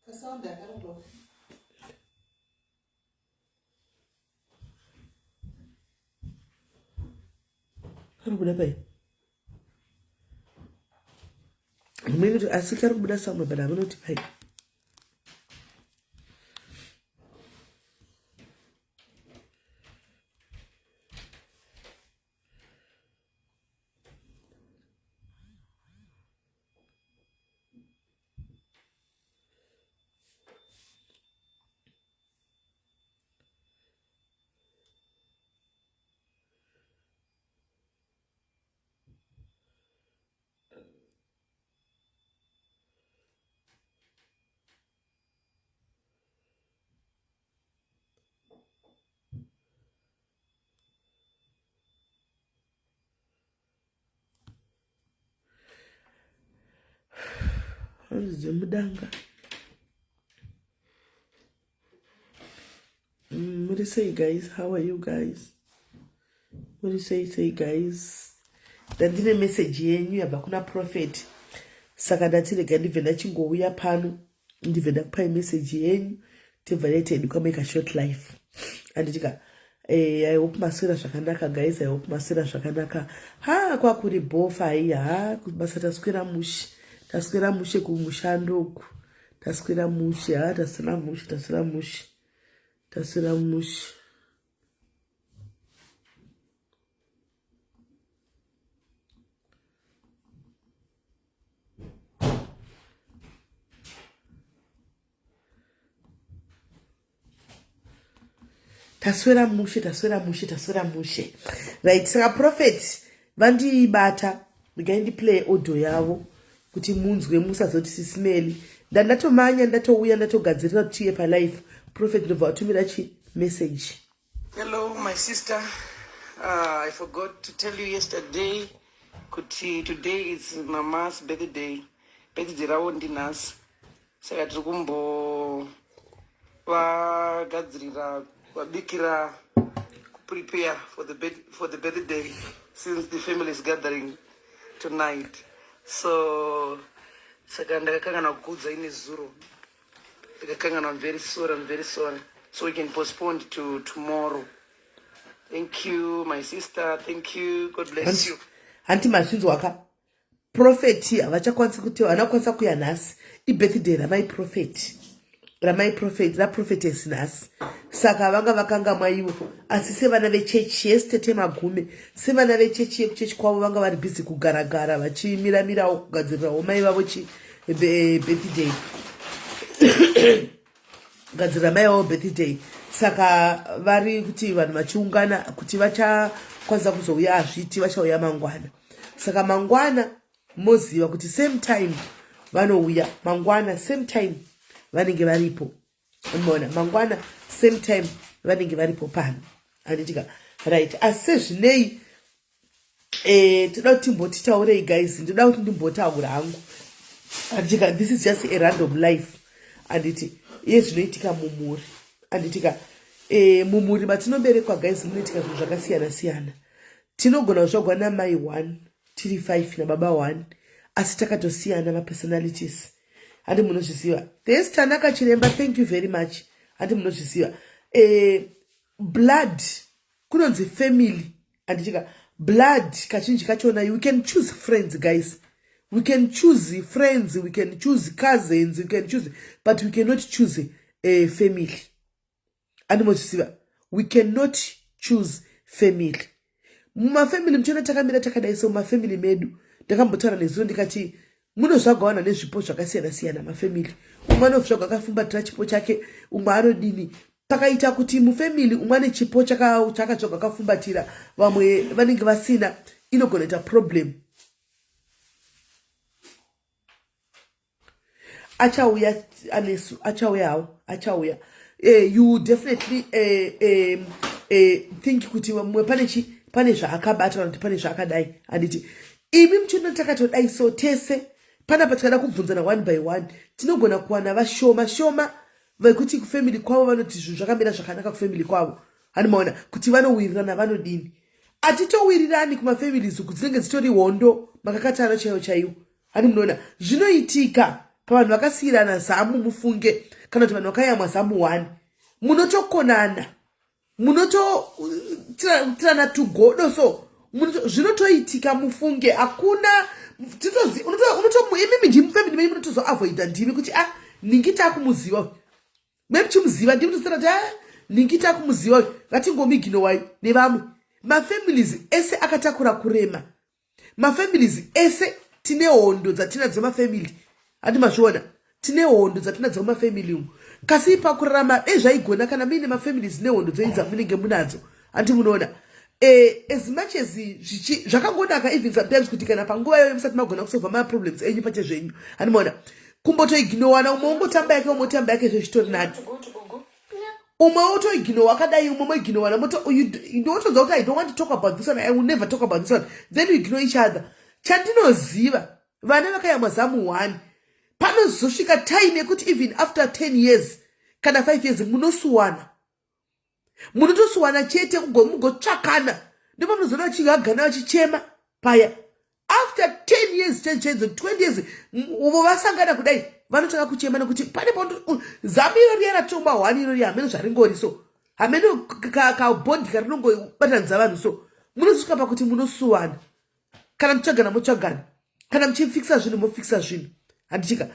Kari kubuda pai? Mumwe asi kari kubuda somewhere but hamunoti pai. Hanzi dzemudanga. Muri sei guys? How are you guys? Muri sei sei guys? Ndandine message yenyu yabva kuna prophet. Saka ndati rega ndibve ndachingouya pano ndibve ndakupai message yenyu tibva taita hedu kamwe ka short life. Anditi ka eh, I hope maswera zvakanaka guys, I hope maswera zvakanaka. Ha kwakuri bofa iya ha basa taswera mushe. Taswera mushe kumushando uku. Taswera mushe ha taswera mushe taswera mushe. Taswera mushe. Taswera mushe taswera mushe taswera mushe. Right, saka prophet vandibata regai ndiplay audio yavo kuti munzwe musazoti sisimeli. Ndandatomanya ndatouya ndatogadzirira kuti tiye palife. Prophet ndobva vatumira chi message. Hello my sister. I forgot to tell you yesterday kuti today is mama's birthday. Birthday ravo ndinhasi. Saka tiri kumbo vagadzirira vabikira prepare for the for the birthday since the family is gathering tonight. So saka ndakakanganwa kukuudza ine zuro. Ndakakanganwa, I'm very sorry, I'm very sorry. So we can postpone to tomorrow. Thank you my sister, thank you. God bless you. Hanti mazvinzwa ka? Prophet havachakwanisi kuti havana kukwanisa kuya nhasi. Ibirthday ramai prophet. Ramai prophet, raprophetess nhasi. Saka vanga vakangamwa ivo. Asi sevana vechechi yes tete magume. Sevana vechechi yekuchechi kwavo vanga vari busy kugaragara vachimiramirawo kugadzirirawo mai vavo chi birthday. Kugadzirira mai vavo birthday. Saka vari kuti vanhu vachiungana kuti vachakwanisa kuzouya hazviti vachauya mangwana. Saka mangwana moziva kuti same time vanouya mangwana same time vanenge varipo. Unoona mangwana same time vanenge varipo pano. Handitika right. Asi sezvinei toda kuti timboti taurei guys, ndoda kuti ndimbotaura hangu. Handitika this is just a random life. Handiti iye zvinoitika mumhuri. Handitika mumhuri matinoberekwa guys munoitika zvinhu zvakasiyana siyana. Tinogona kuzvagwa namai 1 tiri 5 nababa 1 asi takatosiyana mapersonalities. Handi munozviziva. This Tanaka Chiremba, thank you very much. Handi munozviziva. Blood kunonzi family. Handitika blood kazhinji kachona you can choose friends guys. We can choose friends, we can choose cousins, we can choose, but we cannot choose a family. Handi munozviziva. We cannot choose family. Mumafamily muchiona takamira takadai so mumafamily medu ndakambotaura nezuro ndikati munozvagwa vanhu vane zvipo zvakasiyana siyana mafamily. Umwe anozvagwa akafumbatira chipo chake, umwe anodini. Pakaita kuti mufamily umwe ane chipo chakazvagwa akafumbatira, vamwe vanenge vasina, inogona kuita problem. Achauya anesu, achauya hawo, achauya. You definitely think kuti mumwe pane chi, pane zvaakabata kana kuti pane zvaakadai. Handiti imi muchiona takatodai so tese panapa tikada kubvunzana one by one tinogona kuwana vashoma shoma vekuti kufamily kwavo vanoti zvinhu zvakamira zvakanaka kufamily kwavo. Hani maona kuti vanowirirana vanodini. Atitowirirani kumafamilies uku, dzinenge dzitori hondo makakatana chaiwo chaiwo. Hani munoona zvinoitika. Pavanhu vakasiyirana zamu mufunge, kana kuti vanhu vakayamwa zamu one, munotokonana, munototirana tugodo, so zvinotoitika mufunge. Hakuna imimi ndimi family menyu munotozoavoida ndimi kuti a ah, ningi takumuziva, memuchimuziva ndimi tozotara kuti a ah, ningi takumuziva, ngatingomiginowayi nevamwe. Mafamilies ese akatakura kurema, mafamilies ese tine hondo dzatinadzo mafamily, handi mazviona? Tine hondo dzatinadzo mumafamily umu. Kasi pakurarama dei zvaigona kana muine mafamilies nehondo dzenyu dzamunenge munadzo, handi munoona? As much as zvakangonaka even sometimes kuti kana panguva iyoyo musati magona kusolva maproblems enyu pachezvenyu, handi maona, kumbotoignowana, umwe ungotamba yake, umwe otamba yake, zvezvitori nani. Umwe wotoignowa akadai, umwe moignowana, ndotoudza kuti, "I don't want to talk about this one. I will never talk about this one." Then you ignore each other. Chandinoziva, vana vakayamwa zamu one, panozosvika time yekuti even after 10 years kana 5 years munosuwana, munotosuwana chete, mugotsvakana. Ndipo munozoona vachihagana, vachichema paya after 10 years chaidzo, 20 years, uvo vasangana kudai, vanotanga kuchema nekuti pane zamu iro riya ratomba one iro riya, hameno zvaringori so, hameno kabond karinongobatanidza vanhu. So munozosvika pakuti munosuwana, kana muchitsvagana motsvagana, kana muchifikisa zvinhu mofikisa zvinhu, handichika?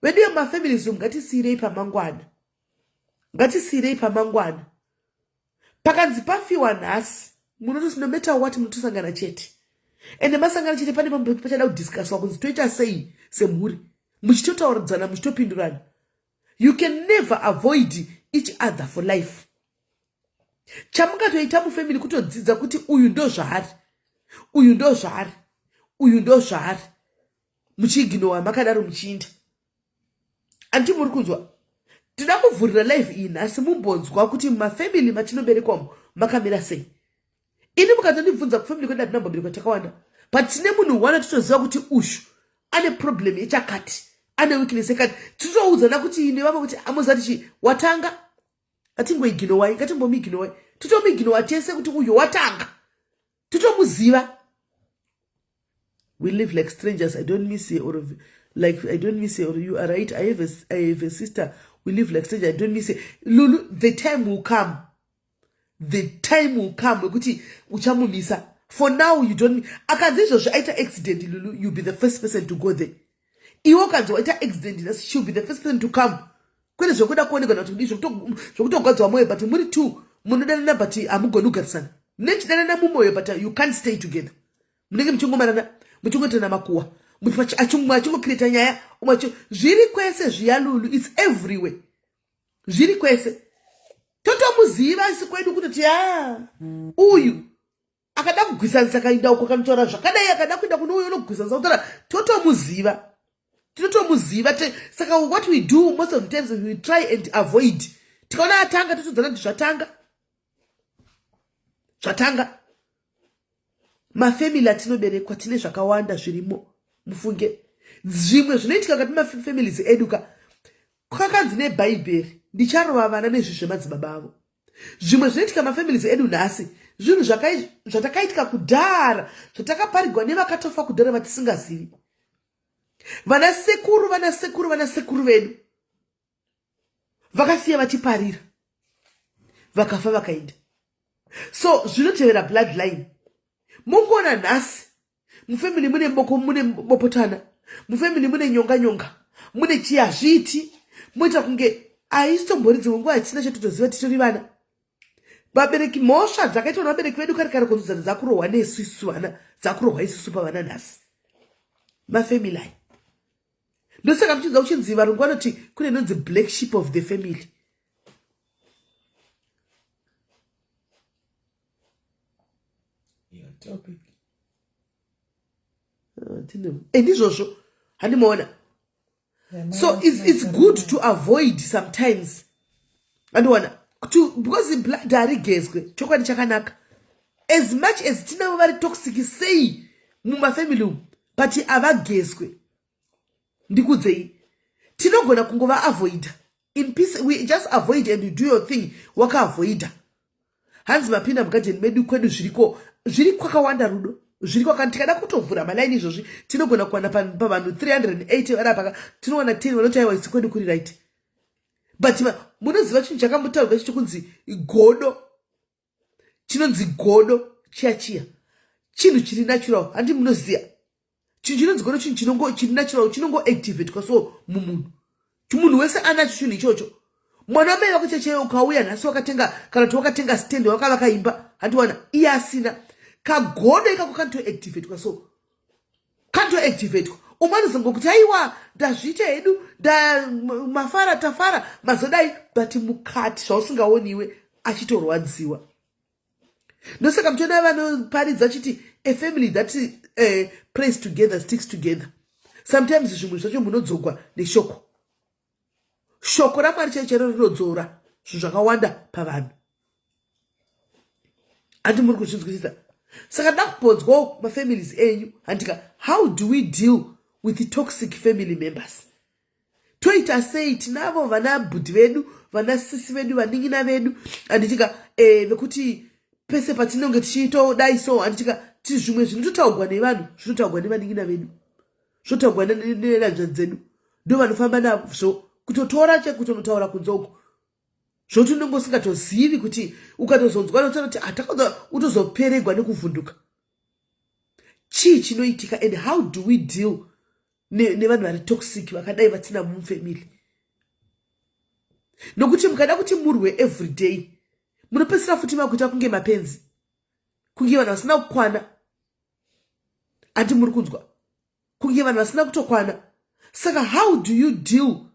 Vedu mumafamilies umu, ngatisiyirei pamangwana, ngatisiyirei pamangwana. Pakanzi pafiwa nhasi, munotosi no matter what munotosangana chete. Ende masangana chete, pane pachada kudiscusswa kunzi toita sei semhuri, muchitotauridzana, muchitopindurana. You can never avoid each other for life. Chamungatoita mufamily kutodzidza kuti uyu ndo zvaari, uyu ndo zvaari, uyu ndo zvaari, muchiignowa makadaro muchiinda. Andi muri kunzwa? Tinoda kuvhurira live iyi nhasi mumbonzwa kuti mumafamily matinoberekwamo makamira sei. Ini mukatondibvunza, kufamily kwedu hatina mboberekwa takawanda, but tine munhu one titoziva kuti ushu ane problem yechakati, ane weakness yakati. Titoudzana kuti ine vamwe kuti amuzati chi watanga, ngatingoignowai, ngatimbomuignowai. Totomuignowa tese kuti uyo watanga, totomuziva. We live like strangers. I don't miss her or like I don't miss her or you are right. I have a sister. We live like strangers. I don't miss her. Lulu, the time will come, the time will come wekuti uchamumisa. For now you don't. Akanzi izvozvo aita accident, Lulu, you'll be the first person to go there. Iwe ukanzi waita accident, she'll be the first person to come, kwete zvekuda kuonekwa kuti kudii, zvekutogwadziwa mwoyo. But muri two munodanana, but hamugoni kugarisana. Munechidanana mumwoyo, but you can't stay together. Munenge muchingomarana, muchingoitana makuwa, achingocreata nyaya umwe. Zviri kwese zviya, Lulu, it's everywhere, zviri kwese. Totomuziva isi kwedu kutoti a uyu akada kugwisanisa, akaenda uko akanotaura zvakadai, akada kuenda kune uyu unogwisanisa kutaura. Totomuziva, tinotomuziva. Saka what we do most of the times, we try and avoid. Tikaona atanga, totodzana kuti zvatanga, zvatanga. Mafamily atinoberekwa tine zvakawanda zvirimo mufunge. Zvimwe zvinoitika kati mafamilies edu ka, kwakanzi nebhaibheri, "Ndicharova vana nezvi zvemadzibaba avo." Zvimwe zvinoitika mafamilies edu nhasi, zvinhu zvatakaitika kudhara, zvatakaparigwa nevakatofa kudhara vatisingazivi, vana sekuru, vana sekuru, vana sekuru vedu vakasiya vachiparira, vakafa vakaenda. So zvinotevera bloodline. Mungoona nhasi mufamily mune boko, mune bopotana, mufamily mune nyonga nyonga, mune chii, hazviiti. Moita kunge haisitombori dzimwe nguva hatisina chatotoziva, titori vana. Vabereki, mhosva dzakaitwa nevabereki vedu kare kare konzodzana dzakurohwa nesu isusu vana, dzakurohwa isusu pavana nhasi. Mafamily aya, ndosaka muchinzwa kuchinzi varungu vanoti kune inonzi black sheep of the family. Your topic. Ndizvozvo, handimaona? So it's good to avoid sometimes, andiona, because blood harigezwe. Chokwadi chakanaka, as much as tinavo vari toxic sei mumafamily umu, but havagezwe. Ndikudzei, tinogona kungova avoida in peace. We just avoid and you do your thing, wakaavoida. Hanzi mapinda mugadheni medu, kwedu zviriko, zviri kwakawanda rudo. Zviriko. Kana tikada kutovhura malaini izvozvi, tinogona kuwana pavanhu 380 vari apaka, tinowana 10 vanoti aiwa, isi kwedu kuri right. But munoziva chinhu chakambotaurwa ichi chokunzi godo, chinonzi godo chiya chiya, chinhu chiri natural, handi munoziva? Chinhu chinonzi godo chinhu chinongo chiri natural, chinongoactivatwa so mumunhu. Munhu wese anacho chinhu ichocho. Mwana wamai vako checheye, ukauya nhasi wakatenga, kana kuti wakatenga stand, wakavaka imba, handiwana iye asina kagodo ikako, kanotoactivatwa so, kanotoactivatwa. Umwe anozongokuti aiwa, ndazviita hedu, mafara, tafara, mazodai, but mukati zvausingaoniwe achitorwadziwa. Ndosaka muchiona vanoparidza chiti a family that prays together sticks together. Sometimes zvimwe zvacho munodzogwa neshoko. Shoko raMwari chai chairo rinodzora zvinhu zvakawanda pavanhu, handi muri kuzvinzwisisa? Saka nda kubonzwawo mafamilies enyu, handika? How do we deal with the toxic family members? Toita sei? Tinavo vana bhudhi vedu, vana sisi vedu, vanin'ina vedu, handitika? Vekuti pese patinonge tichitodai so, handitika, ti zvimwe zvinototaugwa nevanhu, zvinotaugwa nevanin'ina vedu, zvotaugwa nehanzvadzi dzedu, ndo vanofamba nazvo kutotora chekutonotaura kunze uko, zvokuti unenge usingatozivi kuti ukatozonzwa notaura kuti hatakaza, utozoperegwa nekuvhunduka. Chii chinoitika and how do we deal nevanhu vari toxic vakadai vatina mufamily? Nokuti mukada kuti murwe every day, munopedzisira futi makuita kunge mapenzi, kunge vanhu vasina kukwana, handi muri kunzwa? Kunge vanhu vasina kutokwana. Saka how do you deal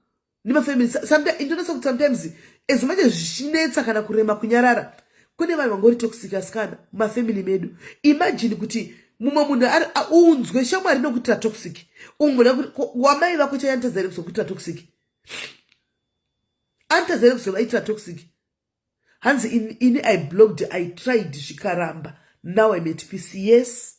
nemafamily? Indonetsa kuti sometimes, as much as zvichinetsa kana kurema kunyarara, kune vanhu vangori toxic asikana mumafamily medu. Imagine kuti mumwe munhu unzwe shamwari nokuitira toxic, umwe munhu wamai vako chai anotadza here kuzokuitira toxic? Anotadza here kuzovaitira toxic? Hanzi ini I blocked, I tried, zvikaramba. Now I'm at peace. Yes,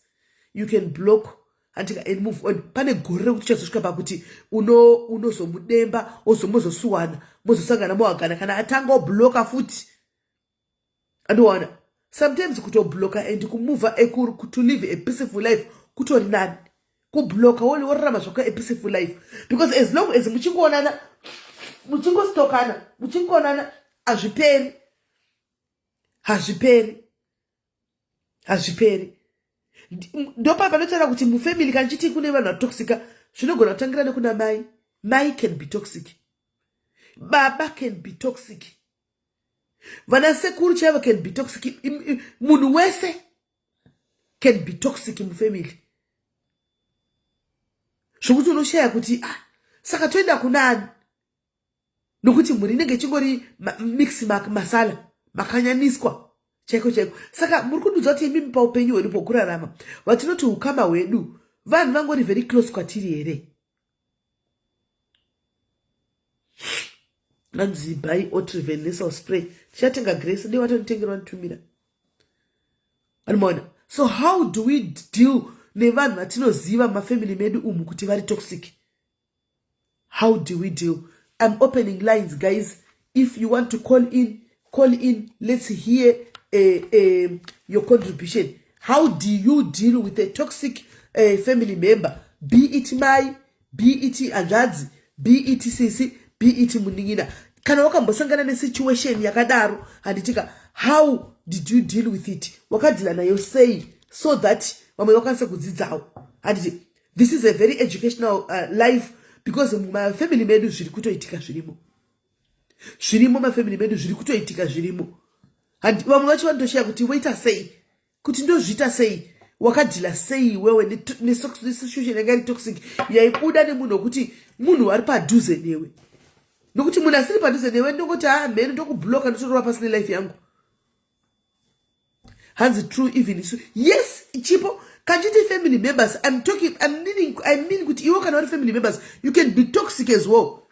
you can block, handika, and move on. Pane gore rekuti uchazosvika pakuti unozomudemba, ozomozosuwana, mozosangana, mohagana. Kana atanga oblocka futi, andowana sometimes kutoblocka and kumova, to live a peaceful life kutori nani. Kublocka woli worarama zvako a peaceful life, because as long as muchingoonana, muchingostokana, muchingoonana, hazviperi, hazviperi, hazviperi. Ndopa panotaura kuti mufamily, kana chiti kune vanhu vatoxica, zvinogona kutangira nekuna mai. Mai can be toxic, baba can be toxic, vana sekuru chaivo can be toxic. Munhu wese can be toxic mufamily, zvokuti unoshaya kuti, ah, saka toenda kunani? Nokuti mhuri inenge ichingori mix masala makanyaniswa chaiko chaiko. Saka muri kundudza kuti imimi, paupenyu hwedu pokurarama, vatinoti ukama hwedu, vanhu vangori very close kwatiri here? Anzi buy Otriven nasal spray. Tichatenga, Grace, dei watonitengera, wanitumira, anomaona. So how do we deal nevanhu vatinoziva mumafamily medu umu kuti vari toxic? How do we deal? I'm opening lines, guys. If you want to call in, call in. Let's hear your contribution. How do you deal with a toxic family member, be it mai, be it hanzvadzi, be it sisi, be it munin'ina? Kana wakambosangana nesituation yakadaro, handitika, how did you deal with it? Wakadeala nayo sei, so that vamwe vakwanise kudzidzawo, handiti? This is a very educational life, because mumafamily medu zviri kutoitika zvirimo, zvirimo mafamily medu, zviri kutoitika zvirimo. Vamwe vacho vanotoshaya kuti voita sei, kuti ndozviita sei. Wakadeala sei iwewe nesituation yanga iri toxic, yaibuda nemunhu wekuti munhu ari padhuze newe? Nokuti munhu asiri padhuze newe, ndongoti ha, mhene, ndokublocka, ndotorova pasi nelife yangu. Hanzi true, even isu. Yes, chipo kanchiti family members, I'm talking, I'm meaning, I mean kuti iwe kana uri family members, you can be toxic as well.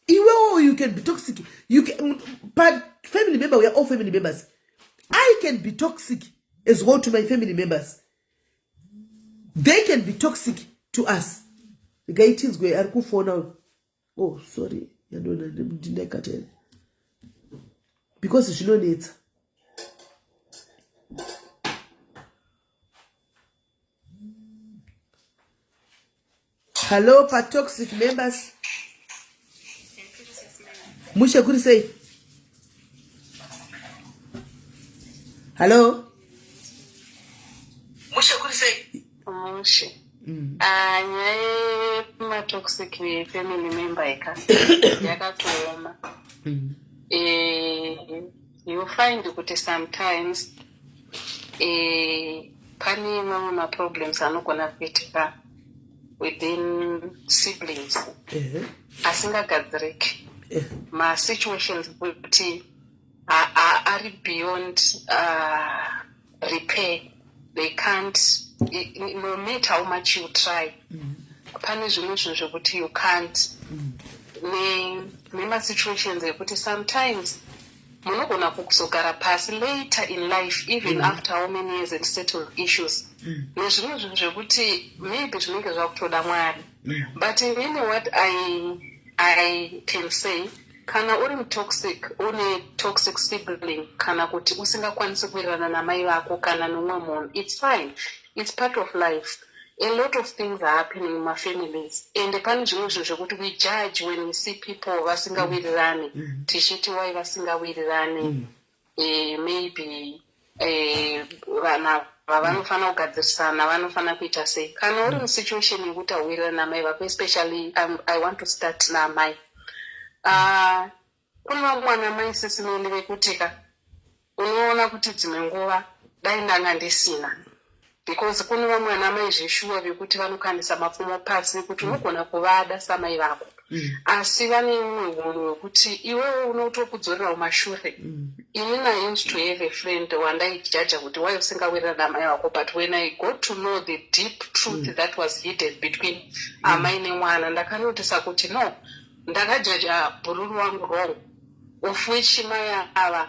Iwewo you can be toxic. You can, but family member, we are all family members. I can be toxic as well to my family members, they can be toxic to us. Ngaitinzwe ari kufona. Oh, sorry, yandona ndindaikata here, because zvinonetsa. Hallo patoxic members, mushe kuri sei? Hallo. Mushe kuri sei? Mushe. Ah, nyaya yematoxic family member ika yakatooma. You find kuti sometimes pane mamwe maproblems anogona kuitika within siblings asingagadziriki, masituations kuti ari beyond repair. They can't, no matter how much you try. Pane zvimwe zvinhu zvekuti you can't, nemasituations ekuti sometimes munogona kuzogara pasi later in life, even after how many years, and settle issues, nezvimwe zvinhu zvekuti maybe zvinenge zvakutoda Mwari. But inini what I can say, kana uri mutoxic, une toxic sibling, kana kuti usingakwanisi kuwirirana namai vako kana nomumwe munhu, it's fine, it's part of life. A lot of things are happening mumafamilies, and pane zvimwe zvinhu zvekuti we judge when we see people vasingawirirani, tichiti wai vasingawirirani. Maybe vanhu ava vanofanira kugadzirisana, vanofanira kuita sei. Kana uri musituation yekuti hauwirirani namai vako, especially I want to start namai, kune vamwe vanamai, Sis Melly, vekuti ka unoona kuti dzimwe nguva dai ndanga ndisina, because kune vamwe vanamai zveshuwa vekuti vanokandisa mapfumo pasi, kuti unogona kuvada samai vako, asi vane umwe unhu hwekuti iwewe unotokudzorera kumashure. Inini I used to have a friend wandaijaja kuti wai usingawirirana namai vako, but when I got to know the deep truth that was hidden between amai nemwana, ndakanotisa kuti no, ndakajaja bhururu wangu wrong, of which mai ava,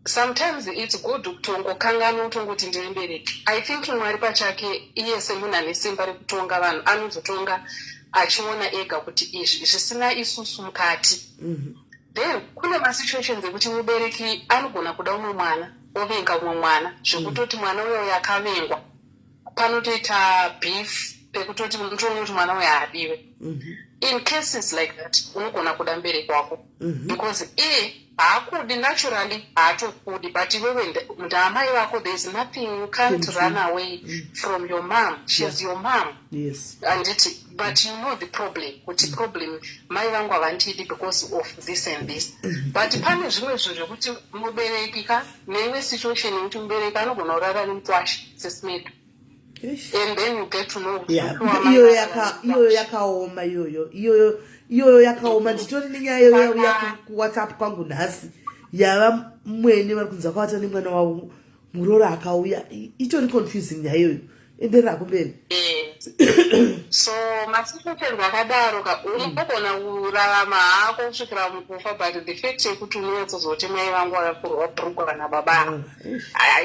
sometimes it's good kutongokanganwa, kutongoti ndiri mubereki. I think Mwari pachake, iye semunhu ane simba rekutonga vanhu, anozotonga achiona ega kuti izvi zvisina isusu mukati. Then kune masituations ekuti mubereki anogona kuda umwe mwana, ovenga umwe mwana, zvekutoti mwana uyoyo akavengwa, panotoita beef pekutoti unotoona kuti mwana uyo haadiwe. In cases like that, unogona kuda mubereki wako, because iye haakudi naturally, haatokudi, but iwewe ndaamai vako. There is nothing, you can't run away from your mom. She's your mom. Handiti? But you know the problem, kuti problem, mai vangu havandidi because of this and this. But pane zvimwe zvinhu zvekuti mubereki ka, neimwe situation yekuti mubereki anogona kurara nemukwasha, Sis Melly, and then you get to know kuti amai Iyoyo vavo iyoyo yakaoma iyoyo, iyoyo yakaoma. Nditori nenyaya iyoyo yauya kuWhatsApp kwangu nhasi, yava mwene vari kunzi vakavata nemwana wavo, muroora akauya. Itori confusing nyaya iyoyo. Enderera kumberi. So masituations akadaro ka, unogona kurarama hako kusvikira mukufa, but the fact yekuti unonyatsozoti mai vangu vakakurwa bhurugwa nababa,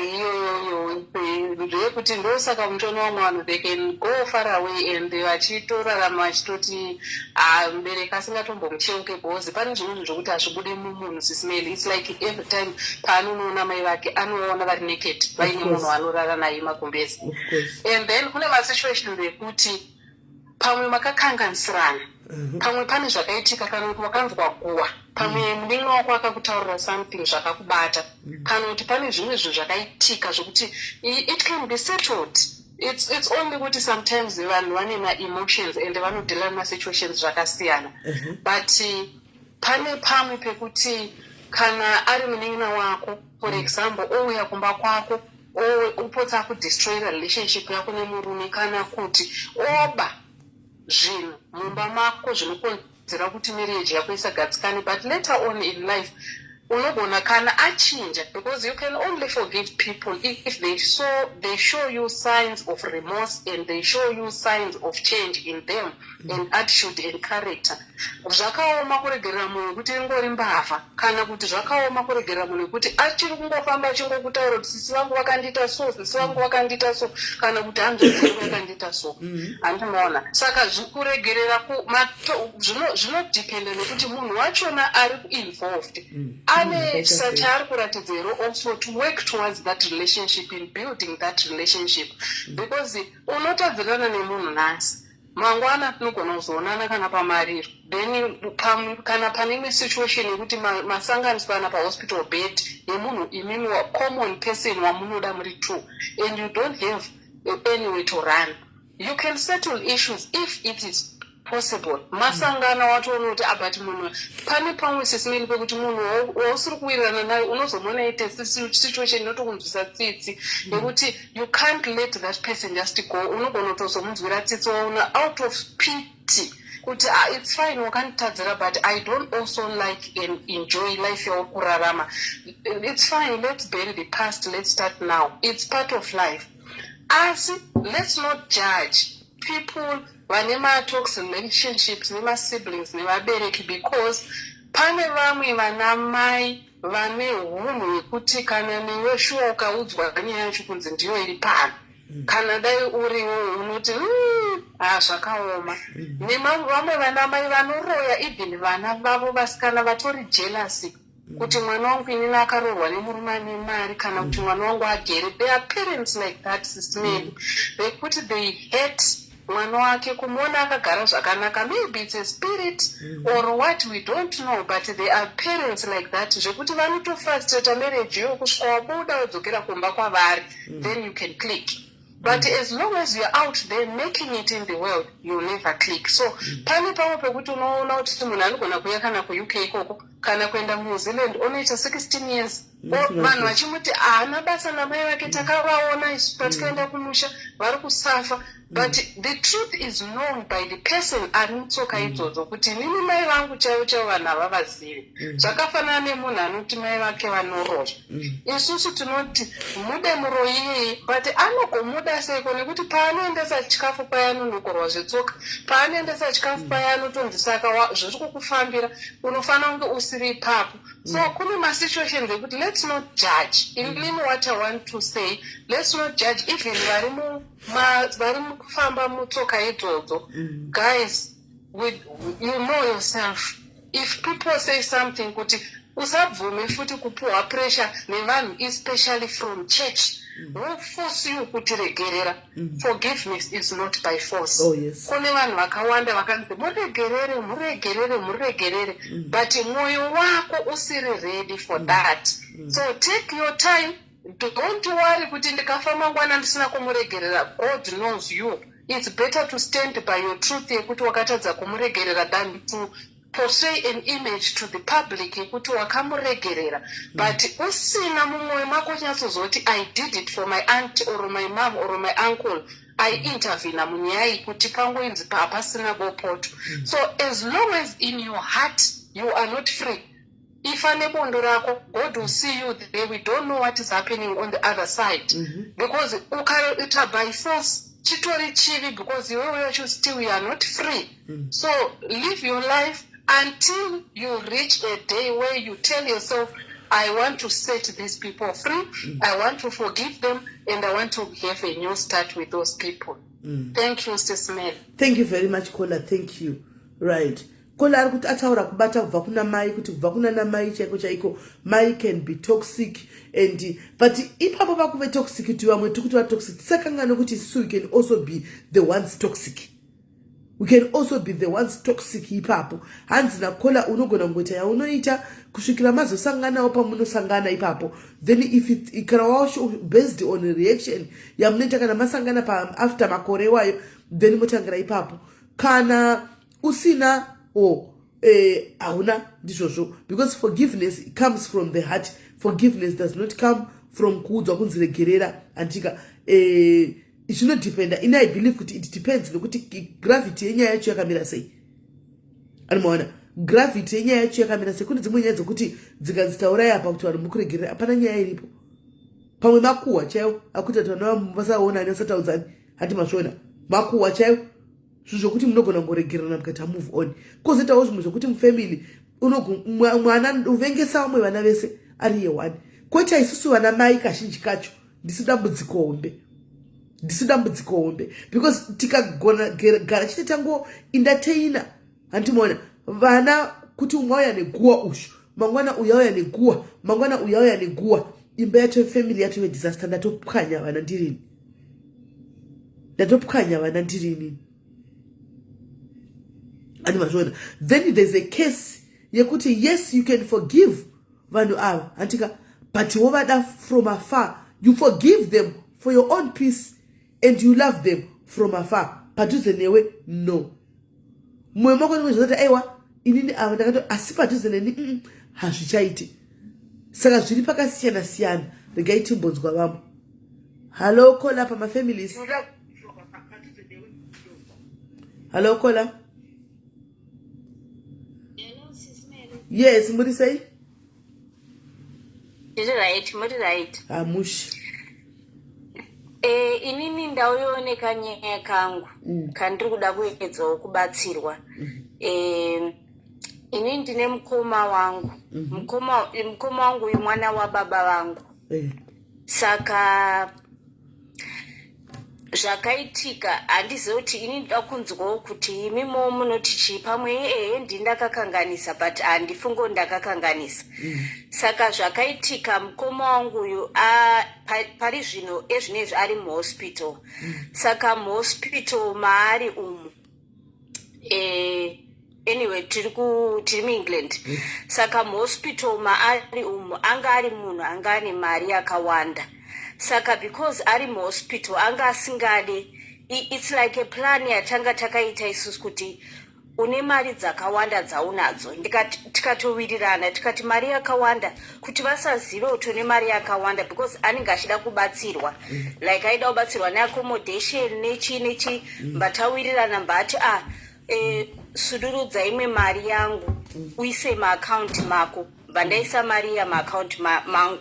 iyoyoyo ndeyekuti ndosaka muchiona vamwe vanhu, they can go far away and vachitorarama vachitoti, "Ah, mubereki asingatombomucheuke," because pane zvimwe zvinhu zvokuti hazvibudi mumunhu, Sis Melly. It's like every time paanonoona mai vake, anoona vari naked, vaine munhu anorara naye magumbezi. Of course. And then kune masituations ekuti pamwe makakanganisirana, pamwe pane zvakaitika, kana kuti wakanzwa guwa, pamwe munin'ina wako akakutaurira something zvakakubata, kana kuti pane zvimwe zvinhu zvakaitika zvokuti it can be settled. It's only kuti sometimes vanhu vane maemotions and vanodeala nemasituations zvakasiyana. But pane pamwe pekuti kana ari munin'ina wako, for example, ouya kumba kwako, upotsa akudestroyera relationship yako nemurume, kana kuti oba zvinhu mumba mako zvinokonzera kuti marriage yako isagadzikane, but later on in life unogona, kana achinja, because you can only forgive people if they show you signs of remorse and they show you signs of change in them and attitude and character. Zvakaoma kuregerera munhu kuti ingori mbavha, kana kuti zvakaoma kuregerera munhu wekuti achiri kungofamba achingokutaura kuti sisi vangu vakandiita so, sisi vangu vakandiita so, kana kuti hanzvadzi yangu yakandiita so. Handimaona? Saka kuregerera zvinodependa nekuti munhu wachona ari involved ane Zvakaita sei? chaari kuratidza here also to work towards that relationship, in building that relationship, because unotadzirana nemunhu nhasi. Mangwana tinogona kuzoonana kana pamariro, then pamwe kana pane imwe situation yekuti masanganiswa kana pahospital bed yemunhu, imimi common person wamunoda muri two, and you don't have anyway to run. You can settle issues if it is possible. Masangana, watoona kuti abati munhu pane pamwe sesimeni pekuti munhu wausiri kuwirirana naye, unozomuona ite situation inotokunzwisa tsitsi yekuti you can't let that person just go. Unogona kutozomunzwira tsitsi, waona out of pity kuti, "Ah, it's fine, wakanditadzira, but I don't also like and enjoy life yauri kurarama. It's fine, let's bury the past, let's start now. It's part of life." Asi let's not judge people vane matoxic relationships nemasiblings, nevabereki, because pane vamwe vana mai vane unhu hwekuti kana newe shuwa ukaudzwa nyaya yacho kunzi ndiyo iri pano, kana dai uriwo unoti, ha, zvakaoma." Nevamwe vana mai vanoroya even vana vavo vasikana, vatori jealousy kuti mwana wangu inini akaroorwa nemurume ane mari, kana kuti mwana wangu agere. There are parents like that, Sis Melly, vekuti they hate mwana wake kumuona akagara zvakanaka. Maybe it's a spirit or what, we don't know, but there are parents like that zvekuti vanotofrustrata marriage iyo kusvika wabuda wodzokera kumba kwavari, then you can click. But as long as you're out there making it in the world, you'll never click. So pane pamwe pekuti unoona kuti munhu anogona kuuya kana kuUK ikoko kana kuenda muNew Zealand, onoita 16 years, vanhu vachimuti haana basa namai vake, takavaona isu patikaenda kumusha vari kusafa. But the truth is known by the person ari mutsoka idzodzo kuti inini mai vangu chaivo chaivo vanhu havavazivi. Zvakafanana nemunhu anoti mai vake vanoroya. Isusu tinoti mude muroyi iyeye, but anogomuda seiko? Nekuti paanoendesa chikafu paya anonokorwa zvetsoka, paanoendesa chikafu paya anotonzi, "Saka zviri kukufambira, unofanira kunge usiri ipapo." So kune masituations ekuti let's not judge. Inini what I want to say, let's not judge even vari mukufamba mutsoka idzodzo. Guys, you know yourself, if people say something kuti usabvume futi kupuhwa pressure nevanhu, especially from church, who force you kuti regerera. Forgiveness is not by force. Oh, yes. Kune vanhu vakawanda vakanzi muregerere, muregerere, muregerere, but mwoyo wako usiri ready for that. So take your time. Don't worry kuti ndikafa mangwana ndisina kumuregerera. God knows you. It's better to stand by your truth yekuti wakatadza kumuregerera than to portray an image to the public yekuti wakamuregerera but usina mumwoyo mako unyatsozoti, "I did it for my aunt or my mom or my uncle. I intervena munyaya iyi kuti pangoinzi hapasina bopoto." So as long as in your heart you are not free, ifa nebondo rako. God will see you there. We don't know what is happening on the other side, because ukaita by force chitori chivi, because iwewe yacho still you are not free. So live your life until you reach a day where you tell yourself, "I want to set these people free. I want to forgive them and I want to have a new start with those people." Thank you, Sis Melly. Thank you very much, caller. Thank you. Right, caller ari kuti ataura kubata kubva kuna mai, kuti kubva kuna namai chaiko chaiko, mai can be toxic. And but ipapo vakuve toxic kuti vamwe tiri kuti vatoxic, tisakangane kuti isusu we can also be the ones toxic. We can also be the ones toxic ipapo. Hanzi nacaller, unogona kungoita yaunoita kusvikira mazosanganawo pamunosangana ipapo. Then if it, kana washo based on reaction yamunoita kana masangana after makore iwayo, then motangira ipapo. Kana usina o hauna, ndizvozvo, because forgiveness comes from the heart. Forgiveness does not come from kuudzwa kunzi regerera, andika zvinodependa. Ini I believe kuti it depends nekuti gravity yenyaya yacho yakamira sei. Anomaona gravity yenyaya yacho yakamira sei. Kune dzimwe nyaya dzekuti dzikanzi taurai apa kuti vanhu mukuregerera, hapana nyaya iripo. Pamwe makuhwa chaiwo akuita kuti vana vasaonani, vasataudzani. Hati mazviona, makuhwa chaiwo, zvinhu zvokuti munogona kungoregererana mukaita move on. Kwozoitawo zvimwe zvokuti mufamily mwana uvengesa vamwe vana vese ari ye1. Koita isusu vana mai, kazhinji kacho ndisu dambudziko hombe, ndisu dambudziko hombe, because tikagona gara chete tango entertaina, handimaona vana kuti umwe auya neguwa ushu, mangwana uyu auya neguwa, mangwana uyu auya neguwa, imba yacho, family yacho yedisaster. Ndatopwanya vana ndirini, ndatopwanya vana ndirini. Andi mazviona? Then there's a case yekuti yes, you can forgive vanhu ava, handika, but wovada from afar. You forgive them for your own peace and you love them from afar. Padhuze newe, no. Mumwe mako ndozvoti, aiwa, inini ava ndakato, asi padhuze neni hazvichaiti. Saka zviri pakasiyana siyana. Regai timbonzwa vamwe. Hallo, caller pamafamilies. Hallo, caller. Yes, muri sei? Ndiri right, muri right? Hamushi. Inini ndauyawo kanyaya kangu kandiri kuda kuedzawo kubatsirwa. Inini ndine mukoma wangu. Mukoma wangu uyu mwana wababa vangu. Saka zvakaitika, handizivi kuti ini ndoda kunzwawo kuti imimo munoti chii. Pamwe ehe, ndini ndakakanganisa, but handifungo ndakakanganisa. Saka zvakaitika, mukoma wangu uyu pari zvino ezvinezvi ari muhospital. Saka muhospital maari umu, anyway, tiri muEngland. Saka muhospital maari umu, anga ari munhu anga ane mari yakawanda. Saka because ari muhospital, anga asingade, it's like a plan yatanga takaita isusu kuti une mari dzakawanda dzaunadzo, tikatowirirana, tikati mari yakawanda, kuti vasazive kuti une mari yakawanda, because anenge achida kubatsirwa, like aida kubatsirwa neaccommodation, nechi nechi. Mbatawirirana, mbati, ah, sudurudza imwe mari yangu uise maakaunti mako. Bva ndaisa mari yamaakaunti mangu.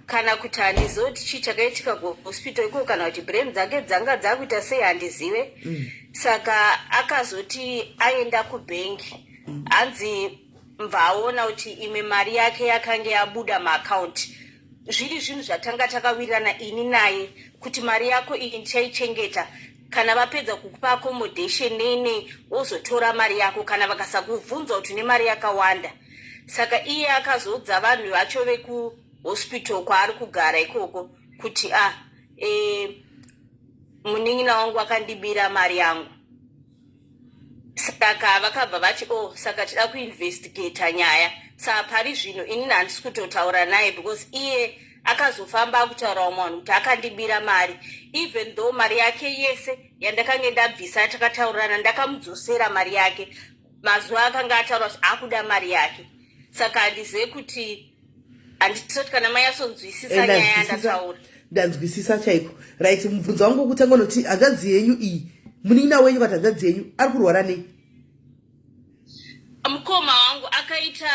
Kana kuti handizive kuti chii chakaitika kuhospital iko, kana kuti brain dzake dzanga dzakuita sei, handizive. Saka akazoti aenda kubhengi, hanzi mbvaona kuti imwe mari yake yakange yabuda maakaunti, zviri zvinhu zvatanga takawirirana ini naye kuti mari yako iyi ndichaichengeta. Kana vapedza kukupa accommodation nei, wozotora mari yako, kana vakasakubvunza kuti une mari yakawanda. Saka iye akazoudza vanhu vacho vekuhospital kwaari kugara ikoko kuti, ah, munin'ina wangu akandibira mari yangu. Saka vakabva vati, oh, saka tida kuinvestigata nyaya. Saka pari zvino inini handisi kutotaura naye, because iye akazofamba akutaura vamwe vanhu kuti akandibira mari, even though mari yake yese yandakange ndabvisa takataurirana, ndakamudzosera mari yake mazuva akanga ataura kuti akuda mari yake. Saka handizive kuti, handisoti kana manyasonzwisisa nyaya yandataura. Ndanzwisisa chaiko. Right, mubvunzo wangu wokutanga unoti, hanzvadzi yenyu iyi, munin'ina wenyu kati hanzvadzi yenyu, ari kurwara nei? Mukoma wangu akaita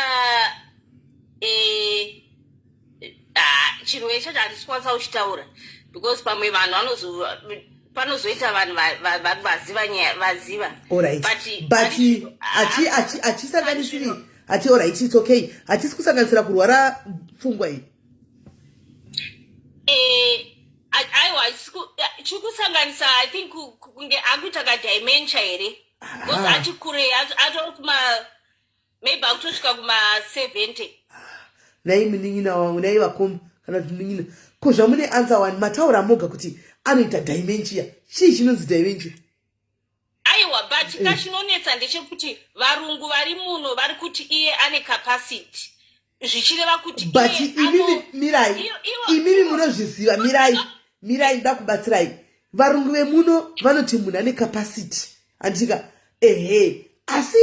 chirwere chacho handisi kukwanisa kuchitaura, because pamwe vanhu vanozo panozoita vanhu vaziva nyaya, vaziva. Alright, but hachisanganisiri hati, alright, it's okay, hatisi kusanganisira kurwara pfungwa iyi? Aiwa, chiri kusanganisa, I think, kunge akuita kadementia here, because ati kurei, atori kuma maybe akutosvika kuma-70. Nai munin'ina wangu, nai vakoma kana kuti munin'ina, ko zvamune answer one, mataura moga kuti anoita dementia. Chii chinonzi dementia? Aiwa, but kachinonetsa ndechekuti varungu vari muno vari kuti iye ane capacity, zvichireva kuti But imimi, mirai, imimi munozviziva. Mirai, mirai, nda kubatsirai. Varungu vemuno vanoti munhu ane capacity, handika? Ehe, asi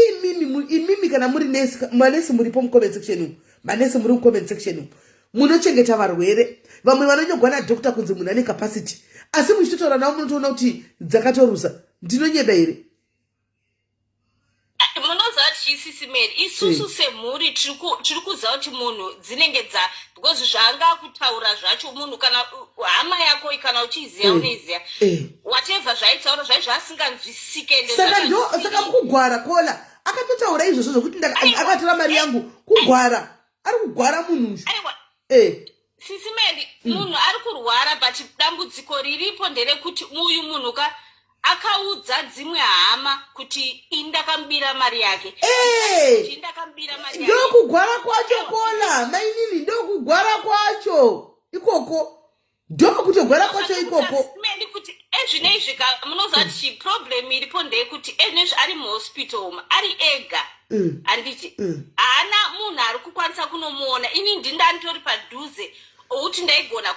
imimi kana muri nesi, manesi muripo mucomment section umu, manesi muri mucomment section umu, munochengeta varwere, vamwe vanonyogwa nadoctor kunzi munhu ane capacity, asi muchitotaura navo munotoona kuti dzakatorusa. Ndinonyeba here? Munoziva kuti chisisi Mary, isusu semhuri tiri kuziva kuti munhu dzinenge dza, because zvaanga akutaura zvacho, munhu kana hama yako kana uchiiziva, unoiziva, whatever zvaitaura zvai zvasinganzwisisike. Ende Saka mukugwara, caller akatotaura izvozvo zvokuti akatora mari yangu, kugwara, ari kugwara munhu uyu. Aiwa, sisi Mary, munhu ari kurwara, but dambudziko riripo nderekuti uyu munhu ka akaudza dzimwe hama kuti ini ndakamubira mari yake. Kuti ndakambira mari yake. Ndokugwara kwacho, caller, mainini, ndokugwara kwacho ikoko, ndokutogwara kwacho ikoko. Mendi kuti Ezvinezvi ka munoziva kuti chi problem iripo ndeyekuti ezvinezvi ari muhospital umu ari ega. Handiti haana munhu ari kukwanisa kunomuona. Ini ndinda nditori padhuze okuti ndaigona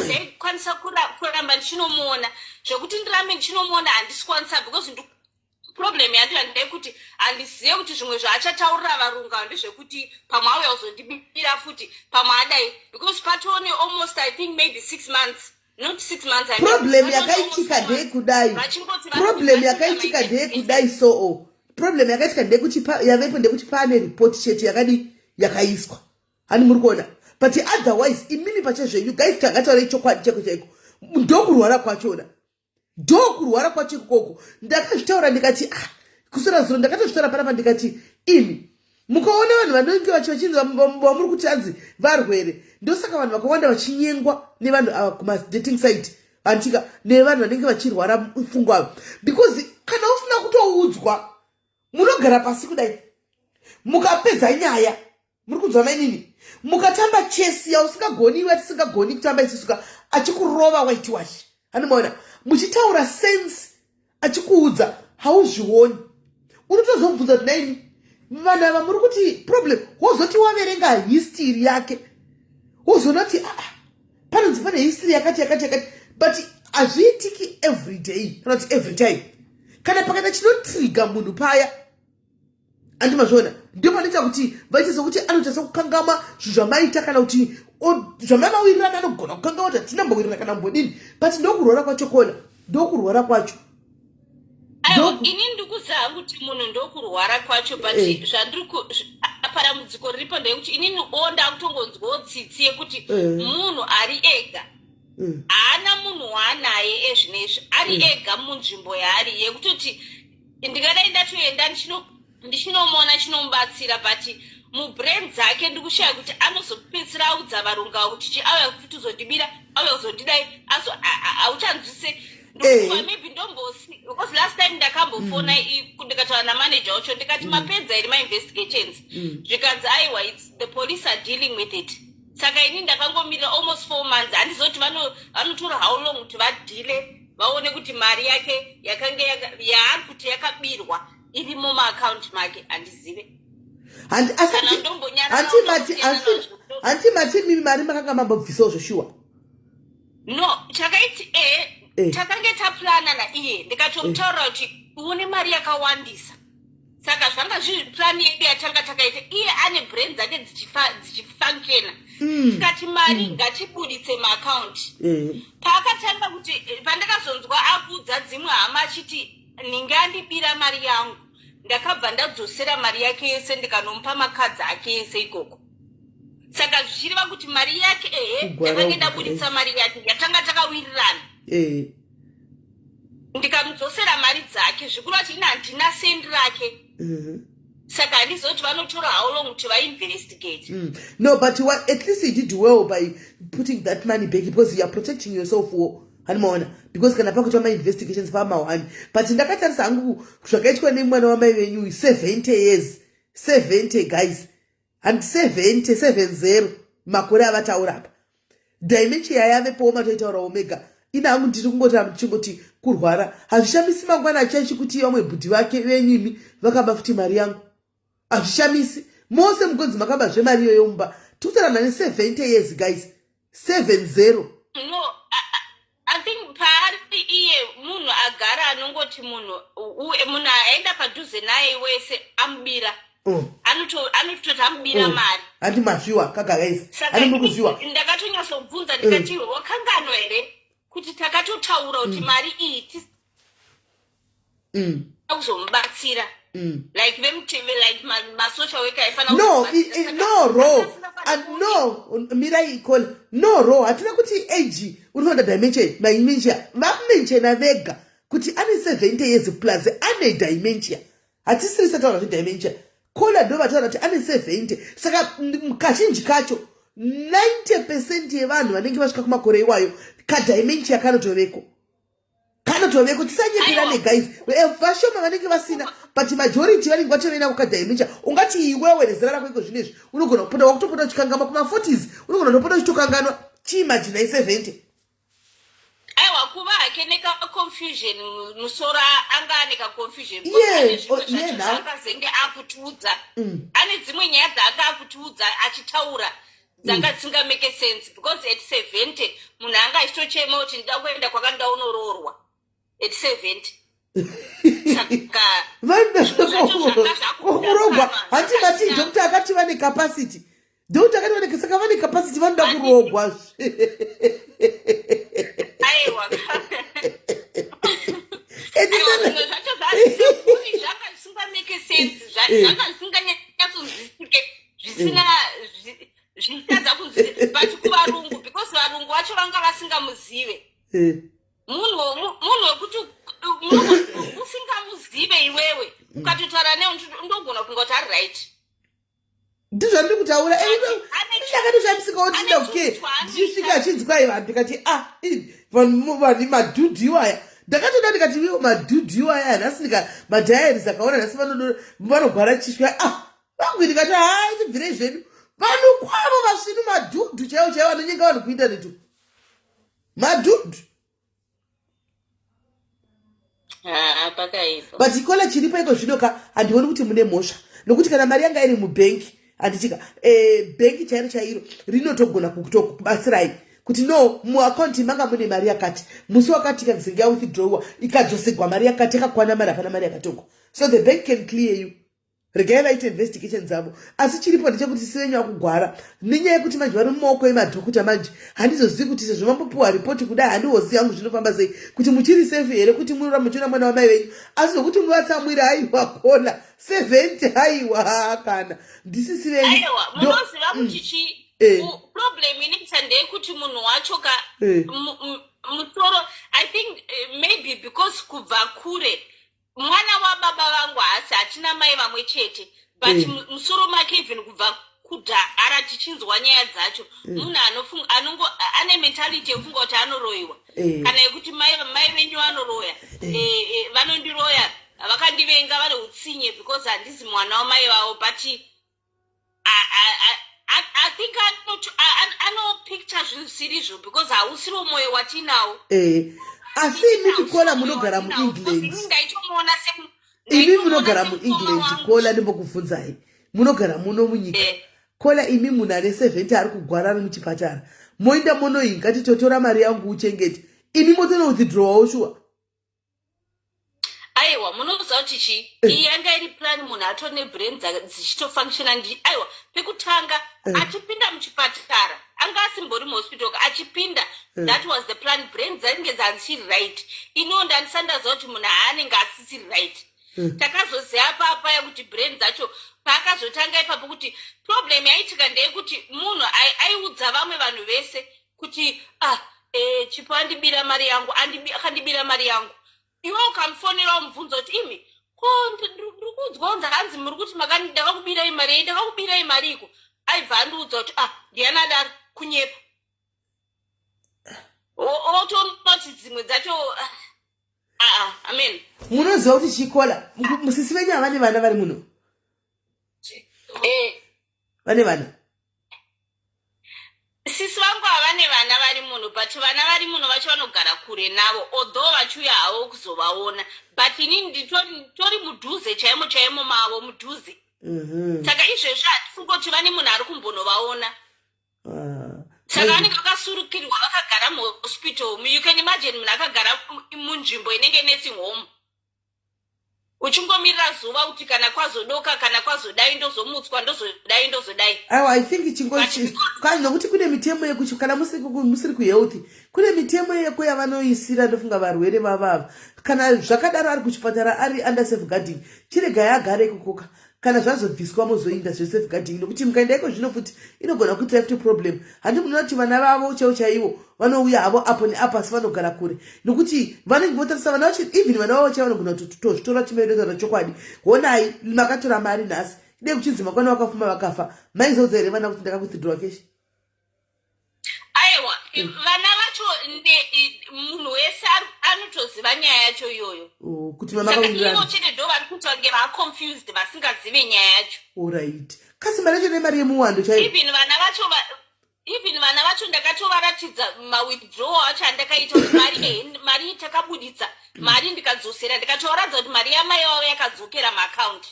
ndaikwanisa kuramba ndichinomuona. Zvekuti ndirambe ndichinomuona handisi kwanisa because problem yandiyo ndeyekuti handizive kuti zvimwe zvaachataurira varungu ava ndezvekuti pamwe auya kuzondibira futi pamwe adai because patone almost I think maybe 6 months, not 6 months, I mean, Problem patone yakaitika almost 2 months. Ndeyekudai. Vachingoti Problem vari yakaitika kuita ndeyekudai. So problem yakaitika ndeyekuti yavepo ndeyekuti pane report chete yakadi yakaiswa, hani muri kuona? But otherwise imimi pachezvenyu guys, takataura chokwadi chaiko chaiko, ndokurwara kwachona, ndokurwara kwacho ikoko. Ndakazvitaura ndikati, ah, kusora zuro ndakatozvitaura panapa ndikati, imi mukaona vanhu vanenge vachinzi vamuri kuti anzi varwere, ndosaka vanhu vakawanda vachinyengwa nevanhu ava kumadating site, handitika, nevanhu vanenge vachirwara pfungwa ava, because kana usina kutoudzwa, munogara pasi kudai, mukapedza nyaya, muri kunzwa mainini, mukatamba chess yausingagoni iwe, atisingagoni kutamba isusuka, achikurova whitewash, handimaona muchitaura sense, achikuudza, hauzvioni. Unotozobvunza kuti, naini vanhu ava muri kuti problem, wozoti waverenga history yake, wozonoti, aa, panonzi pane history yakati yakati yakati. But hazviitiki every day kana kuti every time. Kana pakaita chinotrigger munhu paya, andimazviona, ndio panoita kuti vaite sekuti anoita sekukangama zvinhu zvamaita kana kuti zvamamawirirana, anogona kukangama kuti hatina mbowirirana kana mbodini. But ndokurwara kwacho kona, ndokurwara kwacho. Aiwa, ini ndikuziva hangu kuti munhu ndokurwara kwacho, but zvandiri padambudziko riripo ndeyekuti inini o ndakutongonzwawo tsitsi yekuti munhu ari ega, haana munhu waanaye ezvinezvi, ari ega munzvimbo yaari, yekutoti ndingadai ndatoenda ndichinomuona, chinomubatsira, but mubrain dzake ndikushaya kuti anozopedzisira audza varungu avo kuti chi auya kuti uzondibira, auya kuzondidai, azo hauchanzwise. Ndokuva maybe ndombosi, because last time ndakambofona ndikataura namanager wacho, ndikati, "Mapedza here mainvestigations?" Zvikanzi, "Aiwa, the police are dealing with it." Saka ini ndakangomirira almost 4 months. Handizoti vanotora how long kuti vadeale, vaone kuti mari yake yakange yaari kuti yakabirwa iri mumaakaunti make, handizive. Kana ndombonyarara. Hanti mati mimi mari makanga mambobvisawo zveshuwa? No, chakaiti takange taplana naiye, ndikatomutaurira kuti une mari yakawandisa, saka zvanga zviri plan yedu yatanga takaita. Iye ane brain dzake dzichifunctiona. Tikati mari ngatibuditse maakaunti. Paakatanga kuti pandakazonzwa akuudza dzimwe hama achiti ninge andibira mari yangu, ndakabva ndadzosera mari yake yese, ndikanomupa makadzi ake ese ikoko. Saka zvichireva kuti mari yake, ehe, Kugwara ndakange uku, ndabuditsa mari yake yatanga takawirirana, ndikamudzosera mari dzake, zvikuru kuti ini handina sendi rake. Saka handizoti vanotora how long kuti vainvestigate. No, but what, at least you did well by putting that money back, because you are protecting yourself wo, hanimaona, because kana pakuitwa mainvestigations pamahwani. But ndakatarisa hangu zvakaitwa nemwana wamai venyu, 70 years, 70 guys, handi 70, 70 makore avataura apa, dementia yavepowo, matoitaura omega. Ina hangu ndiri kungoti ndichingoti kurwara hazvishamisi. Mangwana achaichi kuti vamwe bhudhi vake venyimi vakaba futi mari yangu, hazvishamisi. Mose mugonzi makaba zvemari iyoyo mumba. Tikutaurana ne70 years guys, 70. No, I think paari iye munhu agara anongoti munhu munhu aenda padhuze naye wese amubira. Anototi amubira mari. Handi mazviwa kaka guys? Saka Handi muri kuzviwa? Ndakatonyatsobvunza ndikati, "Wakanganwa here kuti takatotaura kuti mari iyi tisina kuzomubatsira?" Like vemuteve, like masocial worker aifanira No, kuzomubatsira. No ro and no, mirai ikola. No ro, hatina kuti age unofanira dementia, dementia vamenshena vega kuti ane 70 years plus, ane dementia. Hatisiri sataura zvedementia kola, ndo vataura kuti ane 70. Saka kazhinji kacho 90% yevanhu vanenge vasvika kumakore iwayo, kadementia kanotoveko, kanotoveko. Tisanyepirane. Aiwa. Guys, vashoma vanenge vasina, but majority vanenge vatove nako kadementia. Ungati iwewe nezera rako iko zvinezvi unogona kupota wakutopota uchikanganwa, kuma40s unogona kutopota uchitokanganwa. Chiimaginai 70. Aiwa, kuva hake. hake nekaconfusion musoro anga ane kaconfusion ane zvimwe zvacho zvaakazenge akutiudza mm. ane dzimwe nyaya dzaanga akutiudza achitaura dzanga mm. dzisingamake sense because at 70 munhu anga achitochema kuti ndida kuenda kwakanda unoroorwa at 70 vanoda hanti vati doctor akati vane capacity doctor akati vane saka vane capacity vanoda kurogwa aiwa zvisina zvitadza kunzwisisa but kuvarungu because varungu vacho vanga vasingamuzive eh. Munhu munhu wekuti usingamuzive iwewe ukatotaura ne ndogona kunga kuti ari right. Ndizvo ndiri kutaura ndakatoshamisikawo ndichinda kuke ndichisvika achinzi kwai vanhu ndikati ah vanhu madhudhu iwaya ndakatoda ndikati iwo madhudhu iwaya nhasi ndika madhayaris akaona nhasi vanogwara chiswa ah vangu ndikati haa tibvirei zvedu vanhu kwavo vasvinu madhudhu chaivo chaivo vanonyenga vanhu kuintaneti madhudhu but ikola chiripo iko zvino ka handioni kuti mune mhosva nokuti kana mari yanga iri mubhenki handitika eh, bhenki chairo chairo rinotogona kutokubatsirai kuti no muakaunti manga mune mari yakati musi wakati ikazenge yawithdrowa ikadzosegwa mari yakati yakakwana mari hapana mari yakatogwa so the bank can clear you regai vaite investigation dzavo asi chiripo ndechekuti sisi venyu akugwara nenyaya yekuti manje vari mumaoko emadhokuta manje handizozivi kuti sezvo mambopiwa ripoti kudai handihozivi hangu zvinofamba sei kuti muchiri safe here kuti munoramba muchiona mwana wamai venyu asi zvokuti muvatsamwire haiwa kona 70 haiwa kana ndisisi venyu munoziva kuti chi eh. problem inoita ndeyekuti munhu wacho ka eh. musoro i think eh, maybe because kubva kure mwana wababa vangu haasi hatina mai vamwe chete but mm. musoro make even kubva kudhara tichinzwa nyaya dzacho mm. munhu anofunga anongo ane mentality yekufunga kuti anoroyiwa mm. kana yekuti mai mai venyu vanoroya mm. e, e, vanondiroya vakandivenga vane utsinye because handizi mwana wamai vavo but I think anopicture zvisirizvo because hausiro mwoyo watinawo eh, asi imi chikola munogara muengland imi munogara muengland kola ndimbokubvunzai munogara muno munyika eh. kola imi munhu ane 70 ari kugwara ari muchipatara moinda monoinga titotora mari yangu uchengete imi motonowithdrowawo shuwa aiwa munoziva kuti chii eh. iyi yanga iri plan munhu atori nebrain dzichitofunctiona ndi aiwa pekutanga eh. achipinda muchipatara anga asimbori muhospital ka achipinda eh. that was the plan brain dzainge dzandichiri right iniwo ndandisandaziva kuti munhu haanenge asisiri right takazoziva papaya kuti brain dzacho paakazotanga ipapo kuti problem yaitika ndeyekuti munhu aiudza vamwe vanhu vese kuti ah eh, chipo andibira mari yangu akandibira mari yangu iwe ukamufonera umubvunza kuti imi ko ndiri kuudzwa kunzi hanzi muri kuti ndakakubirai mari yei ndakakubirai mari iko aibva andiudza kuti ah ndiyani adaro kunyepa otoona kuti dzimwe dzacho ah, ah, ah amen munoziva kuti chikola musisi venyu havane vana vari muno eh. Vane vana Sisi vangu havane vana vari muno but vana vari muno vacho vanogara kure navo although vachiuya havo kuzovaona but inini nditori mudhuze chaimo chaimo mavo mudhuze mhm. saka izvezvi handifungi kuti vane munhu ari kumbonovaona ah. saka vanenge vakasurukirwa vakagara muhospital you can imagine munhu akagara munzvimbo inenge nursing home uchingomirira zuva kuti kana kwazodoka kana kwazodai ndozomutswa ndozodai ndozodai aiwa i think chingo nokuti kune mitemo yekuti kana musiri kuhealth kune mitemo yeko yavanoisira ndofunga varwere vavava kana zvakadaro ari kuchipatara ari under safeguarding chiregai agare ikokoka kana zvazobviswa mozoinda zvesafeguarding nokuti mukaenda iko zvino futi inogona kuita futi problem handi munoona kuti vana vavo chaivo chaivo vanouya havo apo neapo asi vanogara kure nokuti vanenge votarisa vana vacho even vana vavo chaivo vanogona kutozvitora chimaendotaura chokwadi honai makatora mari nhasi ide kuchinzi mangwana vakafuma vakafa maizoudza here vana kuti ndakakuthidrowa keshi aiwa vana vacho munhu wese anotoziva nyaya yacho iyoyo oh, kuti mamaivo chete ndo vari kuita kunge vaconfused vasingazive nyaya yacho orit kasi mari yacho nemari yemuwando chaiyo even vana vacho Even vana vacho ndakatovaratidza mawithdrawal acho andakaita kuti mari eh, mari takabuditsa mari ndikadzosera ndikatovaratidza kuti mari yamai vavo yakadzokera maaccount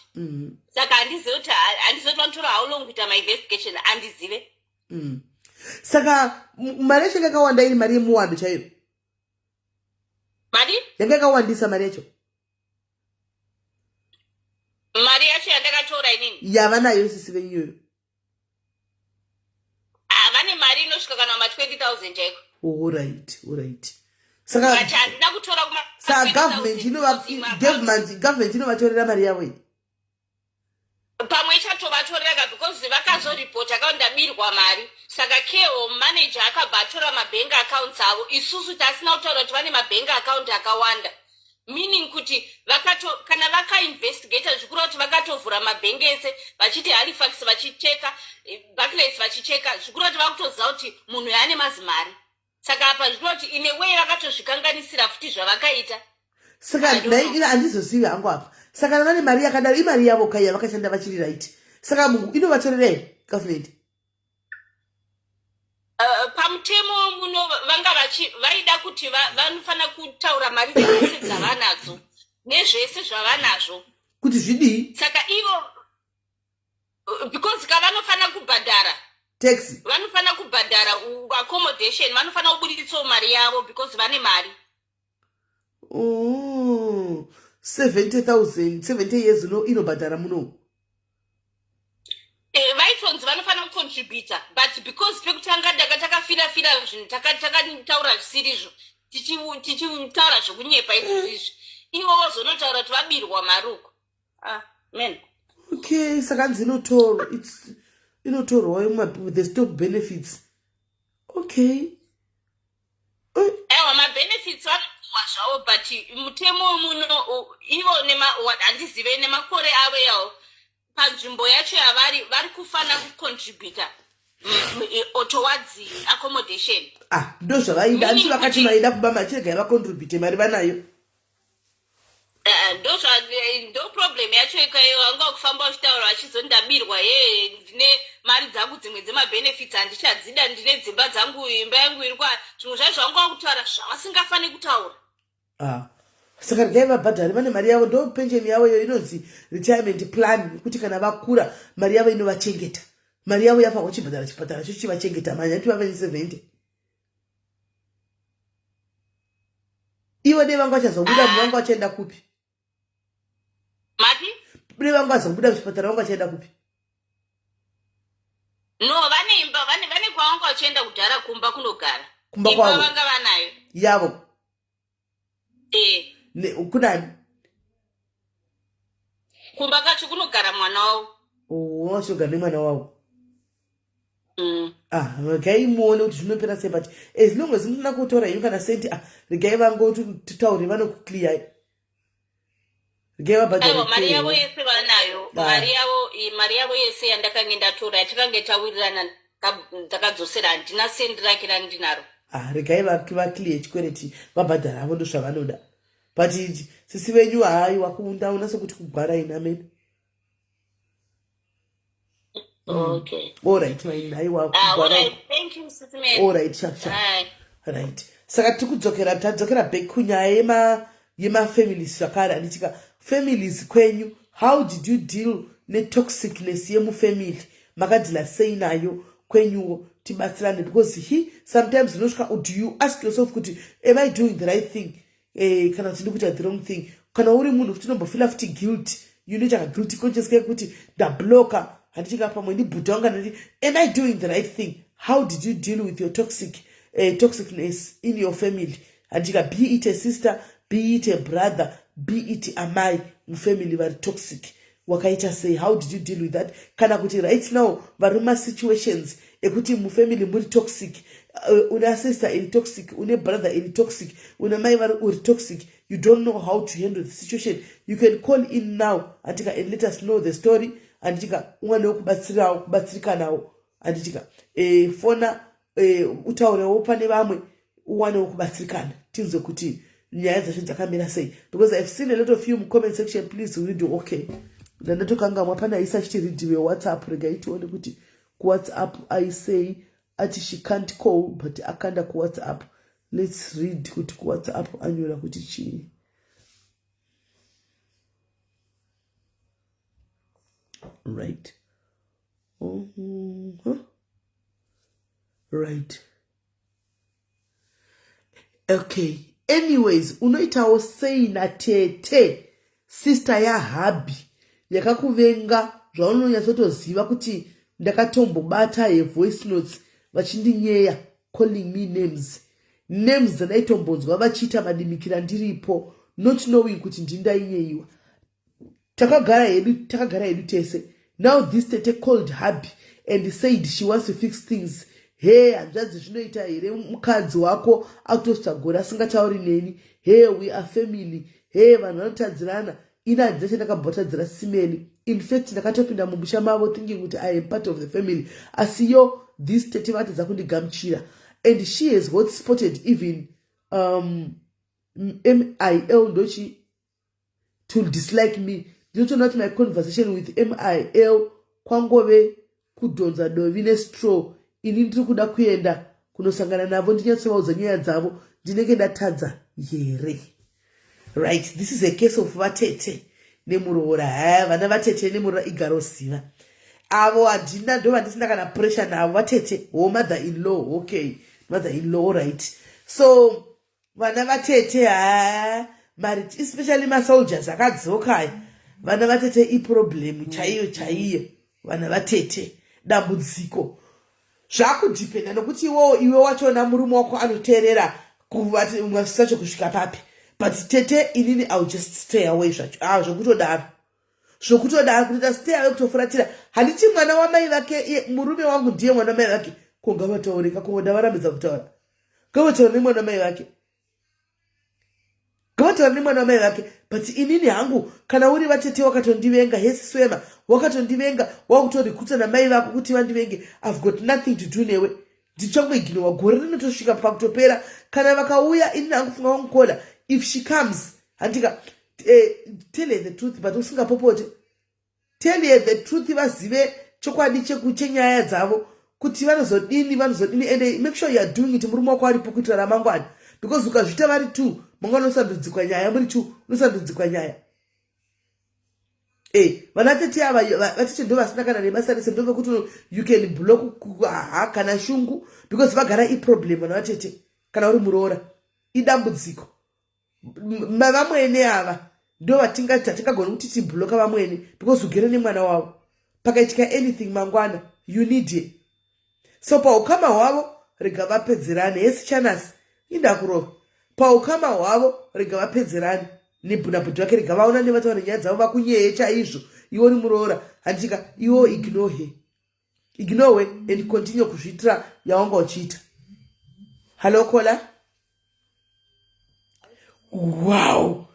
Saka handizive kuti handizive kuti vanotora how long kuita mainvestigation handizive. Saka mari yacho yanga yakawanda iri mari yemuwando chaiyo? Mari yanga yakawandisa mari yacho? Mari yacho yandakatora inini yavanayo sisi venyu iyoyo? Ah, vane mari inosvika kana ma 20,000 chaiko. Alright, alright. Saka But handina kutora kuma saka 20,000 government inova because imwe account government inovatorera mari yavo iyi? Pamwe ichatovatorera ka because vakazoripota ka ndabirwa mari saka care home manager akabva atora mabank accounts avo isusu tasina kutaura kuti vane mabank account akawanda meaning kuti vakato kana vakainvestigata zvikureva kuti vakatovhura mabhengi ese vachiti halifax vachicheka eh, barclays vachicheka zvikureva kuti vakutoziva kuti munhu yaane mazimari saka apa zvikureva kuti in a way vakatozvikanganisira futi zvavakaita. Saka nhai ina handizozivi hangu apa. Saka kana vane mari yakadaro imari yavo kai yavakashanda vachiri right saka munhu inovatorera here government? Pamutemo muno vanga vachi vaida kuti vanofanira kutaura mari dzese dzavanadzo nezvese zvavanazvo kuti zvidii. Saka ivo because ka vanofanira kubhadhara tax, vanofanira kubhadhara accommodation, vanofanira kuburitsawo mari yavo because vane mari. Oh, 70,000 70 years inobhadhara muno. Eh, vaitonzi vanofanira kucontributa but because pekutanga ndaka takafira-fira zvinhu takataura zvisirizvo tichitaura zvokunyepa izvozvo izvi ivo vozonotaura kuti vabirwa mari uko. Ah, man. Okay, saka hanzi inotorwa inotorwa the stock benefits. Okay. Aiwa, mabenefits vanopuwa zvavo but mutemo muno ivo handizive nemakore avo yawo panzvimbo yacho yavari vari kufanira kucontributa towards accommodation. Ah, ndo zvavaida handiti? Vakati vaida kuba mari, chiregai vacontribute mari vanayo. Eh, ndo problem yacho ikayo vanga kufamba vachitaura vachizondabirwa ye ndine mari dzangu dzimwe dzemabenefits handichadzida ndine dzimba dzangu imba yangu iri kwa zvimwe zvacho zvanga kutaura zvavasingafaniri kutaura. Ah. Saka regai vabhadhare vane mari yavo ndo pension yavo iyo inonzi retirement plan kuti kana vakura mari yavo inovachengeta mari yavo yafa kuchibhadhara chipatara cho chivachengeta mari yati vave ne70 ivo dei vanga vachazobuda ah. vanga vachaenda kupi? Mati dei vanga vazobuda muchipatara vanga vachaenda kupi? No, vane imba vane kwavanga vachienda kudhara kumba kunogara. Kumba kwavo vanga vanayo. Yavo? Eh. Kunani? Kumba kacho kunogara mwana wavo. Oh, vachogara nemwana wavo. Ah, regai muone kuti zvinopera sei but as long as musina kutora henyu kana senti ah, regai vangotitaure vanokuclear regai vabhadhare. Mari yavo yese vanayo. Ah. Mari yavo yese yandakange ndatora yatakange tawirirana ndakadzosera handina sendi rake randinaro. Ah, regai vaclear chikwereti vabhadhara havo ndo zvavanoda but sisi venyu haiwa kundaona sekuti kugwara ina mene. Okay. Alright, maini haiwa. Ah, alright, thank you sisi Mary. Alright, sharp sharp. Right, saka tiri kudzokera tadzokera back kunyaya yema yemafamilies zvakare handitika families kwenyu how did you deal netoxicness yemufamily makadhila sei nayo kwenyuwo tibatsirane because he sometimes unosvika do you ask yourself kuti am I doing the right thing eh, kana kuti ndikuita the wrong thing kana uri munhu futi unombofila futi guilt you need a guilty conscious kekuti ndabloka handitika pamwe ndibhuta wanga ndati am I doing the right thing? How did you deal with your toxicness in your family handitika be it a sister, be it a brother, be it amai mufamily vari toxic wakaita sei? How did you deal with that? Kana kuti right now vari mumasituations ekuti mufamily muri toxic una sister iri toxic, une brother iri toxic, una mai vari uri toxic, you don't know how to handle the situation, you can call in now handitika and let us know the story handitika uwanewo kubatsirawo kubatsirikanawo handitika e, fona e, utaurewo pane vamwe uwanewo kubatsirikana tinzwe kuti nyaya dzacho dzakamira sei because I've seen a lot of you mucomment section, please read. Okay, ndandatokangamwa pane aisa achiti read wewhatsapp regai tione kuti kuwhatsapp aisei. Ati she can't call but akanda kuWhatsApp. Let's read kuti kuWhatsApp anyora kuti chii. Right. Right. Okay. Anyways, unoitawo sei natete sister yahubby yakakuvenga zvaunonyatsotoziva kuti ndakatombobata yevoice notes vachindinyeya, calling me names, names dzandaitombonzwa vachiita madimikira ndiripo, not knowing kuti ndindainyeyiwa. Takagara hedu, takagara hedu tese. Now this tete called hubby and said she wants to fix things. He, hanzvadzi, zvinoita here mukadzi wako akutosvitsa gore asingatauri neni? He, we are family. He, vanhu vanotadzirana. Ini handina chandakambotadzira simeli. In fact, ndakatopinda mumusha mavo thinking kuti I am part of the family, asi yo, this tete vatadza kundigamuchira and she has hotspotted even mil ndochi to dislike me. Ndinotoona kuti my conversation with mil kwangove kudhonza dovi nestraw. Ini ndiri kuda kuenda kunosangana navo, ndinyatsovaudza nyaya dzavo. Ndinenge ndatadza here? Right, this is a case of vatete nemuroora. Haya, vana vatete nemuroora, igaroziva avo. Handina, ndo vandisina kana pressure navo vatete. Ho, mother in law. Okay, mother in law, right. So vana vatete, ha, mari, especially masoldiers akadzoka. Vana vatete iproblem chaiyo chaiyo. Vana vatete dambudziko. Zvakudhipenda nokuti iwewo, iwe wachona, murume wako anoteerera sacho kusvika papi. But tete, inini I will just stay away zvacho. Ah, zvokutodaro, zvokutodaro, kutoita stay away, kutofuratira. Handiti mwana wamai vake, murume wangu ndiye mwana wamai vake? Ko ngavataurika, ko ndavarambidza kutaura? Ngavataura nemwana wamai vake, ngavataura nemwana wamai vake. But inini hangu, kana uri vatete wakatondivenga, hesi swema, wakatondivenga, wakutorikutsa namai vako kuti vandivenge, I've got nothing to do newe. Ndichangoignowa gore rinotosvika pakutopera. Kana vakauya, inini hangu, funga wangukola, if she comes, handika, tell her the truth, but usingapopote. Tell her the truth, vazive chokwadi chenyaya dzavo kuti vanozodini, vanozodini. And make sure you are doing it murume wako aripo, kuitira ramangwana, because ukazviita vari two, mangwana unosandudzikwa nyaya. Muri two, unosandudzikwa nyaya. E, vana tete ava, vatete ndo vasina kana nebasa rese, ndovekuti you can block ha kana shungu, because vagara iproblem. Vana vatete, kana uri muroora, idambudziko. Vamwene ava ndo vatingati hatingagoni kuti tibloka vamwene, because ugere nemwana wavo. Pakaitika anything mangwana, you need it. So paukama hwavo, rega vapedzerane. Hesi chanasi, indakurova. Paukama hwavo, rega vapedzerane nebhunabhudhi vake, rega vaona nevataura nyaya dzavo, vakunyeye chaizvo. Iwe uri muroora, handika? Iwo ignore her, ignore and continue kuzviitira yawanga uchiita. Hallo caller. Wow,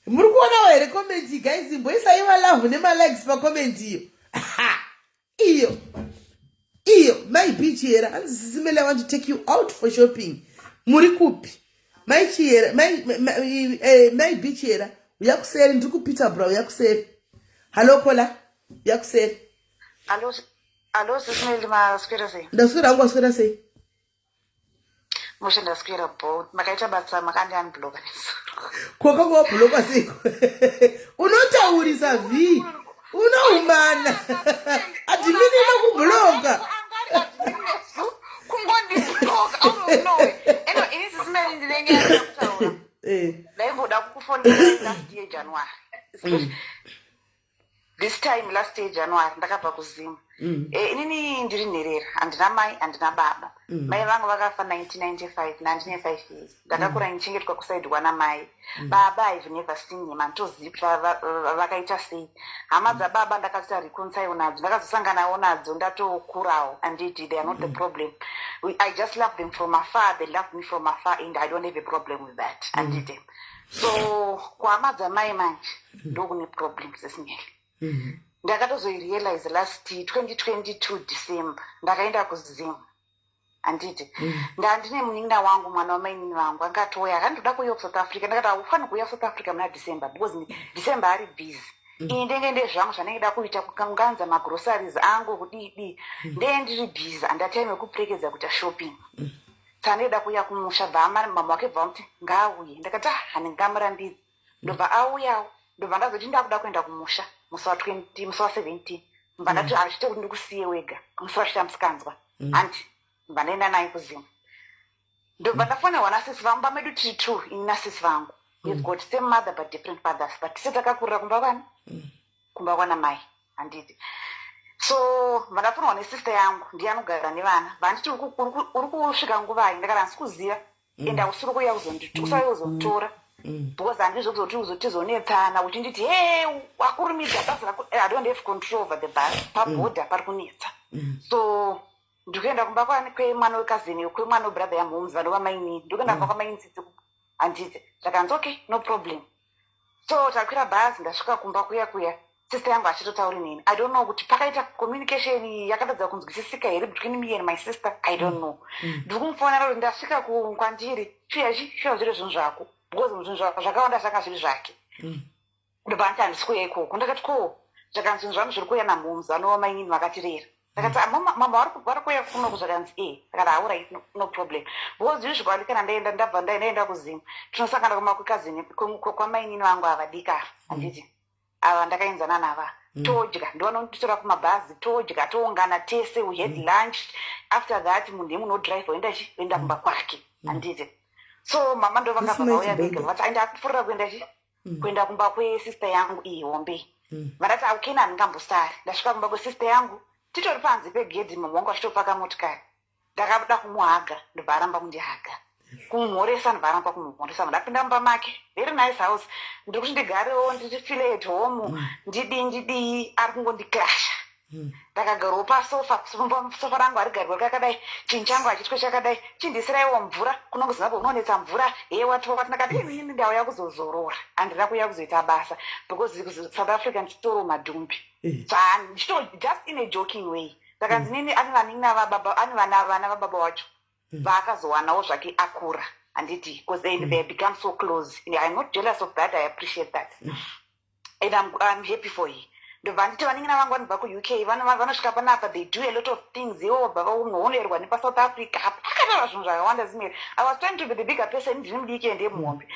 muri kuonawo here comment, guys? Imboisai malove nemalikes pacomment iyo iyo iyo. Mai Bichiyera, hanzi, "Sisimele, I want to take you out for shopping. Muri kupi?" Mai Chiyera, mai Bichiyera, uya kuseri, ndiri kuPeterborough, uya kuseri. Hallo caller, uya kuseri. Alo, alo, Sisimeli, maswera sei? Ndaswera hangu, waswera sei? Mushe, ndaswera bo. Makaita basa makandi unblocka nesoro. Kwakanga wablockwa seiko? Unotaurisa v unoumana, admin inokublocka. Kungondibloka out of nowhere. Eno ini, Sisimeli, ndine nyaya yekutaura. Ndaimboda kukufonera last year January. This time last year January ndakabva kuZim. Inini ndiri nherera, handina mai, handina baba. Mai vangu vakafa 1995 nandine 5 years. Ndakakura ndichengetwa kuside kwana mai. Baba, I've never seen him, handitozivi kuti vakaita sei. Hama dzababa ndakazoita reconcile nadzo, ndakazosanganawo nadzo ndatokurawo, anditi? They are not the problem. I just love them from afar, they love me from afar, and I don't have a problem with that, anditi? So kuhama dzamai manje ndokune problem, Sisimeli. Ndakatozoirealize last 2022 December, ndakaenda kuZim, handiti? Ndandine munin'ina wangu, mwana wamainini vangu, akatouya akandoda kuuya kuSouth Africa. Ndakati, "Haufaniri kuuya South Africa muna December," because December ari busy. Ini ndenge ndezvangu zvandenge da kuita, kukanganza magroceries angu, kudii dii. Ndee ndiri busy, handina time yekuperekedza kuita shopping. Saka ndeda kuuya kumusha. Bva mama wake bva vamuti ngaauye. Ndakati, "Ah, handingamurambidzi." Ndobva auyawo, ndobva ndazoti ndakuda kuenda kumusha musi wa20, musi wa17. Mbva ndati hazviite kuti ndikusiye wega musi wachiita musikanzwa, handi. Ndobva ndaenda naye kuZim. Ndobva ndafonerwa nasisi vangu. Pamedu tiri two, ini nasisi vangu. We've got same mother but different fathers, but tise takakurira kumba kwani, kumba kwana mai, handiti? So vandafonerwa nesister yangu, ndiye anogara nevana. Vanditi, "Uri kusvika nguvai?" Ndakati, "Handisi kuziva, ende hausiri kuuya usauya kuzonditora, because handizvo kuzoti tizonetsana uchinditi, 'He, wakurumidza bhazi rako.' I don't have control over the bus. Pabhodha pari kunetsa." So ndikuenda kumba kwemwana wekazini, kwemwana webrother yamhomes, vanova mainini. Ndikuenda kumba kwamainitsitsi, handiti? Zvakanzi, "Okay, no problem." So takwira bhazi, ndasvika kumba kuya kuya, sister yangu achitotauri neni. I don't know kuti pakaita communication yakatadza kunzwisisika here between me and my sister, I don't know. Ndiri kumufonera kuti ndasvika kwandiri, chiuya chi chiuya zviri zvinhu zvako, because zvinhu zvakawanda zvanga zviri zvake. Ndobva nditi, "Handisi kuuya ikoko." Ndakati, "Ko?" Zvakanzi, "Zvinhu zvangu zviri kuuya namhomes, vanova mainini vakatirera." Ndakati, "Ah, mama vari kuuya kunoku?" Zvakanzi, "E." Ndakati, "Alright, no problem," because zviri zvikwadi kana ndaenda, ndabva ndaenda kuZimu, tinosangana kumakwekazini kwamainini vangu ava dika ava, handiti? Ava ndakaenzana nava. Todya, ndovanonditora kumabhazi, todya, toungana tese. We had lunch. After that munhu emunodrive oenda chi oenda kumba kwake, handiti? So mama ndo vakabva vauya vega, vati aenda akupfuurira kuenda chi kuenda kumba kwesister yangu iyi hombe. Vandati, "Aukeni, handingambosari." Ndasvika kumba kwesister yangu, titori panze pegedhi, mama wangu achitopaka motikari. Ndakada kumuhaga, ndobva aramba kundihaga. Kumumhoresa, ndobva aramba kumumhoresa. Ndapinda mumba make, very nice house. Ndiri kuti ndigarewo, ndichifeel at home, ndidii ndidii, ari kungondiclasha. Ndakagarawo pasofa, sofa rangu harigarwe kakadai, chinhu changu hachitwe chakadai. "Chindisiraiwo mvura, kuno kuZimbabwe unonetsa mvura." He, wati wati. Ndakati, "Inini ndauya kuzozorora, handina kuuya kuzoita basa, because South Africa ndichitoro madhumbi." So just in a joking way. Ndakanzi nini ane vanin'ina vababa, ane vana vababa wacho vaakazowanawo zvake akura, handiti? Because they become so close. I'm not jealous of that, I appreciate that and I'm happy for her. Ndobva nditi, "Vanin'ina vangu vanobva kuUK, vanosvika panapa, they do a lot of things. Ivo vabva vaunoonerwa nepaSouth Africa." Akataura zvinhu zvakawanda zimeri. I was trying to be the bigger person, ndini mudiki ende muhombe.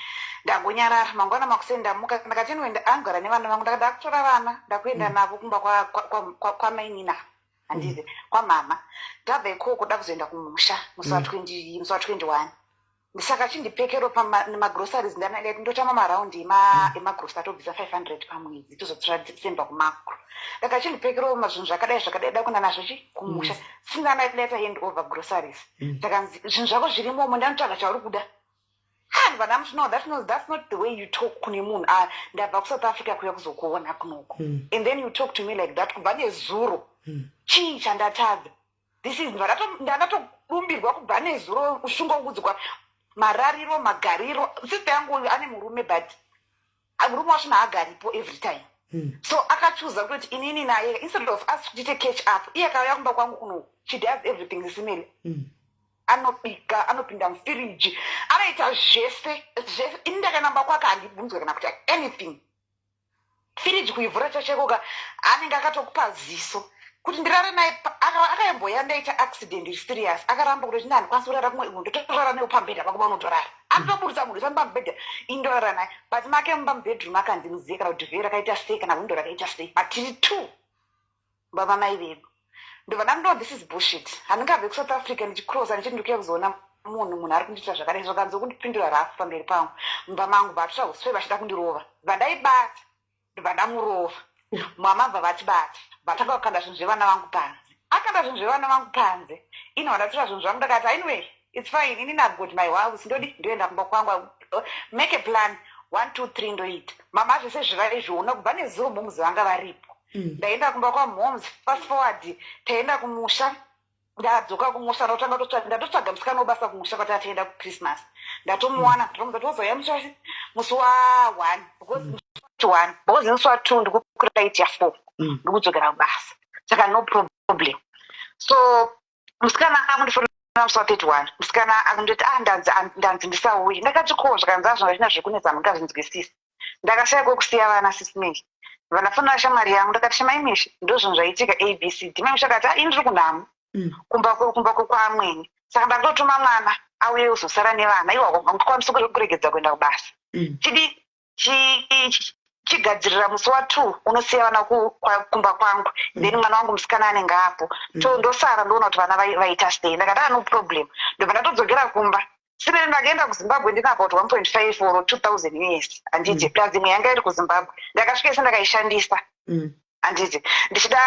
Ndangonyarara. Mangwana makuseni ndamuka, ndakati noenda angara nevana vangu. Ndakada kutora vana, ndakuenda navo kumba kwamainina, handiti, kwamama. Ndabva ikoko, da kuzoenda kumusha musi wa20, musi wa21. Saka chindipekero pamagroceries. Ndotama maraundi emagrocery, atobvisa 500 pamwedzi, tozotora December kuMakro. Ndaka chindipekero zvinhu zvakadai zvakadai, da kuenda nazvo chi kumusha. Singana leta hand over groceries. Ndakanzi, "Zvinhu zvako zvirimomo, ndanotsvaga chauri kuda." Vanhu vanamuti, "No, that's not the way you talk kune munhu. Ah, ndabva kuSouth Africa kuya kuzokuona kunoko, and then you talk to me like that. Kubva nezuro, chii chandatadza? This is ndakatodumbirwa kubva nezuro, kushungurudzwa, marariro, magariro." Sister yangu uyu ane murume, but murume wacho haagaripo every time. So akachuza kutoti inini naye, instead of us tiite catch up, iye akauya kumba kwangu kuno. She does everything simile. Anobika, anopinda mufiriji, anoita zvese zvese. Ini ndakanamba kwake, handibvunzwe kana kuita anything. Firiji kuivhura chachaikoka, anenge akatokupa ziso kuti ndirare naye. Akayamboya ndaita accident serious, akaramba kuti chini, handikwanisi kurara kumwe, ndotorara newe pamubhedha pako paunotorara. Anotoburisa munhu isa pamubhedha, indorara naye, but make mumba mubedroom akandimuziye kana kuti vhei rakaita sei, kana windo rakaita sei. Matiri two baba mai vedu. Ndobva ndandoo, "This is bullshit. Handingabve kuSouth Africa ndichicrossa ndichiti ndikuya kuzoona munhu, munhu ari kundiita zvakadai." Zvakanzi kundipindura rafu pamberi pangu mumba mangu, vatsva uswe vachida kundirova. Bva ndaibata, ndobva ndamurova. Mama bva vatibata, vatanga kukanda zvinhu zvevana vangu panze. Akanda zvinhu zvevana vangu panze, ini vandatora zvinhu zvangu. Ndakati, "Anyway, it's fine. Inini I've got my house. Ndodi ndoenda kumba kwangu. Make a plan, one two three, ndoita." Mama zvese zvivaizviona kubva nezuro, momuzi vanga varipo. Ndaenda kumba kwamoms. Fast forward, taenda kumusha. Ndadzoka kumusha, ndotanga ndatotsvaga musikana webasa kumusha kwati ataenda kuChristmas. Ndatomuwana, ndatomuza tozoya musi wa1, because musi wa1, because musi wa2 ndikukwira iti ya4, ndikudzokera kubasa, saka no problem. So musikana akundifonera musi wa31. Musikana akundoti, "Ah, ndanzi ndisauye." Ndakati, "Ko?" Zvakanzi, "Azvo zvina zvekunetsa, mungazvinzwisisi." Ndakashaya kwekusiya vana, sisimei. Vandafonera shamwari yangu, ndakati, "Shamaimishi, ndozvinhu zvaitika abcd." Maimisha akati, "Ah, ini ndiri kunhamo kumba kwamweni, saka ndakutotuma mwana auye uzosara nevana. Iwo hakwanisi kuregedza kuenda kubasa. Chidi chigadzirira musi wa2 unosiya vana kumba kwangu, then mwana wangu musikana anenge apo, to ndosara ndoona kuti vana vaita sei." Ndakati, "Ah, no problem." Ndobva ndatodzokera kumba. Sibere ndakaenda kuZimbabwe ndine about 1.5 or 2000 US, handiti? Plus imwe yanga iri kuZimbabwe. Ndakasvika ise ndakaishandisa, handiti? Ndichida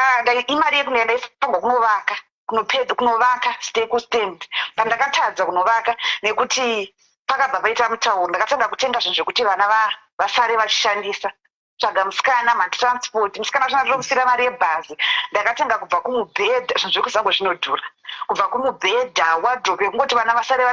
imari yekunoenda, ndaifanirwa kunovaka, kunopedza kunovaka stay kustand. Pandakatadza kunovaka nekuti pakabva paita mutauro, ndakatanga kutenga zvinhu zvekuti vana vasare vachishandisa, tsvaga musikana, matransport. Musikana wacho ndatomusiyira mari yebhazi. Ndakatenga kubva kumubhedha, zvinhu zvekuzango zvinodhura, kubva kumubhedha, wardrobe yekungoti vana vasare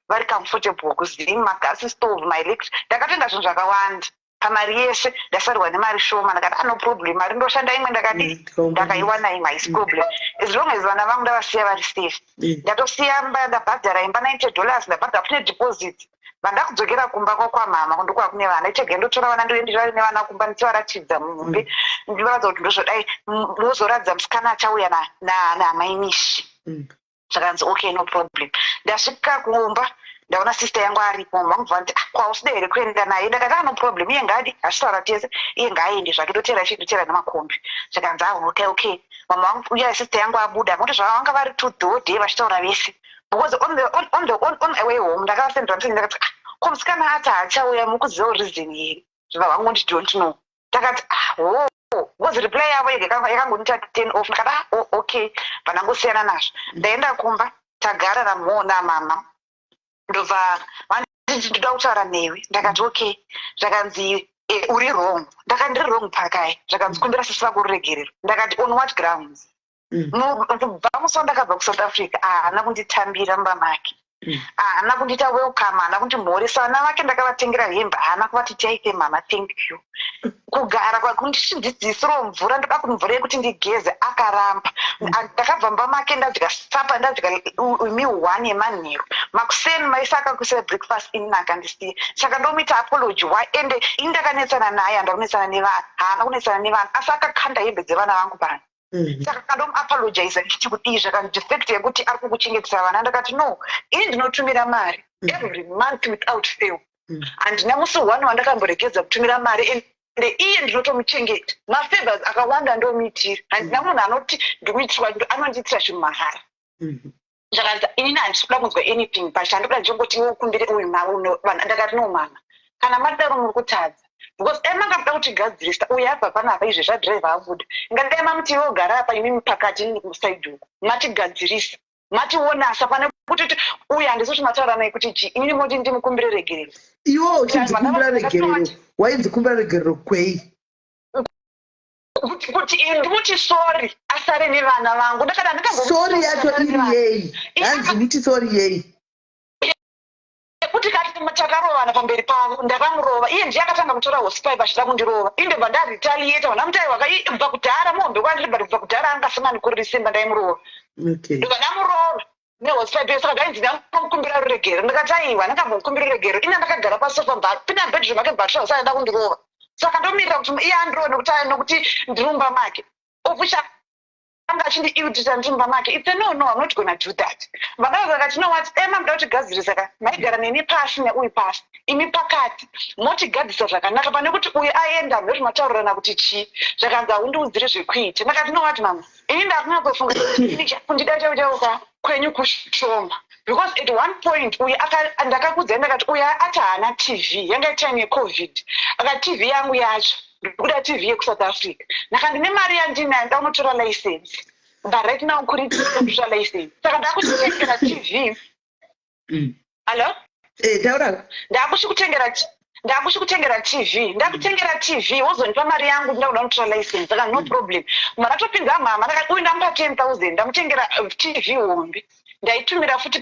vari comfortable kuzim, magas stove, maelectric. Ndakatenga zvinhu zvakawanda pamari yese. Ndasarwa nemari shoma. Ndakati, "Ah, no problem, mari ndoshanda imwe." Ndakadi ndakaiwana imwe, haisi problem, as long as vana vangu ndavasiya vari safe. Ndatosiya mba, ndabhadhara imba $90, ndabhadhara kune deposit. Vandakudzokera kumba kwakwamama ndokwa kune vana. Ichega ndotora vana, ndoendera nevana kumba, ndichivaratidza mumbe, ndivaratidza kuti ndozvodai, ndozoratidza musikana achauya naamaimishi. Zvakanzi, "Okay, no problem." Ndasvika kumba, ndaona sister yangu aripo. Vangubva nditi, "Ah, kwausida here kuenda naye?" Ndakati, "Ah, no problem, iye ngadi hazvitaura tese, iye ngaaende zvake, ndotera chi ndotera nemakombi." Zvakanzi, "Ah, okay." Mama vangu uya, sister yangu abuda, nokuti zvavanga vari to the whole day vachitaura vese, because on the way home ndakavasendera message. Ndakati, "Ah, ko musikana ati haachauya, mukuzivawo reason here?" Zvibva vangonditi, "Don't know." Takati, "Ah, ho." Because reply yavo yega yakangondiita 10 off. Ndakati, "Ah, oh, okay." Vandangosiyana nazvo. Ndaenda kumba, tagara namama. Ndobva vanditi, "Ndoda kutaura newe." Ndakati, "Okay." Zvakanzi, "Uri wrong." Ndakati, "Ndiri wrong pakai?" Zvakanzi, "Kumbira sisi vako ruregerero." Ndakati, "On what grounds?" Kubva musi wandakabva kuSouth Africa, haana kunditambira mumba make, haana kundiita welcome, haana kundimhoresa. Vana vake ndakavatengera hembe, haana kuvati, "Taike mama, thank you." Kugara kundishindidzisirawo mvura, ndoda kuti mvura yekuti ndigeze, akaramba. Ndakabva mumba make ndadya supper, ndadya meal one yemanheru. Makuseni maisa akakuisira breakfast, ini akandisiya. Saka ndomuita apology why? Ende ini ndakanetsana naye, handa kunetsana nevana, haana kunetsana nevana, asi akakanda hembe dzevana vangu pano. Saka ndomuapologize ndichiti kudii? Zvakanzi, fact yekuti ari kukuchengetesa vana. Ndakati, "No, ini ndinotumira mari every month without fail. Handina musi one wandakamboregedza kutumira mari. Ende iye ndinotomuchengeta, mafavors akawanda ndomuitira. Handina munhu anoti ndikuitirwa, anondiitira zvinhu mahara." Zvakanzi, "Inini handisi kuda kunzwa anything, but chandikuda ndichongoti iwe ukumbire uyu vanhu." Ndakati, "No mama, kana madaro muri kutadza, because dai manga muda kutigadzirisa, uyu abva panapa izvi zvadhiraivha abuda, ngadai mamuti iwe ugara apa, imimi pakati, inini kusaidi uku, matigadzirisa, mationasa, pane kuti uyu handisi kuti mataura naye kuti chii, inini moti ndimukumbire regerero." Iwo uchinzikumbira regerero, wainzikumbira regerero kwei? Kuti ndimuti sorry, asare nevana vangu. Ndakati handingambo Sorry yacho iri yei? Hanzi muti sorry yei? Kuti kati takarovana pamberi pavo. Ndakamurova, iye ndiye akatanga kutora hosepipe achida kundirova. Indobva ndaretaliata. Vana mutai wakabva kudhara muhombe kwandiri, but kubva kudhara angasingandikuriri simba, ndaimurova. Ndobva ndamurova nehosepipe. Saka ndainzi ndamukumbira ruregero. Ndakati, "Aiwa, ndakambomukumbira ruregero. Ina ndakagara pasofa, pinda mubedroom make, bhatira usada kundirova. Saka ndomirira kuti iye andirove nekuti ndiri mumba make, ofucha anga achindiiutisa ndiri mumba make? It's a no no, I'm not gonna do that." Vakava vakati, "No what, ema muda kutigadzirisa ka, maigara neni pasi neuyu pasi, imi pakati, motigadzisa zvakanaka, pane kuti uyu aenda noti mataurirana kuti chii." Zvakanzi, "Haundiudziri zvekuita." Ndakati, "No what mama, ini ndakunyatsofunga kundida chaivo chaivo ka kwenyu kushoma, because at one point uyu ndakakudzai." Ndakati, "Uyu ati haana TV, yanga time yeCovid. Akati TV yangu yacho, ndikuda TV yekuSouth Africa. Ndaka ndine mari yandinayo, nda kunotora license, but right now kuri kutora license, saka ndakuchitengera TV." Hallo? Taura. Ndakuchikutengera TV, ndakutengera TV, wozondipa mari yangu, ndakuda kutora license. Saka no problem. Makatopinza mama. Ndakati, "Uyu ndamupa 10,000, ndamutengera TV hombe." Ndaitumira futi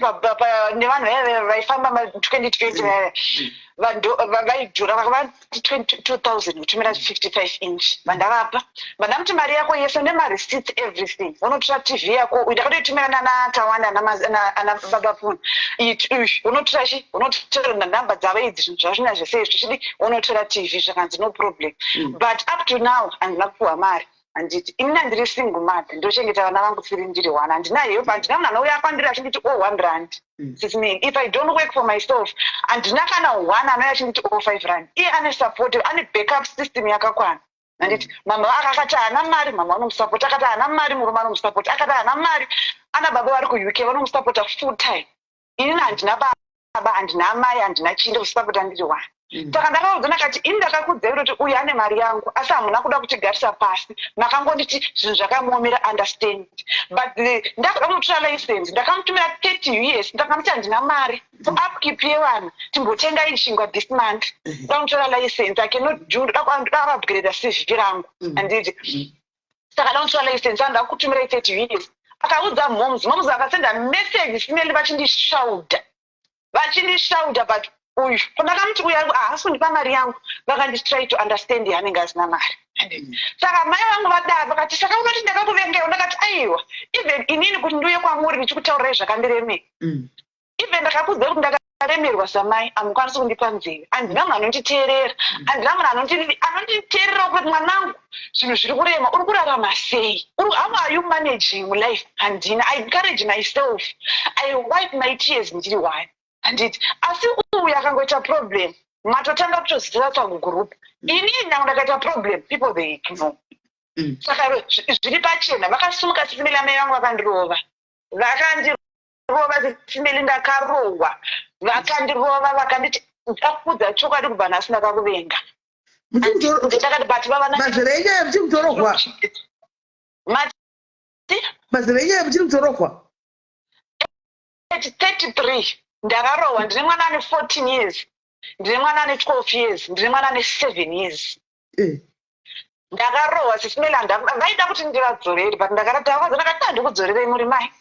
nevanhu vaya vaifamba ma2020 vaya vaidhura, vakavati 2000 kutumira 55 inch. Vandavapa, vandamuti mari yako yese nemareceipts, everything, unotora TV yako. Ndakatoitumira nana Tawanda, ana baba Puna. Unotora chi, unotora nhamba dzavo idzi, zvinhu zvazvina zvese izvi zvichidi, unotora TV. Zvakanzi no problem. But up to now handina kupuhwa mari, handiti? Inini handiri single mother, ndochengeta vana vangu tiri ndiri one. Handina help, handina munhu anouya kwandiri achinditi o R1. Sis me, if I don't work for myself, handina kana one anouya achinditi o R5. Iye ane support, ane backup system yakakwana, handiti? Mama akati haana mari, mama vanomusapota. Akati haana mari, murume anomusapota. Akati haana mari, ana baba vari kuUK vanomusapota full time. Inini handina baba, handina mai, handina chii, ndokusapota ndiri one. Saka ndakaudza, ndakati ini ndakakudzai kuti uyu ane mari yangu, asi hamuna kuda kutigarisa pasi, makangonditi zvinhu zvakamuomera, understand? But ndakada kumutora license, ndakamutumira 30 US. Ndakamuti handina mari for upkeep yevana, timbotengai chingwa this month. Ndamutora license, I cannot do, ndoda kuupgrade CV rangu, handiti? Saka ndamutora license, anoda kutumirai 30 US. Akaudza moms, moms akasenda message simeli vachindishauda, vachindishauda. But uyu pandakamuti uyu haasi kundipa mari yangu, vakandi try to understand, yaanenge asina mari. Saka mai vangu vadaro vakati, "Saka unoti ndakakuvengera?" Ndakati, "Aiwa, even inini kuti ndiuye kwamuri ndichikutaurirai zvakandiremera, even ndakakudzai kuti ndakaremerwa samai, hamukwanisi kundipa nzeve. Handina munhu anonditeerera, handina munhu anonditeerera kuti mwanangu, zvinhu zviri kurema, uri kurarama sei? How are you managing life?" Handina. I encourage myself, I wipe my tears ndiri one, handiti? Asi uyu akangoita problem, matotanga kutoziva tsvagu Inini nyange ndakaita problem, people they ignore. Saka zviri pachena, vakasumuka Sis Melly, amai vangu vakandirova, vakandirova Sis Melly, ndakarohwa, vakandirova, vakanditi, "Ndakudza chokwadi, kubva nhasi ndakakuvenga." Ndakati, but vavana Mazera enyaya muchiri kutorohwa? Mati? Mazera enyaya muchiri kutorohwa? At 33 ndakarohwa. Ndine mwana ane 14 years, ndine mwana ane 12 years, ndine mwana ane 7 years. Ndakarohwa Sis Melly, vaida kuti ndivadzorere, but ndakarata, ndakati handikudzorerei, muri mai.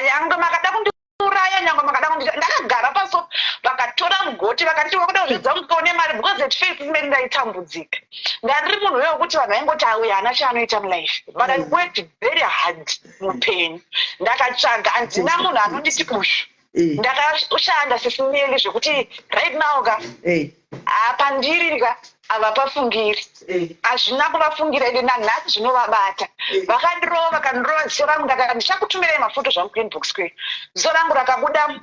Nyange makada kundiuraya, nyange makada kundi, ndakagara pasofa, vakatora mugoti, vakanditi wakuda kuzvidza mukaone mari, because at first Sis Melly ndaitambudzika. Ndandiri munhu uyo wekuti vanhu vaingoti auya haana chaanoita mulife, but I worked very hard muupenyu, ndakatsvaga, handina munhu anonditi uyu. Ndakashanda Sis Melly zvekuti right now ka, hapandiri ka, havapafungiri. Hazvina kuvafungira, ende nanhasi zvinovabata. Vakandirova, vakandirova ziso rangu. Ndakati ndichakutumirai mafoto zvangu kuinbox kwenyu. Ziso rangu rakabuda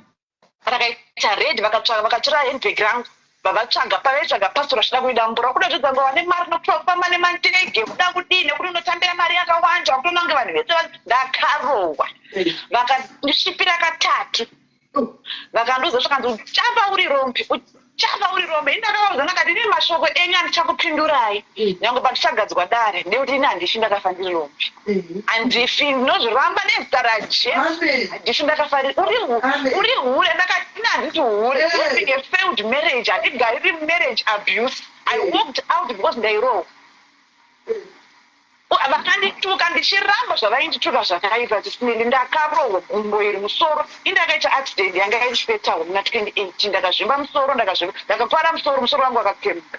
rakaita red. Vakatsvaga, vakatora handbag rangu, vavatsvaga pavaitsvaga pastor vachida kuidambura, kuda zvidzanga vane mari nokutofamba nemandege, kuda kudii, nekuti unotambira mari yakawanda, kutonange vanhu vese. Ndakarohwa, vakandisvipira katatu, vakandiudza zvakanzi, "Uchava uri rombe, uchava uri rombe." Ini ndakavaudza, ndakati, "Inini mashoko enyu handichakupindurai nyange pandichagadzwa dare, nekuti ini handifi ndakafa ndiri rombe, handifi, ndinozviramba nezita raJesu." Amen. Handifi ndakafa Amen. uri hure. Ndakati ini handiti hure. Having a failed marriage, handigariri marriage abuse. I walked out because ndairohwa. Vakandituka ndichiramba zvavaindituka zvakaipa. Sis Melly, ndakarohwa gumbo iri, musoro. Indakaita accident yanga iri fatal muna 2018. Ndakazvimba musoro, ndakazvimba, ndakakwara musoro, musoro wangu wakakemuka.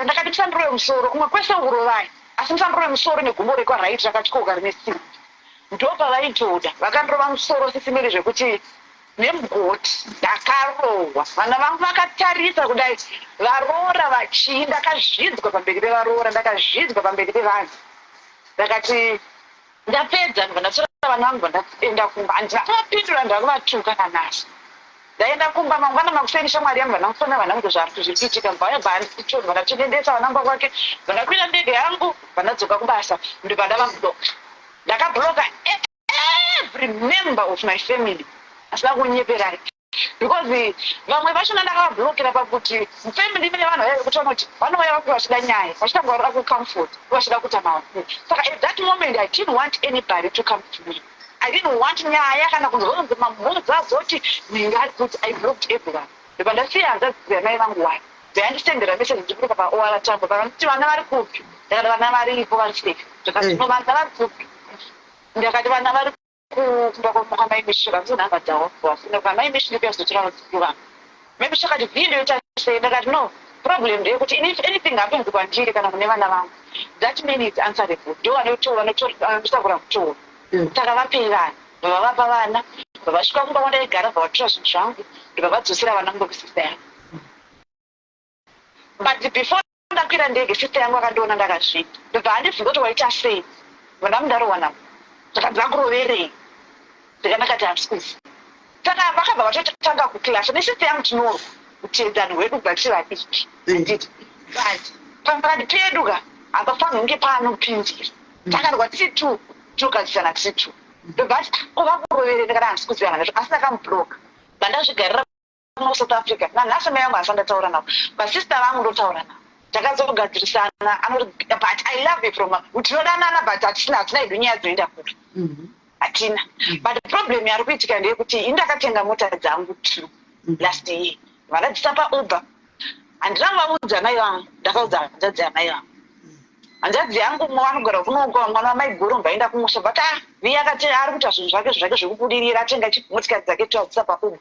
Ndakati musandirove musoro, kumwe kwese urovai, asi musandirove musoro negumbo rekwaright rakatyoka rine simbi. Ndopavaitoda, vakandirova musoro Sis Melly zvekuti nemugoti. Ndakarohwa vana vangu vakatarisa kudai, varoora vachii. Ndakazvidzwa pamberi pevaroora, ndakazvidzwa pamberi pevanhu. Ndakati ndapedza, ndobva ndatora vana vangu, bva ndaenda kumba. Handina kuvapindura, ndakuvatuka nanhasi. Ndaenda kumba mangwana makuseni, shamwari yangu vandamufona, vandamuudza zvari zviri kuitika, bva vabva anditobva ndatoendesa vana mumba kwake, bva ndakwira ndege yangu, bva ndadzoka kubasa, ndobva ndavabloka. Ndakabloka every member of my family, asina kunyeperai, because vamwe vachona ndakavablokera pakuti mufamily mune vanhu vaya vekuti vanoti vanouya vakuti vachida nyaya, vachida kunga kucomfort, vachida kuita mafu. Saka at that moment I didn't want anybody to come to me. I didn't want nyaya kana kunzwa kunzi mamhodzi azoti ndingati. I blocked everyone. Ndobva ndasiya hanzvadzi yamai vangu one, ndayandisendera message ndichiburuka paOR Tambo. Vakanditi, "Vana vari kupi?" Ndakati, "Vana varipo, vari safe." Ndakati, "No, vana vari kupi?" Ndakati, "Vana vari Kumba kwamai Mishi, vakazonhamba dzavo vafuna kwamai Mishi ndikuyazotora vazukuru vangu. Mai Mishi akati, "Vii, ndoita sei?" Ndakati, "No problem, ndeyekuti if anything happens kwandiri kana kune vana vangu, that man is answerable, ndo vanotakura mutoro. Saka vapei vana." Vavapa vana, vavasvika kumba kwandaigara, vavatora zvinhu zvangu, ndobva vadzosera vana kumba kwesista yangu. But before ndakwira ndege, sister yangu akandiona ndakazvita, ndobva andibvunza kuti, "Waita sei?" Vandamudarowa navo, zvakanzi, "Vakuroverei?" Ndikanakati, "Handisi kuziva." Saka vakabva vatotanga kuclasha nesister yangu. Tinorwa utenzani hwedu kubva tiri vadiki, handiti? But pakati pedu ka hapafaniri kunge paanopindira. Takarwa tiri two, togadzisana tiri two. Ndobva ati, "Uvakurovere?" Ndikati, "Handisi kuziva nazvo." Asi ndakamubloka, bandazvigarira kuno South Africa. Nanhasi mai vangu asandataura navo, vasista vangu ndotaura navo, takazogadzirisana. Anoti, but I love you from tinodanana, but hatisina, hatina hedu nyaya dzinoenda kure, hatina. But problem yari kuitika ndeyekuti ini ndakatenga mota dzangu two last year, vandadzisa paUber. Handina kuvaudza mai vangu, ndakaudza hanzvadzi yamai vangu. Hanzvadzi yangu mumwe anogara kunoko, mwana wamai guru, mbaenda kumusha, but ah, viye akati ari kuita zvinhu zvake zvekubudirira, atenga motikari dzake two, adzisa paUber.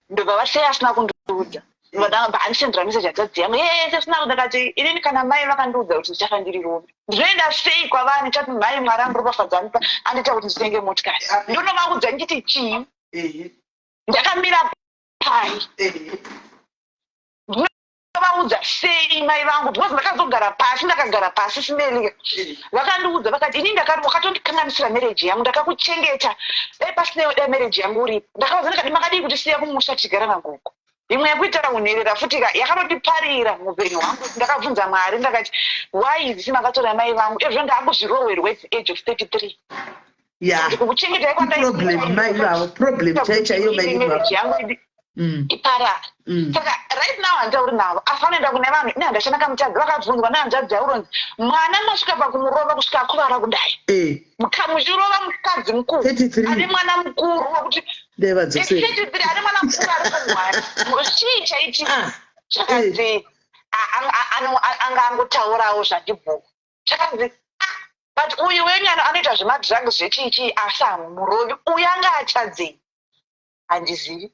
Ndobva vasei asina kundiudza, andisendera meseji hanzvadzi yangu yese sina. Ndakati, "Inini kana mai vakandiudza kuti ndichafa ndiri rombe, ndinoenda sei kwavari chati mai, Mwari andiropafadza, andipa, andiita kuti nditenge motikari?" Ndonovaudza ndichiti chii? Ndakamira pai? Ndinovaudza sei mai vangu? Because ndakazogara pasi, ndakagara pasi simelika, vakandiudza vakati, "Ini wakatondikanganisira marriage yangu, ndakakuchengeta, dai pasina dai marriage yangu uripo." Ndakaudza ndikati, "Makadii kutisiya kumusha tichigara nagogo?" Imwe yekuitira unherera futi ka yakanondiparira muupenyu hwangu. Ndakabvunza Mwari, ndakati, "Why is makatora mai vangu? Ezvo ndaakuzvirowerwa at the age of 33." Kukuchengetai Problem mai ivavo, problem chaiyo chaiyo mai ivavo. Marriage yangu iparara. Saka right now handitauri navo, asi vanoenda kune vanhu ine handachanaka mutadzi. Vakabvunzwa nehanzvadzi yauronzi, "Mwana masvika pakumurova kusvika akuvara kudai, muchirova mukadzi mukuru 33. ane mwana mukuru wekuti Ndevadzosera. 33, ane mwana mukuru ari kumwani, chii chaitika?" Chakanzi anga angotaurawo zvandibhuku. Chakanzi, "Ah, but uyu wenyu anoita zvemadrugs zvechichi, asi hamurovi. Uyu anga achadzei?" Handizivi.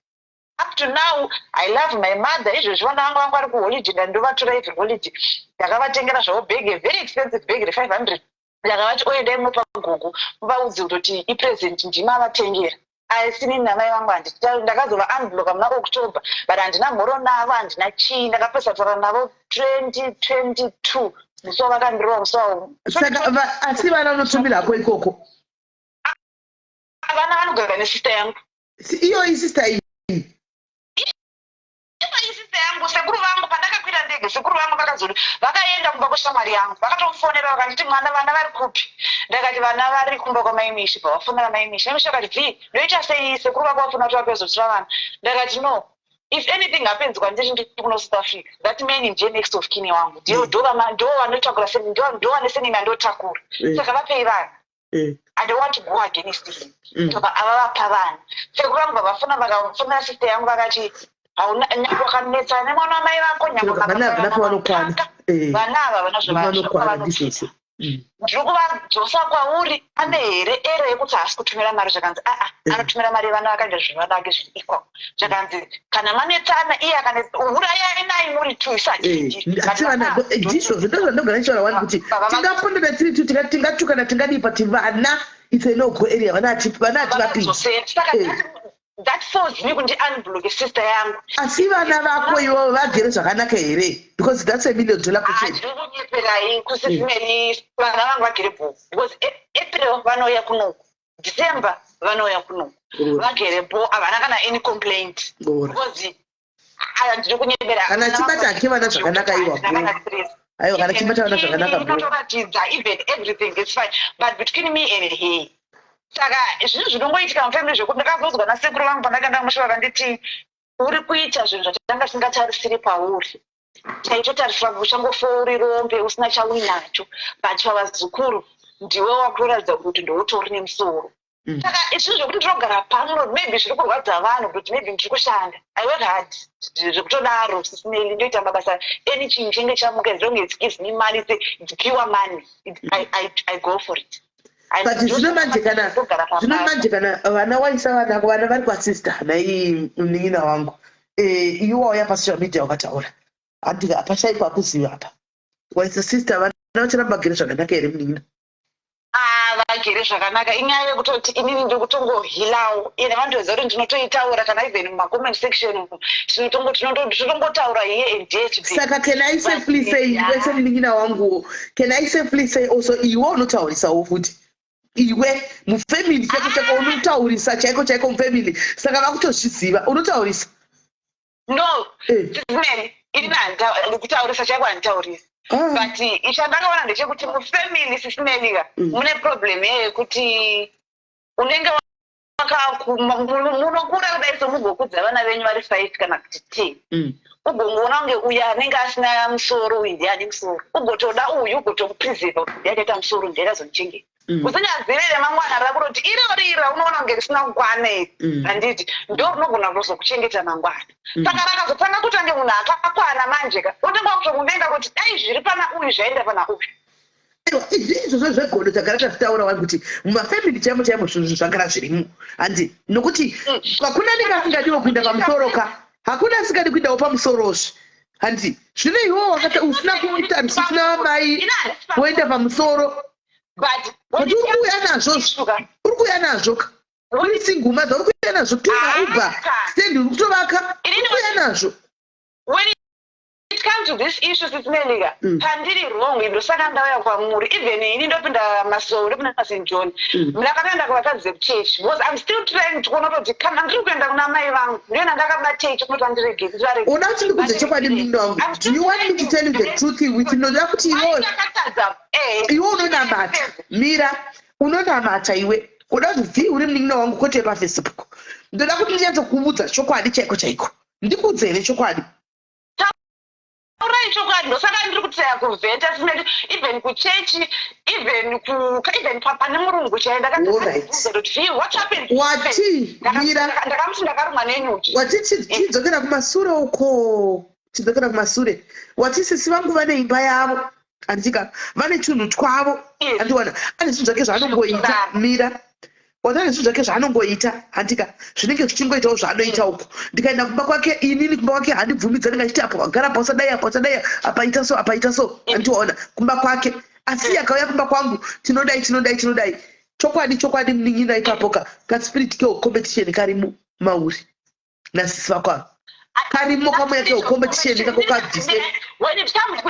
Up to now I love my mother. Izvezvi vana vangu vari kuholiday, ndandovatora every holiday. Ndakavatengera zvavo bhegi, very expensive bhegi re500. Ndakavati, "Oendai munopa gogo, muvaudze kutoti ipresent ndimavatengera." Asi nini namai vangu ndakazova unblocka muna October, but handina mhoro navo, handina chii. Ndakapesa taura navo 2022, musi wavakandirova, musi wa Saka asi vana unotumirako ikoko? Vana vanogara nesista yangu. Iyo isista iyi? Ivo isista yangu. Sekuru vangu, pandakakwira ndege, sekuru vangu vakazoti vakaenda kumba kweshamwari yangu, vakatomufonera, vakanditi, "Mwana, vana vari kupi?" Ndakati, "Vana vari kumba kwamaimishi." Bva vafonera maimishi, maimishi vakati, "Bvi, ndoita sei? Sekuru vako vafona kuti vapezotora vana." Ndakati, "No, if anything happens kwandiri ndiri kuno South Africa, that man ndiye next of kin wangu, ndiyo ndo vanotakura, ndo vane senini andotakura. Saka vapei vana. I don't want to go against him." Ndobva avavapa vana. Sekuru vangu vavafona, vakafonera sister yangu, vakati, "Hauna nyangwe wakanetsana nemwana wamai vako, nyangwe Vana havana makafanana pavanokwana. makaka, vana ava havana Vanokwana, zvavanopinda. ndizvozvo. Ndiri kuvadzosa kwauri. Ane here ere yekuti haasi kutumira mari?" Zvakanzi, "Aa, anotumira mari, vana vakaita zvinhu vake zviri equal." Zvakanzi, "Kana manetsana, iye akanetsa, urayai naye muri two." Asi vana, ndizvozvo, ndozvandogara ndichitaura wani kuti tingapondana tiri two, tingatukana, tingadii, but vana, it's a no go area. Vana vana hativapindi. Saka that force me kuti unblock sister yangu. Asi vana vako ivovo vagere zvakanaka here? Because that's a million dollar question. Handiri kunyeperai kusisimeri, vana vangu vagere bho, because April vanouya kunoku, December vanouya kunoku. Vagere bho, havana kana any complaint. Because handiri kunyepera. Kana achibata hake vana zvakanaka, iwa Handina bho. kana stress. Aiwa, kana achibata vana zvakanaka, bho. Inotoratidza, even everything is fine, but between me and her. Saka zvinhu zvinongoitika mufamily, zvekuti ndakazonzwa nasekuru vangu pandakaenda kumusha, vakanditi, "Uri kuita zvinhu zvatanga tisingatarisiri pauri. Taitotarisira kuti uchangofa uri rombe usina chauinacho, but pavazukuru ndiwe wakutoratidza kuti ndoutori nemusoro." Saka zvinhu zvekuti ndinogara pano, maybe zviri kurwadza vanhu, kuti maybe ndiri kushanda. I work hard zvekutodaro, sisineli, ndoita mabasa any chinhu chinenge chamuka, as long as it gives me money, it's pure money, I go for it. But zvino manje kana Ndogara zvino pabasa. manje kana vana waisa vana vana vari kwasister, nai munin'ina wangu, iwe wauya pasocial media wakataura, handika? Hapashaikwa kuziva apa waisa sister, vana vacharamba vagere zvakanaka here, munin'ina? Ah, vagere zvakanaka. Inyaya yekutoti inini ndiri kutongohealawo, ine vandoziva kuti ndinotoitaura kana even mumacomment section tinotongotaura here and there. Saka can I safely say, iwe semunin'ina wanguwo, can I safely say also iwe unotaurisawo futi, iwe mufamily chaiko chaiko unotaurisa chaiko chaiko mufamily, saka vakutozviziva unotaurisa? No. Eh. Man, inini kutaurisa chaiko handitaurisi. But chandakaona ndechekuti mufamily, Sis Melly ka, mune problem yekuti unenge munokura kudai, somugokudza vana venyu vari five kana kuti 10, ugongoona kunge uyu anenge asina musoro, uyu ndiye ane musoro, ugotoda uyu, ugotomupreserva kuti ndiye akaita musoro, ndiye akazondichengeta, usingazive remangwana rakutoti irori ira unoona kunge risina kukwana iri, handiti ndo rinogona kutozokuchengeta mangwana? Saka rakazotanga kutange munhu akakwana manje ka, unotanga wakutomuvenga kuti dai zviri pana uyu zvaenda pana uyu. Aiwa, izvi izvozvo zvegodo tagara tazvitaura wani kuti mumafamily chaimo chaimo zvinhu zvagara zvirimo, handi? Nokuti hakuna anenge asingadiwo kuinda pamusoro ka, hakuna asingadi kuindawo pamusorozve, handi? Zvino iwewo wakati usina kuita, usina mai, woenda pamusoro. But Kuti uri kuuya nazvo, uri kuuya nazvo ka, uri single mother, uri kuuya nazvo tuna ubva stand uri kutovaka, uri kuuya nazvo. When it comes to this issue, Sis Melly ka, pandiri wrong, ndosaka ndauya kwamuri. Even ini ndopinda masowe, ndopinda maSt John, ndakatoenda kuvakadzi vekuchechi because I'm still trying to kuona kutoti kana ndiri kuenda kuna mai vangu, ndiona ndakabata ichi kunoti vandirege, kuti varege. Unoda kuti ndikudze chokwadi, munin'ina wangu? Do you want me to tell you the truth with ndinoda kuti iwewe Ndakatadza. Iwe unonamata, mira, unonamata iwe. Uda kuti vhi uri munin'ina wangu, kwete paFacebook. Ndoda kuti ndinyatsokuudza chokwadi chaiko chaiko. Ndikuudze here chokwadi? Taurai chokwadi. Ndosaka ndiri kutraya kuvhenta simeti, even kuchechi, even ku even pane murungu chai. Ndakati, "What happened?" Wati mira. Ndakamuti ndakarumwa nenyuchi. Wati chidzokera kumasure uko, chidzokera kumasure. Wati sisi vangu vane imba yavo, handika? Vane tunhu twavo. Handiwana ane zvinhu zvake zvaanongoita. Mira, wati ane zvinhu zvake zvaanongoita, handika? Zvinenge zvichingoitawo zvaanoita uko. Ndikaenda kumba kwake, inini kumba kwake handibvumidza, ndinge achiti apa wagara apa usadai, apa usadai, apa ita so, apa ita so, handiwaona kumba kwake. Asi akauya kumba kwangu, tinodai, tinodai, tinodai. Chokwadi chokwadi, munin'ina, ipapo ka kaspirit kecompetition karimo mauri nasisi vako ava, karimo kamweya kecompetition kako kabvise. When it comes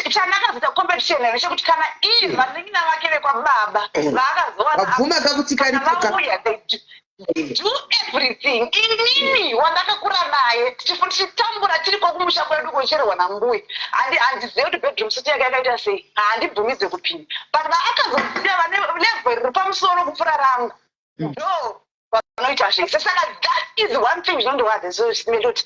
chandakazoita competition ndechekuti kana iye vanin'ina vake vekwababa vaakazowana Wabvuma kakuti karipo ka? Vauya, they do everything. Inini wandakakura naye tichitambura tiriko kumusha kwedu kuchererwa nambuya, handizivi kuti bedroom suite yake yakaita sei, handibvumidze kupinda. But vaakazoziva vane level riri pamusoro kupfuura rangu ndo vanoita zvese. Saka that is one thing zvinondirwadza kuti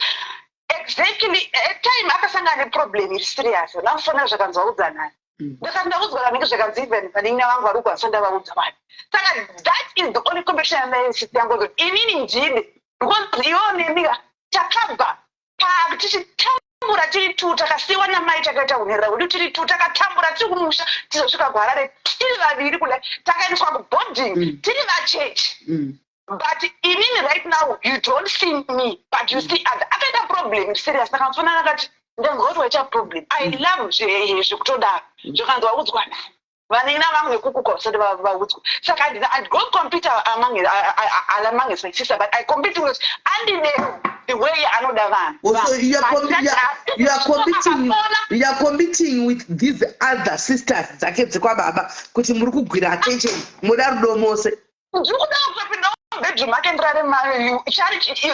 exactly at time akasangana neproblem iri serious, ndamufonera zvakanzi vaudza nani. Ndakati ndaudzwa nanenge zvakanzi even vanin'ina vangu vari kukwanisa ndavaudza vanhu. Saka that is the only competition yandainsist yangu kuti inini ndide, because iwewo nemika takabva tichitambura tiri two, takasiyiwa namai, takaita unherera hwedu tiri two, takatambura tiri kumusha, tizosvika kuHarare tiri vaviri kudai, takaendeswa kuboarding tiri vachechi. But inini right now you don't see me, but you see other. Akaita problem serious, ndakamufonera akati ndanzwa kuti waita problem. I love zvekutodaro. Zvakanzi waudzwa nani? Vanina vangu vekukuka vasati vaudzwa. Saka I don't compete among my sister, but I compete with andine the way anoda vanhu. Oh, so you are competing with these other sisters dzake dzekwababa kuti muri kugwira attention, muda rudo mose. Ndiri kuda kutopinda mubedroom ake ndirare.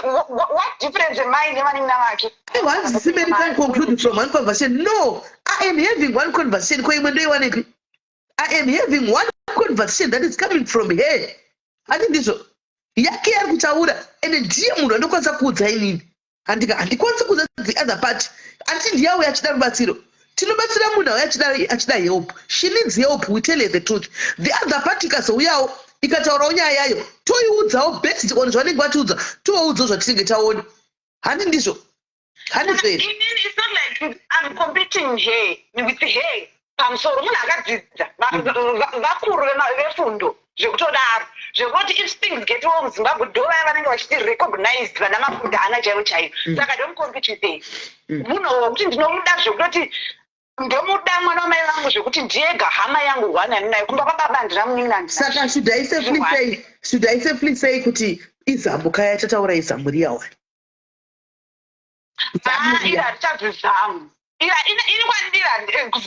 What difference am I nevanin'ina vake? Once somebody can conclude from one conversation. No, I am having one conversation. Ko imwe ndoiwanepi? I am having one conversation that is coming from her. Handi ndizvo yake yari kutaura, ende ndiye munhu andokwanisa kuudza inini, handika? Handikwanisi kuudza the other party. Anditi ndiyauya achida rubatsiro? Tinobatsira munhu auya achida help. She needs help, we tell her the truth. The other party ikazouyawo ikataurawo nyaya yayo, toiudzawo based on zvanenge vatiudza, tovaudzawo zvatinenge taona. Handi ndizvo? Handizvo here? Inini it's not like I'm competing her with her. Pamusoro munhu akadzidza, vakuru vefundo. Zvekutodaro zvekuti if things get well muZimbabwe, ndo vaya vanenge vachiti recognized vana mapudhana chaivo chaivo. Saka don't compete with them. Munhu wekuti ndinomuda zvekutoti ndomuda mwana wamai vangu, zvekuti ndiyega hama yangu one andinayo kumba kwababa. Handina munin'ina, handina. Saka should I safely say kuti izamu kaya tataura, izamu riya wani? Ah, iri harichanzi zamu. Ira ini kwandiri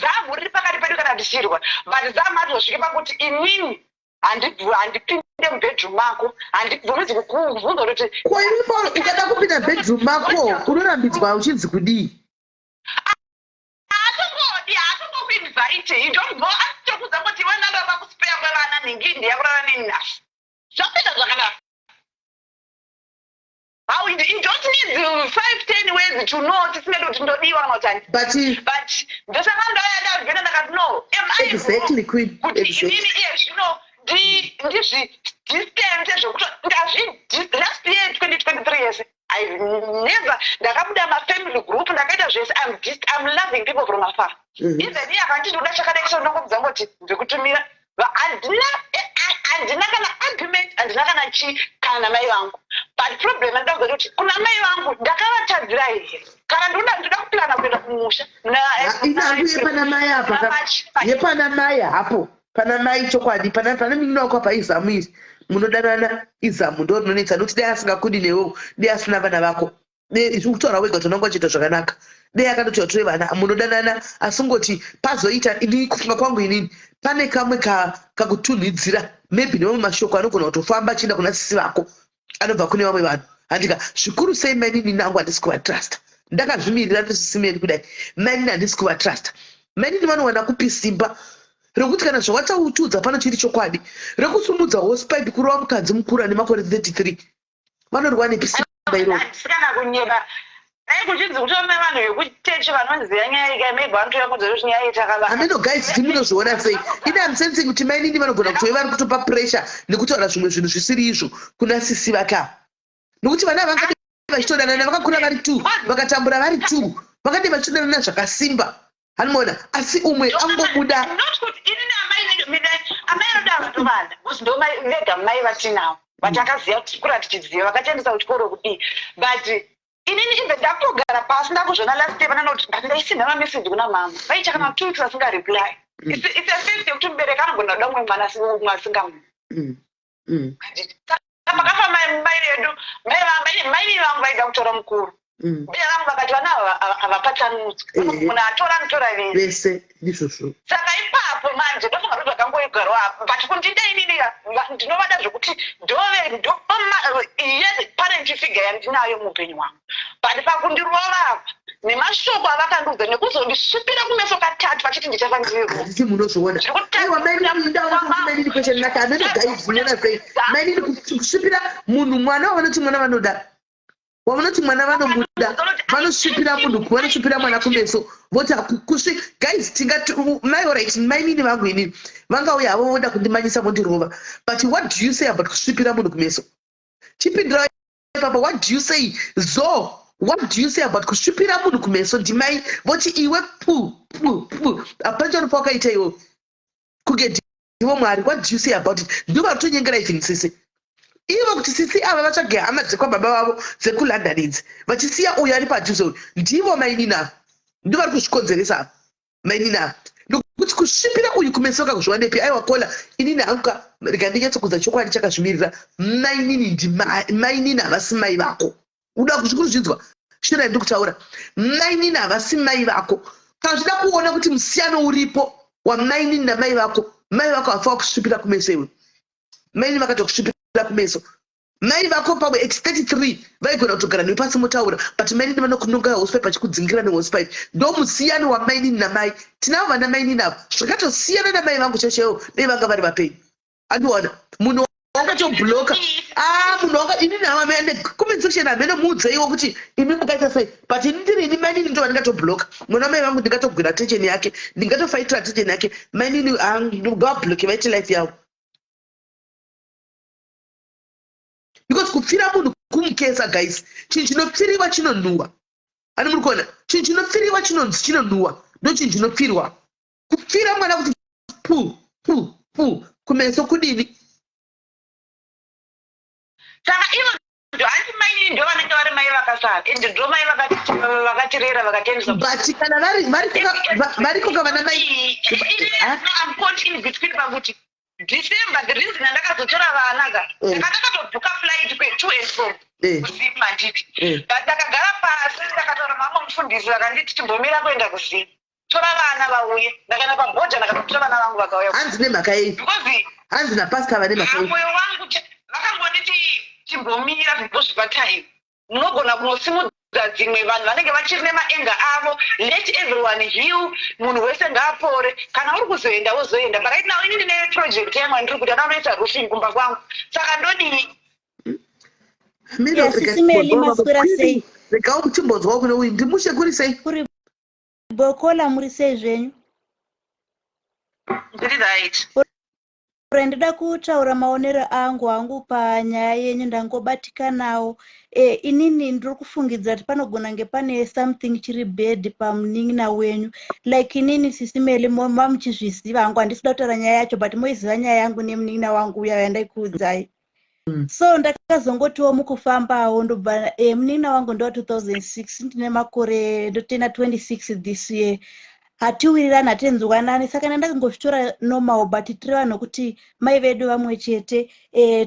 zamu riri pakati pedu kana tichirwa, but zamu hatozosvike pakuti inini handipinde mubedroom mako, handibvumidzi kukubvunza kuti. Ko iwe Paul, ukada kupinda bedroom mako unorambidzwa uchinzi kudii? Haatongodi, haatongokuinvite. You don't go. Asitokudza kuti iwe nandava kuspare kwevana nhingi ndiyakurara neni nhasi, zvapinda zvakanaka. How you don't need 5, 10 words to know tisingadi kuti ndodiwa kana kuti handi. But But ndosaka ndauya ndabvena, ndakati, "No, am I Exactly, queen. kuti Exactly. inini iye zvino ndizvidistance zvekuti ndazvi last year 2023 yese I never ndakabuda mafamily group, ndakaita zvese. I'm loving people from afar. Even iye akanditi uda chakadai so, ndongobvudza ngoti ndikutumira. Handina kana argument, handina kana chi kana namai vangu. But problem andida kuti kuna mai vangu ndakavatadzira here? Kana ndoda kuplana kuenda kumusha. Inangu yepana mai apa yepana mai hapo, pana mai chokwadi, pana munin'ina wako apa, izamu iri munodanana, izamu ndo rinonetsa, nokuti dai asingakudi newewo, dai asina vana vako. Kutaura wega kuti unonga uchiita zvakanaka, dai akandoti watore vana. Munodanana, asi ngoti pazoita, ini kufunga kwangu inini, pane kamwe kakutunhidzira, maybe nemamwe mashoko anogona kutofamba achienda kuna sisi vako, anobva kune vamwe vanhu, handika? Zvikuru sei mainini nangu handisi kuvatrusta. Ndakazvimirira ndosisimeri kudai, mainini handisi kuvatrusta. Mainini vanowana kupi simba rekuti kana zvawatautudza pano chiri chokwadi, rekusumudza hosepipe kurova mukadzi mukuru ane makore 33? Vanorwa nepi simba iroro? Handisi kana kunyeba. Dai kuchinzi kutome vanhu vekuchechi vanoziva nyaya iyi, maybe vanotouya kunze kuti nyaya iyi takavaka. Hameno guys, ti munozviona sei? Ini am sensing kuti mainini vanogona kutove vari kutopa pressure nekutaura zvimwe zvinhu zvisiri izvo kuna sisi vake ava, nokuti vana vangade vachitodanana, vakakura vari two, vakatambura vari two, vakade vachitodanana zvakasimba, hanimona? Asi umwe angobuda. Not kuti inini amai vedu, mina amai vedu havatovada, because ndo mai vega mai vatinavo vatakaziva kuti kura tichiziva, vakatiendesa kuchikoro kudii. But inini even ndakutogara pasi, ndakuzviona last year pananoti, but ndaisina mameseji kuna mama, vaicha kana 2 weeks asingareply. It's a fact yekuti mubereki anogona kuda mumwe mwana umwe asingamudi. Saka pakafa mai vedu, mai vangu vaida kutora mukuru. Mbuya vangu vakati vana ava havapatsanudzwi. Munhu atora anotora vese. Vese, ndizvozvo. Saka ipapo manje ndofunga ndo zvakangoigarwa apo. But kundida inini ndinovada zvokuti ndove iye parent figure yandinayo muupenyu hwangu. But pakundirova apa nemashoko avakandiudza nekuzondisvipira kumeso katatu vachiti ndichafa ndiri Handiti munozviona? Aiwa, mainini, ndaona kuti mainini question naka. Hameno guys, munoona sei mainini kusvipira munhu mwana wavanoti mwana vanoda, wavanoti mwana vanomuda, vanosvipira munhu, vanosvipira mwana kumeso, voti kusvi? Guys, tingati mai, alright, mainini vangu inini vangauya havo voda kundimanyisa vondirova, but what do you say about kusvipira munhu kumeso? Chipindura papa. What do you say zo? What do you say about kusvipira munhu kumeso? Ndimai voti iwe pu pu pu, hapana chaunofa wakaita iwe kunge ndivo Mwari. What do you say about it? Ndivo vari kutonyengera even sisi ivo kuti sisi ava vatsvage hama dzekwababa vavo dzekuLondon idzi, vachisiya uyo ari padhuze uyu. Ndivo mainini ava, ndivo vari kuzvikonzeresa ava, mainini ava, nokuti kusvipira uyu kumeso kakuzviwanepi? Aiwa kola, inini hangu rega ndinyatsokudza chokwadi chakazvimirira. Mainini ndimainini, havasi mai vako. Uda kuzvinzwa shona yandiri kutaura? Mainini havasi mai vako. Kana uchida kuona kuti musiyano uripo wamainini namai vako, mai vako hafa wakusvipira kumeso iwe. Mainini vakatokusvipira kumeso. Mai vako pamwe at 33 vaigona kutogara newe pasi motaura, but mainini vanokunonga hosepipe, vachikudzingira nehosepipe. Ndo musiyano wamainini namai. Tinavo vana mainini avo, zvakatosiyana namai vangu chaichaivo, dei vanga vari vapenyu. Andiona munhu wangatobloka. Ah, munhu wanga inini hama comment section hamene muudzeiwo kuti imi mukaita sei, but ini ndiri ini mainini ndo vandingatobloka. Mwana mai vangu ndingatogwira attention yake, ndingatofaitira attention yake. Mainini ngavabloke, vaite life yavo, because kupfira munhu kumukesa guys, chinhu chinopfiriwa chinonhuhwa. Ani muri kuona chinhu chinopfiriwa chinonzi chinonhuhwa? Ndo chinhu chinopfirwa, kupfira mwana kuti pu pu pu kumeso kudini? takasara, and ndo mai vakatirera, vakatiendesa. But kana variko ka vana mai. I'm caught in between pakuti December, the reason andakazotora vana ka, ndakatobhuka flight to and from kuZim, handiti? But ndakagara pasi, ndakataura mamwe mufundisi, vakanditi timbomira kuenda kuZim, tora vana vauye. Ndakaenda pabhodha, ndakatotora vana vangu, vakauya. Hanzi nemhaka yei? Because Hanzi napastor vane mhaka yei? Mwoyo wangu, vakangonditi timbomira zvibozvipa time, munogona kunosimudza dzimwe vanhu vanenge vachiri nemaanger avo. Let everyone heal, munhu wese ngaapore. Kana uri kuzoenda, wozoenda. But right now inini neproject yangu andiri kuti andanoita roofing kumba kwangu, saka ndodii? Miro, Sisi Meli, maswera sei? Regawo kuchimbonzwawo kune uyu. Ndimushe, kuri sei? Kuri bokola, muri sei zvenyu? Ndiri right. Ure, ndoda kutaura maonero angu hangu panyaya yenyu, ndangobatikanawo. Inini ndiri kufungidzira kuti panogona kunge pane something chiri bad pamunin'ina wenyu. Like inini, Sisi Meli, mamuchizviziva hangu, handisi kuda kutaura nyaya yacho, but moiziva nyaya yangu nemunin'ina wangu uya yandaikuudzai. So ndakazongotiwo mukufambawo, ndobva munin'ina wangu ndewa 2006, ndine makore ndotena 26 this year. Hatiwirirani, hatinzwanani, saka ndandakangozvitora normal, but tiri vanhu kuti mai vedu vamwe chete,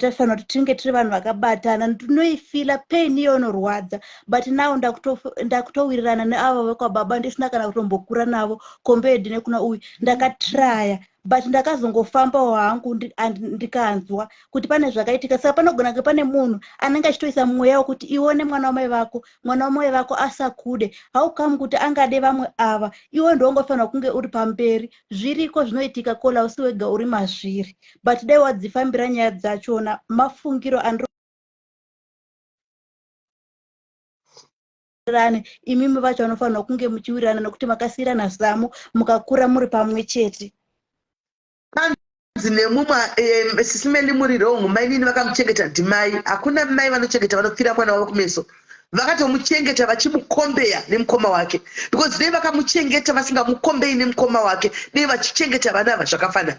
tafanira kuti tinge tiri vanhu vakabatana. Ndinoifeela pain iyo, inorwadza, but now ndakutowirirana neavo vekwababa ndisina kana kutombokura navo compared nekuna uyu. Ndakatraya, but ndakazongofambawo hangu, ndikanzwa kuti pane zvakaitika. Saka panogona kunge pane munhu anenge achitoisa mweya wekuti ione mwana wamai vako, mwana wamai vako asakude. How come kuti angade vamwe ava, iwe ndoungofanira kunge uri pamberi? Zviriko zvinoitika, kola usi wega uri mazviri, but dai wadzifambira nyaya dzachona. Mafungiro andiri imimi vacho vanofanirwa kunge muchiwirirana, nekuti makasiyirana zamu, mukakura muri pamwe chete. Hanzi nemumwe, Sisi Meli, muri wrong. Mainini vakamuchengeta ndimai. Hakuna mai vanochengeta vanopfira mwana wavo kumeso. Vakatomuchengeta vachimukombeya nemukoma wake, because dei vakamuchengeta vasingamukombei nemukoma wake, dei vachichengeta vana ava zvakafanana.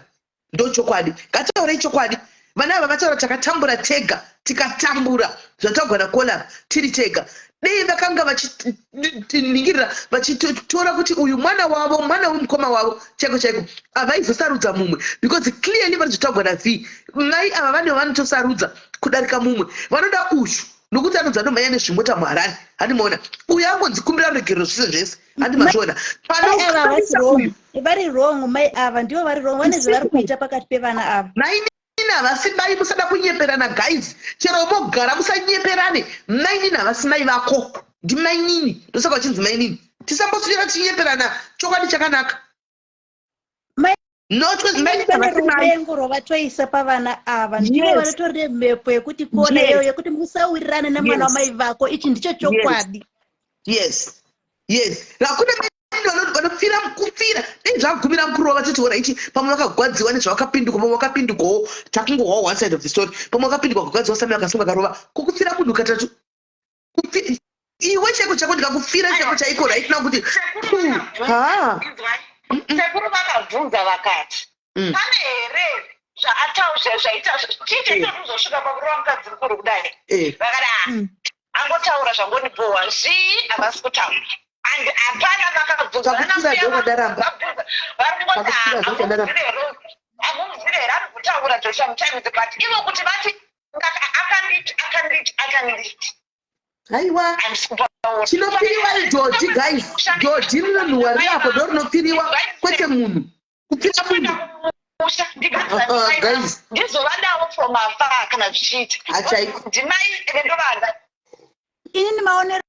Ndochokwadi, ngataurei chokwadi. Vana ava vataura, takatambura tega, tikatambura zvatagwana kola tiri tega. Dei vakanga vachiningirira, vachitora kuti uyu mwana wavo, mwana wemukoma wavo chaiko chaiko, havaizosarudza mumwe, because clearly vari zvotagwa nav mai ava vane vanotosarudza kudarika mumwe. Vanoda uyu nokuti anonzi anomhanya nezvimota muHarare. Handimaona uyu angonzi kumbira ruregerero, zvese zvese, handimazviona. Mai ava havasi wrong, vari wrong. Mai ava ndivo vari wrong, vane zvavari kuita pakati pevana ava. Mainini havasi mai, musada kunyeperana guys. Chero mogara, musanyeperane. Mainini havasi mai vako, ndimainini, ndosaka vachinzi mainini. Tisamboswera tichinyeperana, chokwadi chakanaka. Pane ruvengo rwavatoisa pavana ava, ndivo vanotori mhepo yekuti kona iyo yekuti musawirirane nemwana wamai vako. Ichi ndicho chokwadi. Yes, hakuna vanopfira kupfira. Dei zvagumira mukuru vatoti ora ichi, pamwe vakagwadziwa nezvavakapinduka, pamwe vakapindukawo. Takungohwawo one side of the story. Pamwe vakapinduka, kugwadziwa, same vakasunga, karova kokupfira munhu katatu. Iwe chaiko chako, ndikakupfira chaiko chaiko right now kuti ha. Sekuru vakabvunza vakati, pane here zvaataura zvaita chii chaita kuti uzosvika pakurova mukadzi mukuru kudai? Vakati, "Ah, angotaura zvangondibhowa zvii, havasi kutaura." And hapana vakabvunza. Pakupfira ndokadaramba. Vari kungoti, Pakupfira ndokadaramba. "Hamumuzire here ari kutaura zvo sometimes?" But ivo kuti vati akanditi, akanditi, akanditi. Haiwa. Handisi kupaona. Chinopfiriwa idhodhi guys, dhodhi rinonhuhwa riri apo ndo rinopfiriwa, kwete munhu. Kupfira munhu. Musha. Ah, guys. Ndizovadawo from afar kana zvichiita. Hachaiko. Ndimai ende ndovada. Inini maonero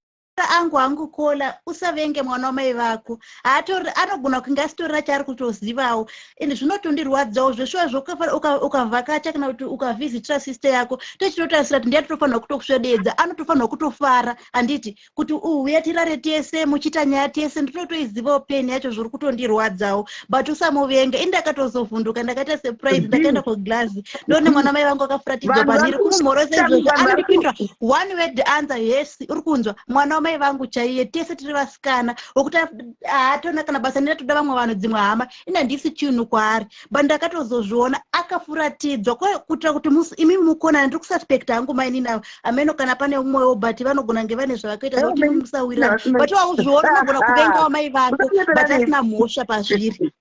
angu hangu, kola usavenge mwana wamai vako. Haatori, anogona kunge asitorina chaari kutozivawo, ende zvinotondirwadzawo zveshuwa ukavhakacha kana kuti ukavhizitira sister yako, tochitotarisira kuti ndiye totofanirwa kutokusvededza, anotofanirwa kutofara, handiti, kuti uya tirare tese, muchiita nyaya tese. Ndinotoizivawo pain yacho, zviri kutondirwadzawo, but usamuvenga. Ini ndakatozovhunduka, ndakaita surprise, ndakaenda kuglazi, ndoone mwana mai vangu akafuratidzwa Vanhu pandiri vari kumumhorosa kushanda, izvozvo. Vanhu vari Anondipindura one word answer, yes, uri kunzwa mwana. wamai vangu chaiye, tese tiri vasikana, wekuti haatona kana basa. Ndinatoda vamwe vanhu, dzimwe hama. Ina handisi chinhu kwaari, but ndakatozozviona akafuratidzwa kuitira kuti imimi mukonana. Ndiri kususpecta hangu mainini ava, ameno kana pane umwewo, but vanogona nge vane zvavakaita zvokuti imi musawirirana. But wauzviona, unogona kuvenga wamai vako, but asina mhosva pazviri.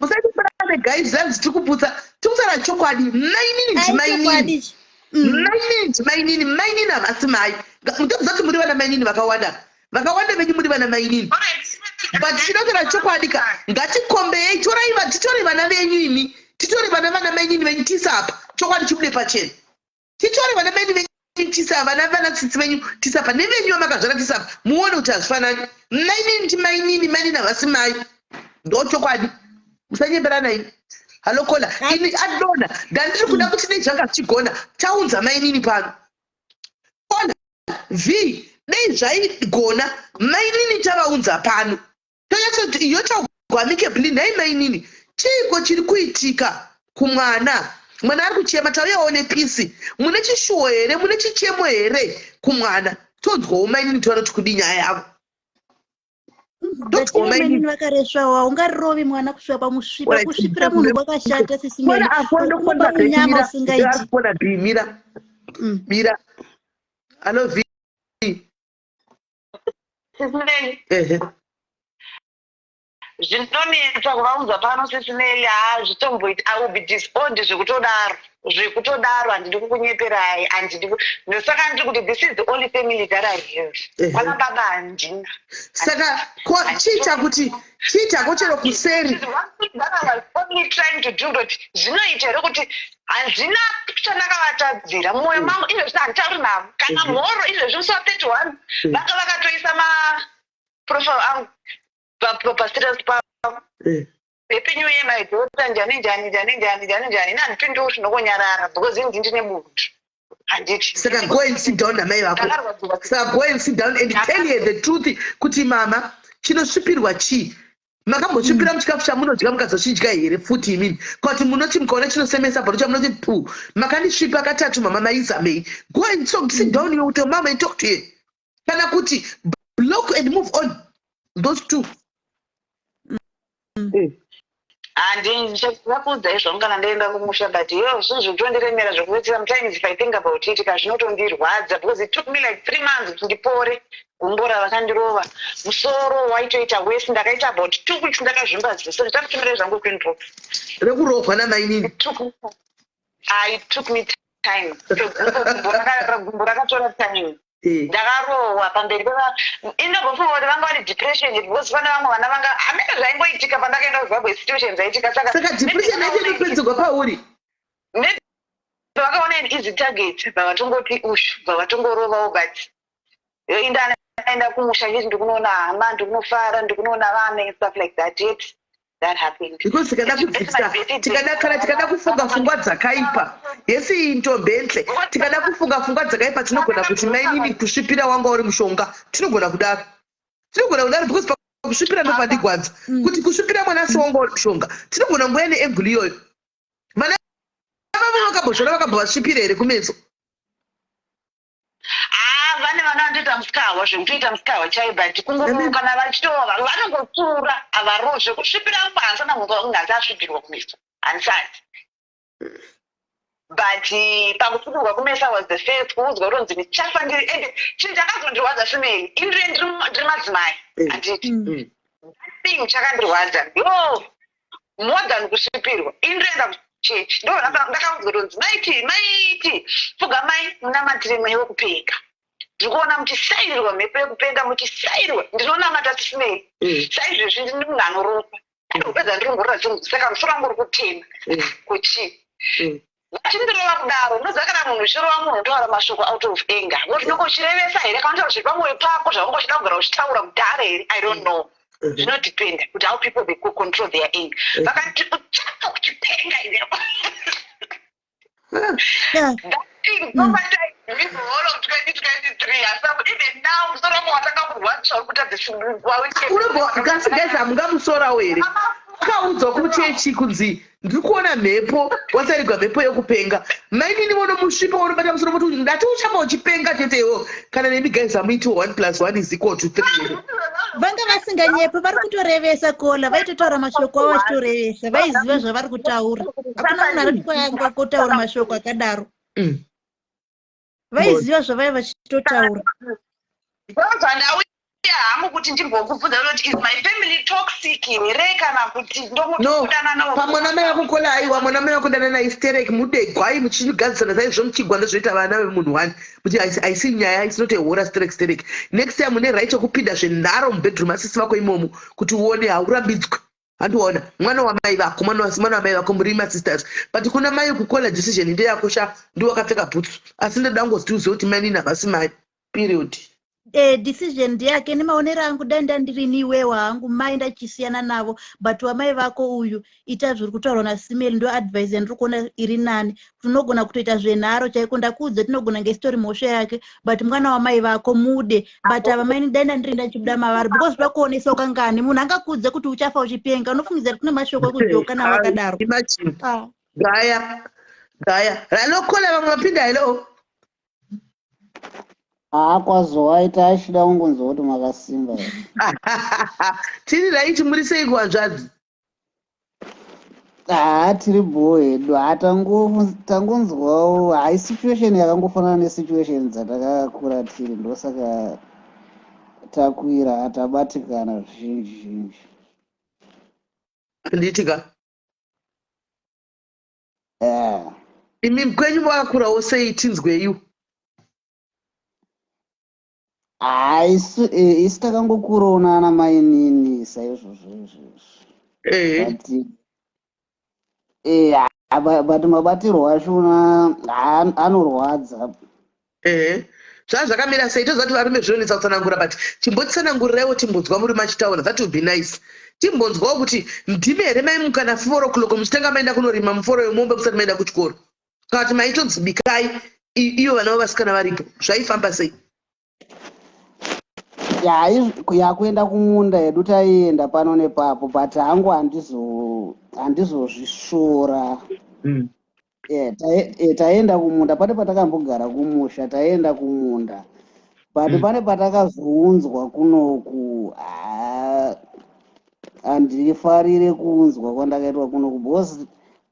Musatiparane guys, zanzi tiri kuputsa, tiri kutaura chokwadi. Mainini ndimainini. Mainini ndimainini, mainini havasi mai. Mutoziva kuti muri vana mainini vakawanda, vakawanda venyu muri vana mainini, but tinotaura chokwadi ka. Ngatikombeyei, torai, titore vana venyu imi, titore vana mainini venyu tisapa chokwadi chibude pachena. Titore vana mainini venyu tisapa, vana tsitsi venyu tisapa, nevenyu vamakazvara tisapa, muone kuti hazvifanani. Mainini ndimainini, mainini havasi mai, ndo chokwadi. Musanyemberana imi. Hello caller, ini adona ndandiri kuda kuti dei zvanga zvichigona taunza mainini pano. Caller v, dei zvaigona mainini tavaunza pano, tonyatsoti yotaugwa amicably. Nhai mainini, chiiko chiri kuitika kumwana? Mwana ari kuchema, tauyawo nepeace. Mune chishuwo here? Mune chichemo here kumwana? Tonzwawo mainini, tione kuti kudi nyaya yavo. But ivo mainini vakaresvawo, haungarirovi mwana kusvika pamusvipa. Kusvipira munhu kwakashata, sisi Meli, unopa munyama usingaiti. Kona b, mira. Mira. Hello v. Ehe. Zvinonetsa kuvaunza pano, Sisi Meli. Ha, zvitomboiti. I will be disowned zvekutodaro, zvekutodaro. Handidi kukunyeperai, handidi. Ndosaka ndiri kuti this is the only family that I have. Kwana baba handina. Saka chiita kuti chiitako chero kuseri. That I was only trying to do, kuti zvinoita here, kuti handina chandakavatadzira mumwoyo mangu. Izvezvi handitauri navo kana mhoro. Izvezvi musi wa31 vanga vakatoisa maprofile angu pastatus pavo, "Happy New Year, my daughter," njani njani njani njani njani njani. Ina handipinduri, ndinongonyarara because inzi ndine bundu, handiti? Saka go and sit down namai vako. Saka go and sit down and tell her the truth kuti mama, chinosvipirwa chii? Makambosvipira muchikafu chamunodya, mukazosvidya here futi imini? Kuti munoti mukaona chinosemesa bharo chamunoti pu, makandisvipa katatu mama, maizamei? Go and so sit down with your mama and talk to her, kana kuti block and move on, those two. Handichakuudza izvongo kana ndaenda kumusha, but yo, zvinhu zvekutondiremera zvekuti sometimes if I think about it ka, zvinotondirwadza, because it took me like 3 months kuti ndipore gumbo ravakandirova. Musoro waitoita wese. Ndakaita about 2 weeks ndakazvimba ziso. Ndichakutumirai zvangu kuinbox. Rekurohwa namainini. It took me time. Gumbo rakatora time. Ndakarohwa pamberi peva. Indombofunga kuti vanga vane depression, because pane vamwe vana vanga hamene zvaingoitika pandakaenda kuZimbabwe, situation dzaitika. Saka Saka depression yacho inopedzerwa pauri. Maybe vakaona an easy target, vavatongoti ushu, vavatongorovawo. But indaenda kumusha chiti ndikunoona hama, ndikunofara, ndikunoona vana and stuff like that, yet that happened. Because tikada kudzikisa, tikada kana tikada kufunga pfungwa dzakaipa, yesi intombentle, tikada kufunga pfungwa dzakaipa, tinogona kuti mainini kusvipira wanga uri mushonga. Tinogona kudaro, tinogona kudaro, because pakusvipira ndopandigwadza kuti kusvipira mwana si wanga uri mushonga. Tinogona nguya neangle iyoyo. Vana vavo vakambozvona, vakambovasvipira here kumeso? Ah, vane vana vanotoita musikahwa, zvekutoita musikahwa chai, but kungo kana vachitova vanongotsura, havaroo zvekusvipira. Handisana munhu hanzi asvipirwa kumeso, handisati. But pakusvipirwa kumeso was the first kuudzwa kutonzi ndichafa ndiri. Ende chinhu chakazondirwadza female, indire ndiri madzimai, handiti? Thing chakandirwadza yo more than kusvipirwa, indoenda kuchechi, ndo ndakaudzwa kutonzi maiti, maiti, pfugamai munamatire mweya wekupenga. Ndiri kuona muchisairirwa mhepo yekupenga, muchisairirwa. Ndinonamata sisimei. Saizvezvi ndini munhu anoropa, andikupedza ndiringorora, saka musoro wangu uri kutema kuchii. Vachindirova kudaro, unoziva kana munhu uchirova munhu unotaura mashoko out of anger, kuti unonge uchirevesa here, kana unotaura zviri pamwoyo pako zvaunge uchida kugara uchitaura kudhara here, I don't know. Zvinodependa kuti how people, they could control their anger. Vakati uchafa uchipenga iwe. That thing traumatized me for all of 2023. Asi even now musoro wangu watanga kurwadziswa, uri kuita. Unobva kasi guys, hamungamusorawo here? Akaudzwa kuchechi kunzi Ndiri kuona mhepo, wasarirwa mhepo yekupenga. Mainini vonomusvipa vonobata musoro voti ndati uchamba uchipenga chete iwo. Kana nemi guys hamuitiwo 1 plus 1 is equal to 3 here. Vanga vasinganyepe, vari kutorevesa kola, vaitotaura mashoko avo vachitorevesa, vaiziva zvavari kutaura. Hakuna munhu anoti kwayanga kotaura mashoko akadaro. Vaiziva zvavaiva vachitotaura. Ndozvandauya hangu kuti ndimbokubvunza kuti is my family toxic here kana kuti No, pamwana mai vako kola, aiwa mwana mai vako danana isterek mudegwai muchigadzisana saizvo muchigwa ndozvoita vana vemunhu one kuti haisi nyaya, it's not a horror sterek sterek. Next time une right yekupinda zvenharo mubedroom asisi vako imomo kuti uone, haurambidzwi. Handiona mwana wamai vako, mwana wamai vako muri masisters, but kuna mai kukola decision ndeyako sha, ndiwe wakapfeka bhutsu, asi ndoda kungoti uzive kuti mainini havasi mai, period. Decision ndeyake. Nemaonero angu, dai ndandirini iwewo hangu mai ndachisiyana navo, but wamai vako uyu, ita zviri kutaurwa nasimeli. Ndo advice yandiri kuona iri nani, kuti unogona kutoita zvenharo chaiko. Ndakuudza, tinogona ngesitori mhosva yake, but mwana wamai vako mude. But ava maini, dai ndandiri ndachibuda mavari, because toda kuonesa ukangani munhu angakuudze kuti uchafa uchipenga, unofungidzira kuti kune mashoko ekujoka nawo akadaro. Imagine. Ah. Gaya gaya ralokola vamwe vapinda. Hello. Haa, kwazowaita achida kungonzwa kuti makasimba here. Tiri right, muri sei kuhanzvadzi? Haa, tiri bhoo hedu. Haa, tangonzwawo hai situation yakangofanana nesituation dzatakakura tiri, ndosaka takwira, tabatikana zvizhinji zhinji. Handiti ka? Eh. Imi kwenyu vakakurawo sei? Tinzweiwo. Haa, isu takangokurawo nana mainini saizvozvo izvozvo. But but mabatirwo achona anorwadza. Ehe, zvaa zvakamira sei? Toziva kuti varume zvinonetsa kutsanangura, but chimbotsanangurireiwo timbonzwa murume achitaura. That will be nice, timbonzwawo kuti ndimi here maimuka na4 o'clock muchitanga maenda kunorima muforo yemombe musati maenda kuchikoro, kana kuti maitonzi bikai iyo vana vavasikana varipo? Zvaifamba sei? Ya, kuenda kumunda yedu taienda pano nepapo, but hangu handizozvisvora. Yeah, taienda kumunda. Pane patakambogara kumusha, taienda kumunda, but pane patakazounzwa kunoku, handifarire kuunzwa kwandakaitwa kunoku, because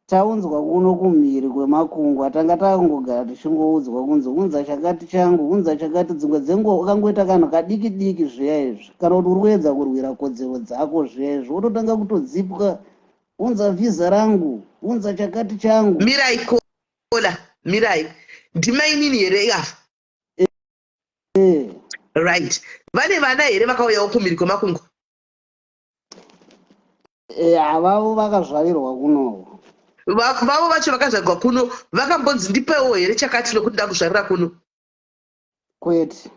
taunzwa kuno kumhiri kwemakungwa tanga takangogara tichingoudzwa kunzi unza chakati changu, unza chakati. Dzimwe dzenguva ukangoita kanhu kadiki diki zviya izvi, kana kuti uri kuedza kurwira kodzero dzako zviya izvi, wototanga kutodzipwa, unza vhisa rangu, unza chakati changu. Mirai kola, mirai. Ndimainini here afa? Eh. Right, vane vana here vakauyawo kumhiri kwemakungwa? Eh, havavo vakazvarirwa kuno. Vavo vacho vakazvarwa kuno, vakambonzi ndipewo here chakati nokuti ndakuzvarira kuno? Kwete.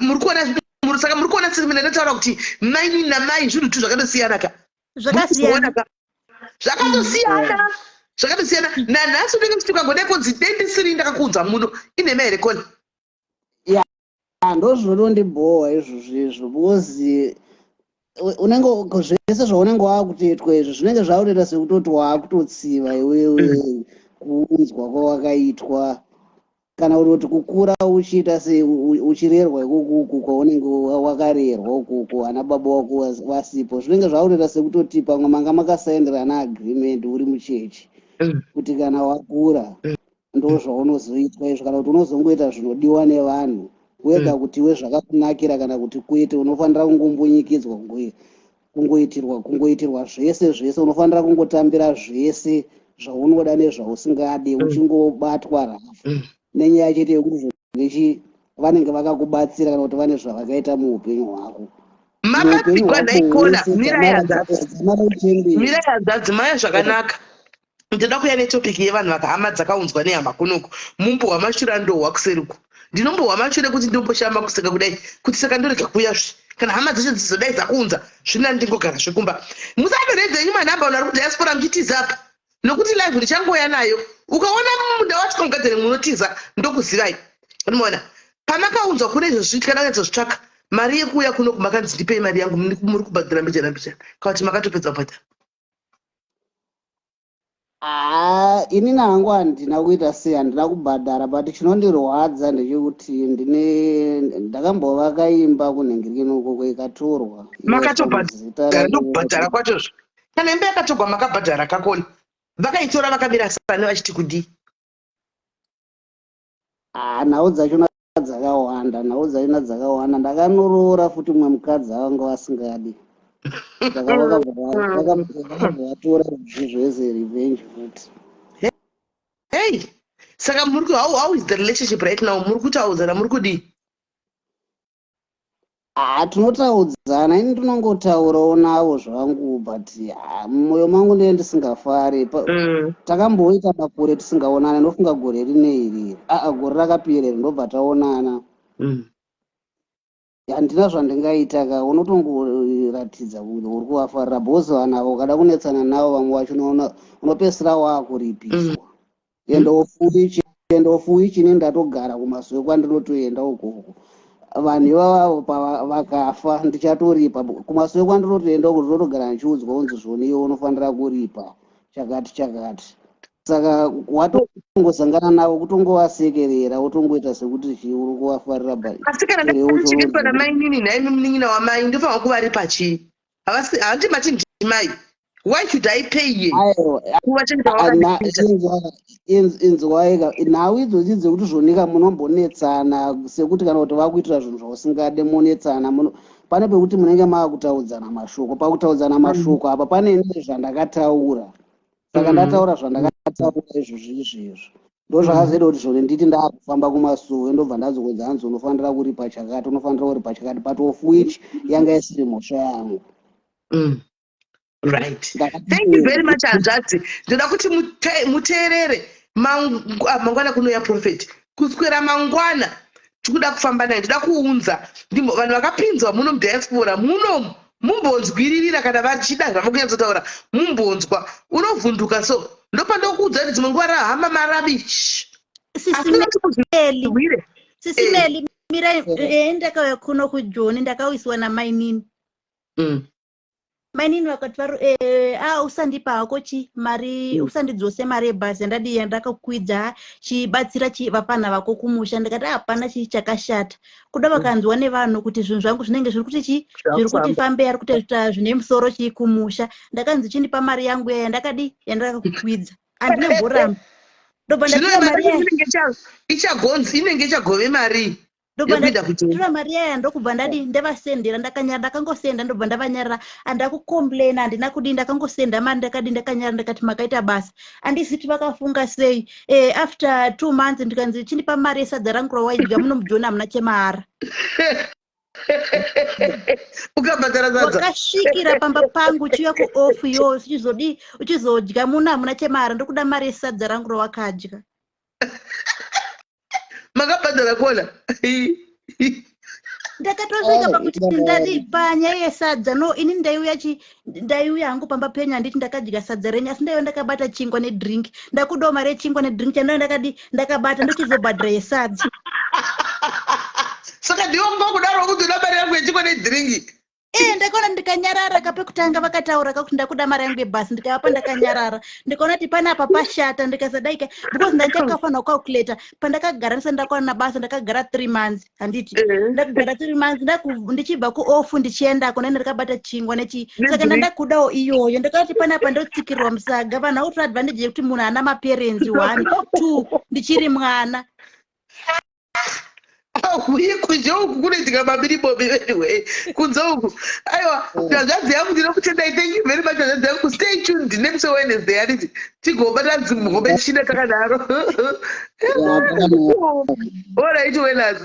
Muri kuona, saka muri kuona sisi ndataura kuti mainini namai zvinhu tu zvakatosiyana ka? Zvakasiyana. Ka, zvakatosiyana, zvakatosiyana. Nanhasi unenge uchiti ukangodai kunzi dei ndisiri ndakakuudza muno, inhema here kona? Ya, ndozvinondibhowa izvozvo izvo, because unenge zvese zvaunenge waakutoitwa izvi zvinenge zvakutoita sekutoti waakutotsiva iwewe kuunzwa kwawakaitwa, kana kutoti kukura uchiita se uchirerwa ikokuku kwaunenge wakarerwa ukuku, ana baba wako vasipo. Zvinenge zvakutoita sekutoti pamwe manga makasaindirana agreement uri muchechi kuti kana wakura ndo zvaunozoitwa izvo, kana kuti unozongoita zvinodiwa nevanhu wega, kuti iwe zvakakunakira kana kuti kwete. Unofanira kungombunyikidzwa, kungoitirwa zvese zvese, unofanira kungotambira zvese zvaunoda nezvausingade, uchingobatwa rafu nenyaya chete yekuti zvonechi vanenge vakakubatsira kana kuti vane zvavakaita muupenyu hwako. Muupenyu Makasikwa hwako naikona. hwese Mirai hanzvadzi. dzamara uchembera. Mirai hanzvadzi, maya zvakanaka. Ndinoda kuuya netopic yevanhu vakahama dzakaunzwa nehama kunoku. Mumbohwa mashure andohwa kuseruku, ndinombohwa mashure kuti ndomboshama kuseka kudai kuti saka ndorega kuuya zve kana hama dzacho dzizodai dzakuunza zvina ndingogara zvekumba. Musadonhedze enyu manhamba vanhu vari kudiaspora muchitiza apa, nokuti live ndichangoya nayo. Ukaona munda wacho kamugadzire munotiza, ndokuzivai. Unoona pamakaunzwa kune izvo zviiti kana kunyatsozvitsvaka mari yekuuya kuno kumakanzi ndipei mari yangu, muri kubhadhara mbijana mbijana kana kuti makatopedza kubhadhara? Haa inini hangu handina kuita sei, handina kubhadhara, but chinondirwadza ndechekuti ndine ndakambovaka imba kunhingirikini ukoko, ikatorwa, ikaiswa muzita. Makatobhadhara? Ndokubhadhara kwachozvo. Kana imba yakatorwa, makabhadhara kakona? Vakaitora vakamira sani vachiti kudii? Haa, nhau dzachona dzakawanda, nhau dzachona dzakawanda. Ndakanoroora futi mumwe mukadzi avanga vasingadi, saka vakabva vatora zvese, revenge futi. Hey, saka muri how is the relationship right now? Muri kutaudzana? Muri kudii? Haa, tinotaudzana. Ini ndinongotaurawo navo zvangu, but haa, mumwoyo mangu ndee ndisingafari. Takamboita makore tisingaonana. Ndofunga gore rine iri, aa, gore rakapera iri, ndobva taonana. Handina zvandingaita ka. Unotongoratidza kuti uri kuvafarira because vanhu ava ukada kunetsana navo, vamwe vacho unopedzisira waakuripiswa. And of which ini ndatogara kumazuva kwandinotoenda ukoko, vanhu ivavavo vakafa ndichatoripa. Kumazuva kwandinotoenda uko ndinotogara ndichiudzwa kunzi zvoni iwe unofanira kuripa chakati chakati. Saka watongosangana navo, kutongovasekerera, wotongoita sekuti chii, uri kuvafarira, but Asi kana ndakachengetwa namainini, nhaimi munin'ina wamai, ndofanira kuvaripa chii? Havasi handi mati ndimai? Why should I pay ye Aiwa, kuvachengeta wakandiita? Inzwaika, nhau idzodzi dzekuti zvonika munombonetsana, sekuti kana kuti vakuitira zvinhu zvausingade, monetsana. Pane pekuti munenge maakutaudzana mashoko. Pakutaudzana mashoko apa pane nezvandakataura, saka ndataura zvandakataura izvozvo izvezvo, ndo zvakazoita kuti zvone nditi ndaakufamba kumasuwe, ndobva ndadzokodza hanzi unofanira kuripa chakati, unofanira kuripa chakati, but of which yanga isiri mhosva yangu. Right, thank you very much, hanzvadzi. Ndoda kuti muteerere mangwana kunouya prophet. Kuswera mangwana tikuda kufamba naye. Ndoda kuunza vanhu vakapinzwa muno mudiaspora munomu, mumbonzwiririra kana vachida zvavo kunyatsotaura, mumbonzwa. Unovhunduka, so ndopandokuudza kuti dzimwe nguva rahama marabishi. Sisi Meli, Sisi Meli, mira. Ndakauya kuno kuJoni, ndakawiswa namainini. Mainini vakati vari ah, usandipa hako chi mari, usandidzose mari yebhazi yandadii, yandakakwidza. Chibatsira chi vapana vako kumusha. Ndikati, "Ah, hapana chii chakashata." Kuda vakanzwa nevanhu kuti zvinhu zvangu zvinenge zviri kuti chi zviri kuti fambe, ari kutoita zvine musoro chii kumusha. Ndakanzi chindipa mari yangu iya yandakadi, yandakakukwidza. Handina mboramba, ndobva Zvino ndatora mari mari yaya. Inenge ichagonzi, inenge ichagove mari Ndobva yekuenda kuJoni. Ndatora mari yaya, ndokubva ndadi, ndavasendera. Ndakanyara, ndakangosenda, ndobva ndavanyarara. Handina kucomplaina, handina kudii, ndakangosenda mari. Ndakadi, ndakanyara, ndakati makaita basa. Handiziti vakafunga sei. After 2 months ndikanzi chindipa mari yesadza rangu rawaidya muno muJoni, hamuna chemahara. Ukabhadhara sadza? Wakasvikira pamba pangu uchiuya kuoff yo, uchizodii, uchizodya muno, hamuna chemahara. Ndokuda mari yesadza rangu rawakadya. Makabhadhara kona? Ndakatosvika Oh, pakuti ndadi panyaya yesadza, no, ini ndaiuya chi ndaiuya hangu pamba penyu, handiti ndakadya sadza renyu, asi ndaiva ndakabata chingwa nedrink. Ndakudawo mari yechingwa nedrink chandaiva ndakadi, ndakabata, ndochizobhadhara yesadza. Saka ndiwo nguva kudaro kuti uda mari yangu yechingwa nedhiringi? E, ndakaona ndikanyarara. Kapekutanga vakataura kakuti ndakuda mari yangu yebhasi, ndikavapa ndakanyarara. Ndikaona kuti panapa pashata, ndikasadaika because ndachakafanira kucalculata pandakagara ndisati ndakwana basa. Ndakagara 3 months, handiti? Ndakagara 3 months, ndichibva kuoff ndichiendako, ndaenda ndakabata chingwa nechi, saka ndandakudawo iyoyo. Ndakati panapa ndotsikirwa musaga. Vanhu vakutora advantage yekuti munhu ana maparents one two, ndichiri mwana. Uye kunze uku kunoitika mabiribobi anyway, kunze uku. Aiwa, hanzvadzi yangu, ndinokutendai. Thank you very much, hanzvadzi yangu. Stay tuned nemusi weWednesday, handiti? Tigobata dzimhombe tichida takadaro. Alright, wellers,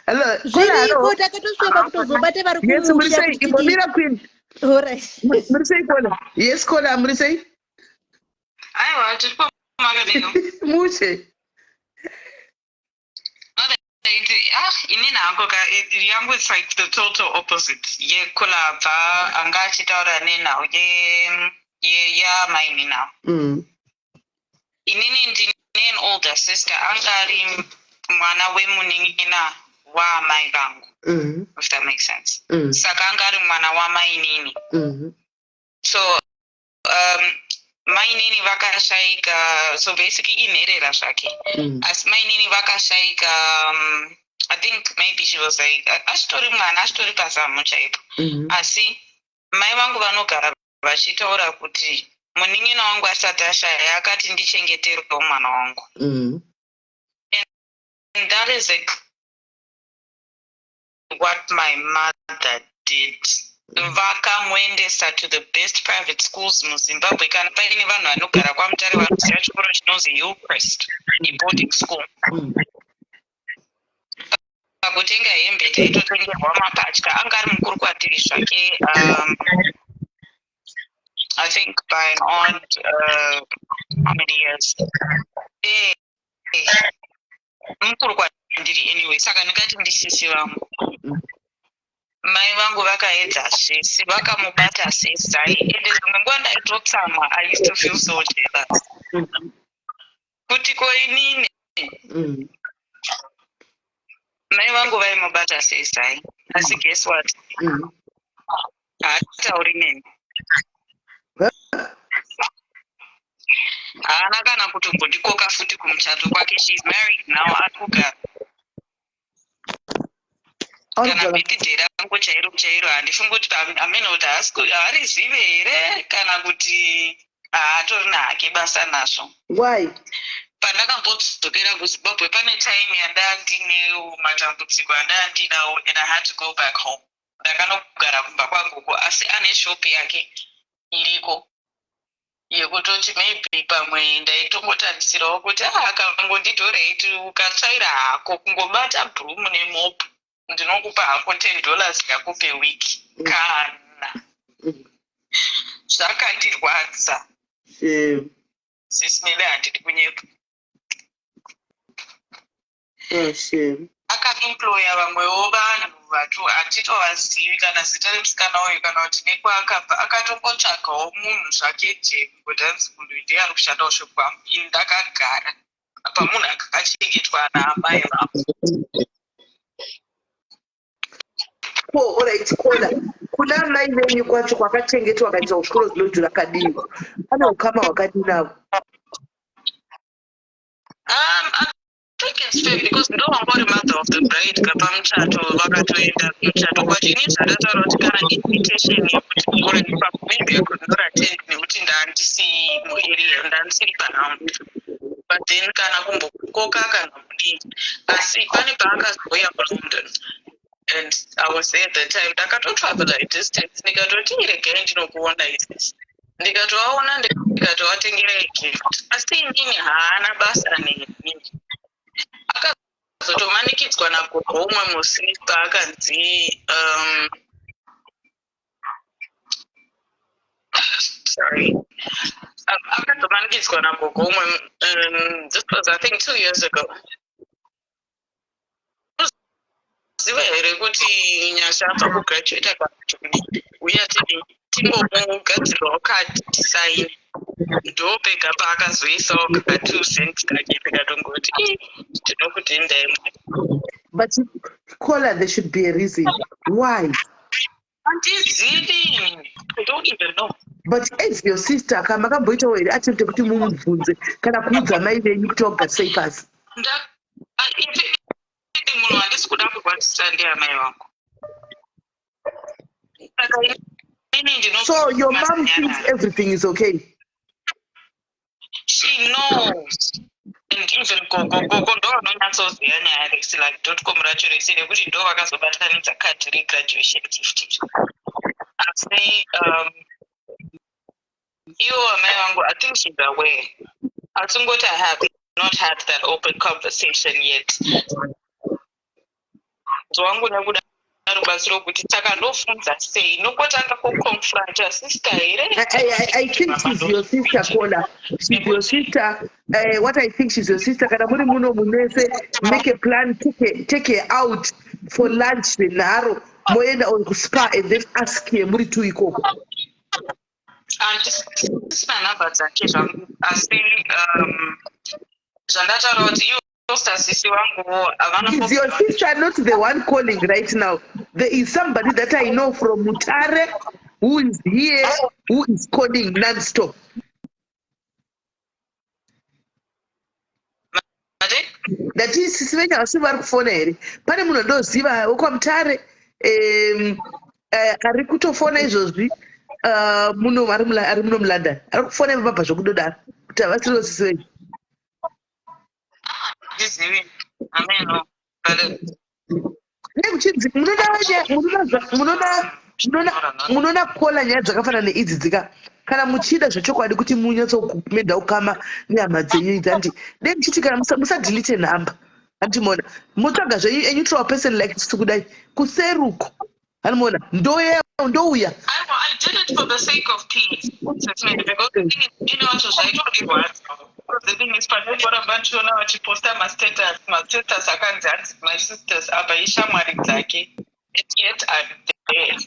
hello. Zviriko, takatosveba kutozobata vari Yes, muri kumusha sei? kuti Imbomira, queen. Alright. Muri sei, Kola? Yes, Kola, muri sei? Aiwa, tiripo, makadino? Mushe. Alright, ah, inini hangu ka yangu it's like the total opposite yekulabva anga achitaura nenhau yamaini now. Inini ndine an older sister anga ari mwana wemunin'ina waamai vangu, if that makes sense. Saka anga ari mwana wamainini. So Mainini vakashaika, so basically inherera zvake. Asi mainini vakashaika, I think maybe she was like achitori mwana, achitori pazamu chaipo. Asi mai vangu vanogara vachitaura kuti munin'ina wangu asati ashaya akati ndichengeterwewo mwana wangu. And that is what my mother did. Vakamuendesa to the best private schools muZimbabwe. Kana paine vanhu vanogara kwaMutare vanoziva chikoro chinonzi Hillcrest, iboarding school. Pakutenga hembe taitotengerwa mapatya. Anga ari mukuru kwatiri zvake, I think by an odd how many years, mukuru kwandiri anyway, saka ndingati ndisisi vangu. Mai vangu vakaedza zvese, vakamubata sezai, ende dzimwe nguva ndaitotsamwa. I used to feel so jealous kuti ko inini mai vangu vaimubata sezai. Asi guess what? Haatauri neni. Haana kana kutombondikoka futi kumuchato kwake. She is married now, ari kugara. Kana birthday rangu chairo chairo, handifungi kuti amene kuti haarizive here kana kuti haatorina hake basa nazvo. Why? Pandakambodzokera kuZimbabwe, pane time yandaa ndinewo matambudziko andaa ndinawo and I had to go back home. Ndakanogara kumba kwagogo, asi ane shop yake iriko yekutoti maybe pamwe ndaitongotarisirawo kuti ah, akangonditorei, ukatsvaira hako, kungobata broom nemop, ndinokupa hako $10 yako per week. Kana zvakandirwadza. Shame. Sisimele, handidi kunyepa. Oh, shame. Akaemploya vamwewo vanhu vatu hatitovazivi, kana zita remusikana uyu kana kuti nekwaakabva. Akatongotsvagawo munhu zvake je kuti hanzi munhu ndiye ari kushandawo shop kwangu. Ini ndakagara pamunhu akachengetwa naamai vangu. Ko alright, kola kuna mai venyu kwacho kwakachengetwa, akaiswa kuzvikoro zvinodhura kadii? Pane ukama hwakadii navo? I think it's fair because ndo wanga uri mother of the bride kapamuchato, vakatoenda kumuchato kwacho. Ini zvandataura kuti kana invitation yekuti alright, maybe I could not attend nekuti ndandisi muarea, ndandisiri paround, but then kana kumbokoka kana kudii. Asi pane paakazouya kuLondon and I was there at the time. Ndakatotravel a distance, ndikatoti regai ndinokuona izisi, ndikatovaona, ndikatovatengera gift. Asi inini haana basa neni. Akazotomanikidzwa nagogo umwe musi paakanzi, sorry, akazomanikidzwa nagogo umwe, this was I think 2 years ago. Ziva here kuti Nyasha abva kugraduata kana uya tidi timbomugadzirirawo kadhi tisaini? Ndo pega paakazoisawo ka 2 cents kake, tikatongoti, "Ii, tinokutendai." But caller, there should be a reason why. Handizivi, I don't even know. But as your sister, kana makamboitawo here attempt yekuti mumubvunze kana kuudza mai venyu kuti vakugarisei pasi? If munhu handisi kuda kurwadzisa ndiamai vangu, saka inini ndino So your mom thinks everything is okay? She knows, and even gogo. Gogo ndo vanonyatsoziva nyaya rese, like dot com racho rese, nekuti ndo vakazobatanidza kadhi regraduation gift iri. Asi ivo amai vangu, I think she's aware, asi ngoti I have not had that open conversation yet wangu nekuda rubatsiro kuti saka ndofunza sei, nokotanga kuconfronta sister here? I think she's your sister, caller. She's your sister. What I think, she's your sister. Kana muri muno munese, make a plan, take her out for lunch zvenharo, moenda on kuspa and then ask her muri two ikoko. Handisina nhamba dzake zvangu, asi zvandataura kuti ivo sasisi vanguwo havana. Is your sister not the one calling right now? There is somebody that I know from Mutare who is here, who is calling non-stop. Ndati sisi venyu havasi vari kufona here? Pane munhu andoziva wekwaMutare ari kutofona izvozvi muno ari muno muLondon, ari kufona vabva zvokudodaro kuti havasiriwo sisi venyu. Handizivi, ameno, but Nekuchinzi munoda kola nyaya dzakafanana neidzi dzika. Kana muchida zvechokwadi kuti munyatsokumenda ukama nehama dzenyu idzi, handi dei muchiti kana musadelete nhamba, handimona motsvaga zvenyu a neutral person like tisi kudai kuseruko, handimona ndoya ndouya. I did it for the sake of peace, Cecily, because the thing is, zvaitodirwadza. Because the thing is, pandaikoramba ndichiona vachiposta mastatus akanzi hanzi "my sisters", apa ishamwari dzake, and yet I'm there.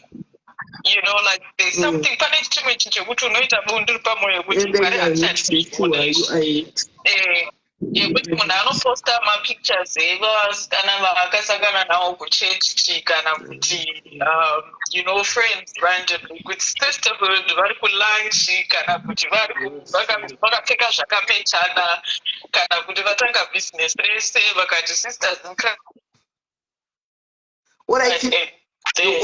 Like there's something, pane chimwe chinhu chekuti unoita bundu pamwoyo kuti Ende Mwari handisati shuwa izvi. You are Yekuti munhu anoposta mapictures evasikana vaakasangana navo kuchechi kana kuti friends randomly with sisterhood, vari kulunch kana kuti vari vakapfeka zvakamechana kana kuti vatanga business rese vakati "Sisters in Christ". Alright,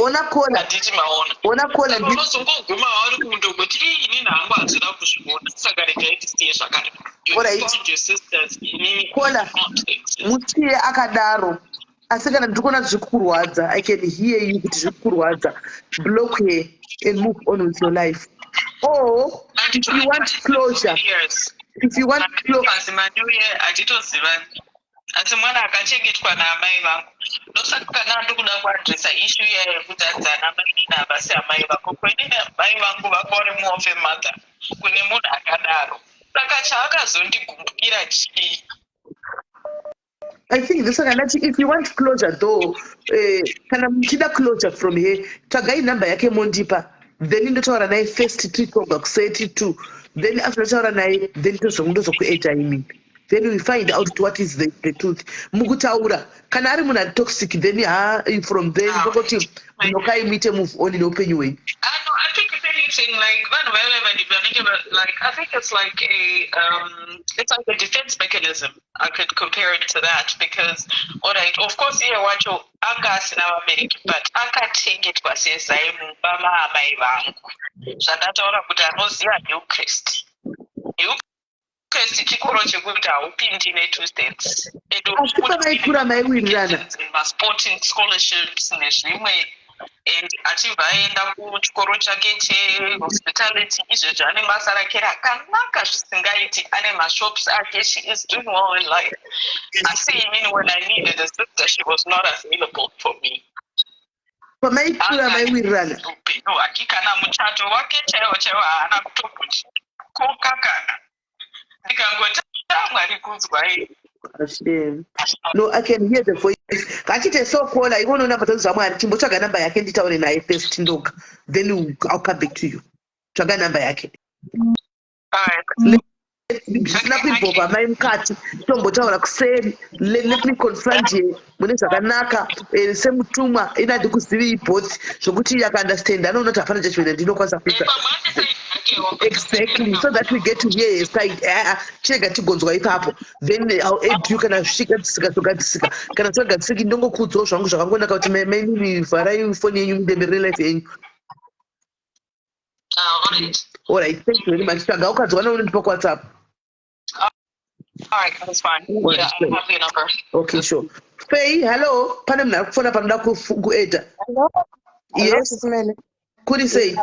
ona kola. Handiti maona? Ona kola. Saka unozongoguma vari kundongoti, "Ii, inini hangu handina kuzviona, saka regai tisiye zvakadaro." You found your sisters, inini Kola. not exist. Musiye akadaro, asi kana ndiri kuona zviri kukurwadza, I can hear you kuti zviri kukurwadza, block her and move on with your life. Or if you want closure, if you want Pasi manew year hatitozivani, asi mwana akachengetwa naamai vangu. Ndosaka kana ndikuda kuaddressa issue iya yekuti hanzi ana mainini havasi amai vako, kwenini amai vangu vanga vari more of a mother kune munhu akadaro. Saka chaakazondigumbukira chii? I think this one, ndati if you want closure though, kana muchida closure from here, tsvagai nhamba yake mondipa, then ndotaura naye first, titonga kuseti two, then after ndataura naye, then ndozokuedha imini, then we find out what is the truth mukutaura. Kana ari munhu ari toxic, then ha, from there ndokoti munokai muite move on neupenyu hwenyu. Ah, no, I think if anything, like vanhu vaive vanenge like I think it's like a defense mechanism. I could compare it to that because, all right, of course, iye wacho anga asina vabereki, but akachengetwa sezai mumba maamai vangu. Zvandataura kuti anoziva Hillcrest. Hillcrest chikoro chekuti haupindi ne2 cents. Asi pavaikura maiwirirana? Masporting scholarships nezvimwe, and achibva aenda kuchikoro chake chehospitality. Izvezvi ane basa rake rakanaka zvisingaiti, ane mashops ake. She is doing well in life, asi inini when I needed a sister, she was not available for me. Pamaikura maiwirirana? Upenyu hwake, kana muchato wake chaiwo chaiwo, haana kutombotikoka. Kana ndikangoti, "Ah, Mwari kunzwai." Shame. No, I can hear the voice. Ngachite so kola ivono namba dzamwari, chimbotsvaga namba yake nditaure naye first ndoga. Then I'll come back to you. Tsvaga namba yake. Alright. Zvisina kuinvolva mai mukati, tombotaura kuseri. Let me confront her mune zvakanaka, semutumwa ina ndikuzivii both, zvokuti akaunderstand, anoona kuti hapana judgment ndinokwanisa kuita. Pamwe ane side yakewo. Exactly, so that we get to hear her side. Chirega tigonzwa ipapo, then I'll add you kana zvichigadzisika, zvogadzisika. Kana zvisingagadzisiki, ndongokudzawo zvangu zvakangonaka kuti mainini, vharai foni yenyu, mudemberere life yenyu. Ah, alright. Alright, thank you very much. Tsvaga, ukadziwana unondipa kuWhatsApp. Alright, that's fine. Alright, Yeah, I great. have your number. Okay, sure. Fei, hello, pane munhu ari kufona panoda kuedha. Hello. Hello, Yes. Sis Melly. Kuri sei?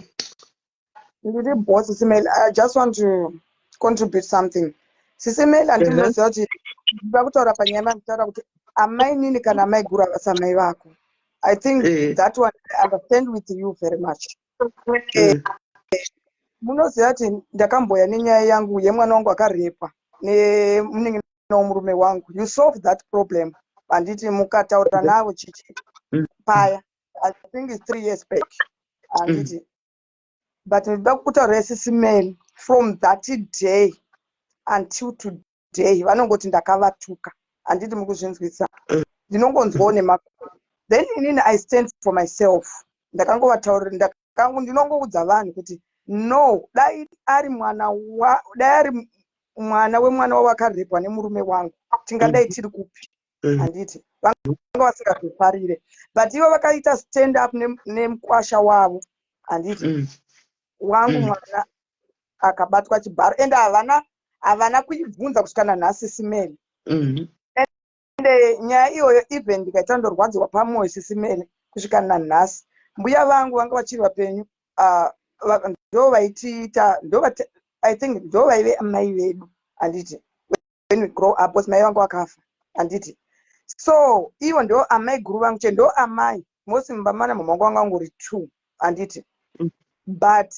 Ndiri boss, Sis Melly. I just want to contribute something. Sis Melly, handinoziva kuti ndinoda kutaura panyaya manditaura kuti amainini kana amaiguru havasi amai vako. I think that one I understand with you very much. Munoziva kuti ndakamboya nenyaya yangu yemwana wangu akarepwa nemunin'ina womurume wangu. You solve that problem, handiti? Mukataura navo chichi paya, I think it's 3 years back, handiti? But ndinoda kutaurira Sis Melly, from that day until today vanongoti ndakavatuka, handiti mukuzvinzwisa? Ndinongonzwawo nemakore. Then inini I stand for myself. Ndakangovataurira, ndinongoudza vanhu kuti no, dai ari mwana wa dai ari Mwana wemwana wawakarepwa nemurume wangu, tingadai tiri kupi? Handiti vanga vasingazofarire, but ivo vakaita stand up nemukwasha wavo, handiti? Wangu mwana akabatwa chibharo, ende havana kuibvunza kusvika nanhasi, Simeli. Ende nyaya iyoyo, even ndikaita, ndorwadziwa pamwoyo, Sisimele, kusvika nanhasi. Mbuya vangu vanga vachiri vapenyu, ndo vaitiita, ndo I think ndo vaive amai vedu, handiti, when we grow up, because mai vangu vakafa, handiti? So ivo ndo amai guru vangu che, ndo amai mosi mumba mana mama vangu vanga vangori two, handiti? But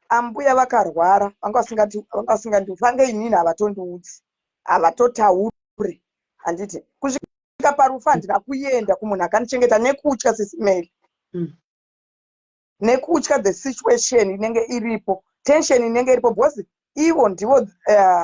ambuya vakarwara, vanga vasingandi inini, havatondiudzi, havatotauri, handiti? Kusvika parufu handina kuenda kumunhu akandichengeta nekutya, Sisimeli. Nekutya the situation inenge iripo, tension inenge iripo, because ivo ndivo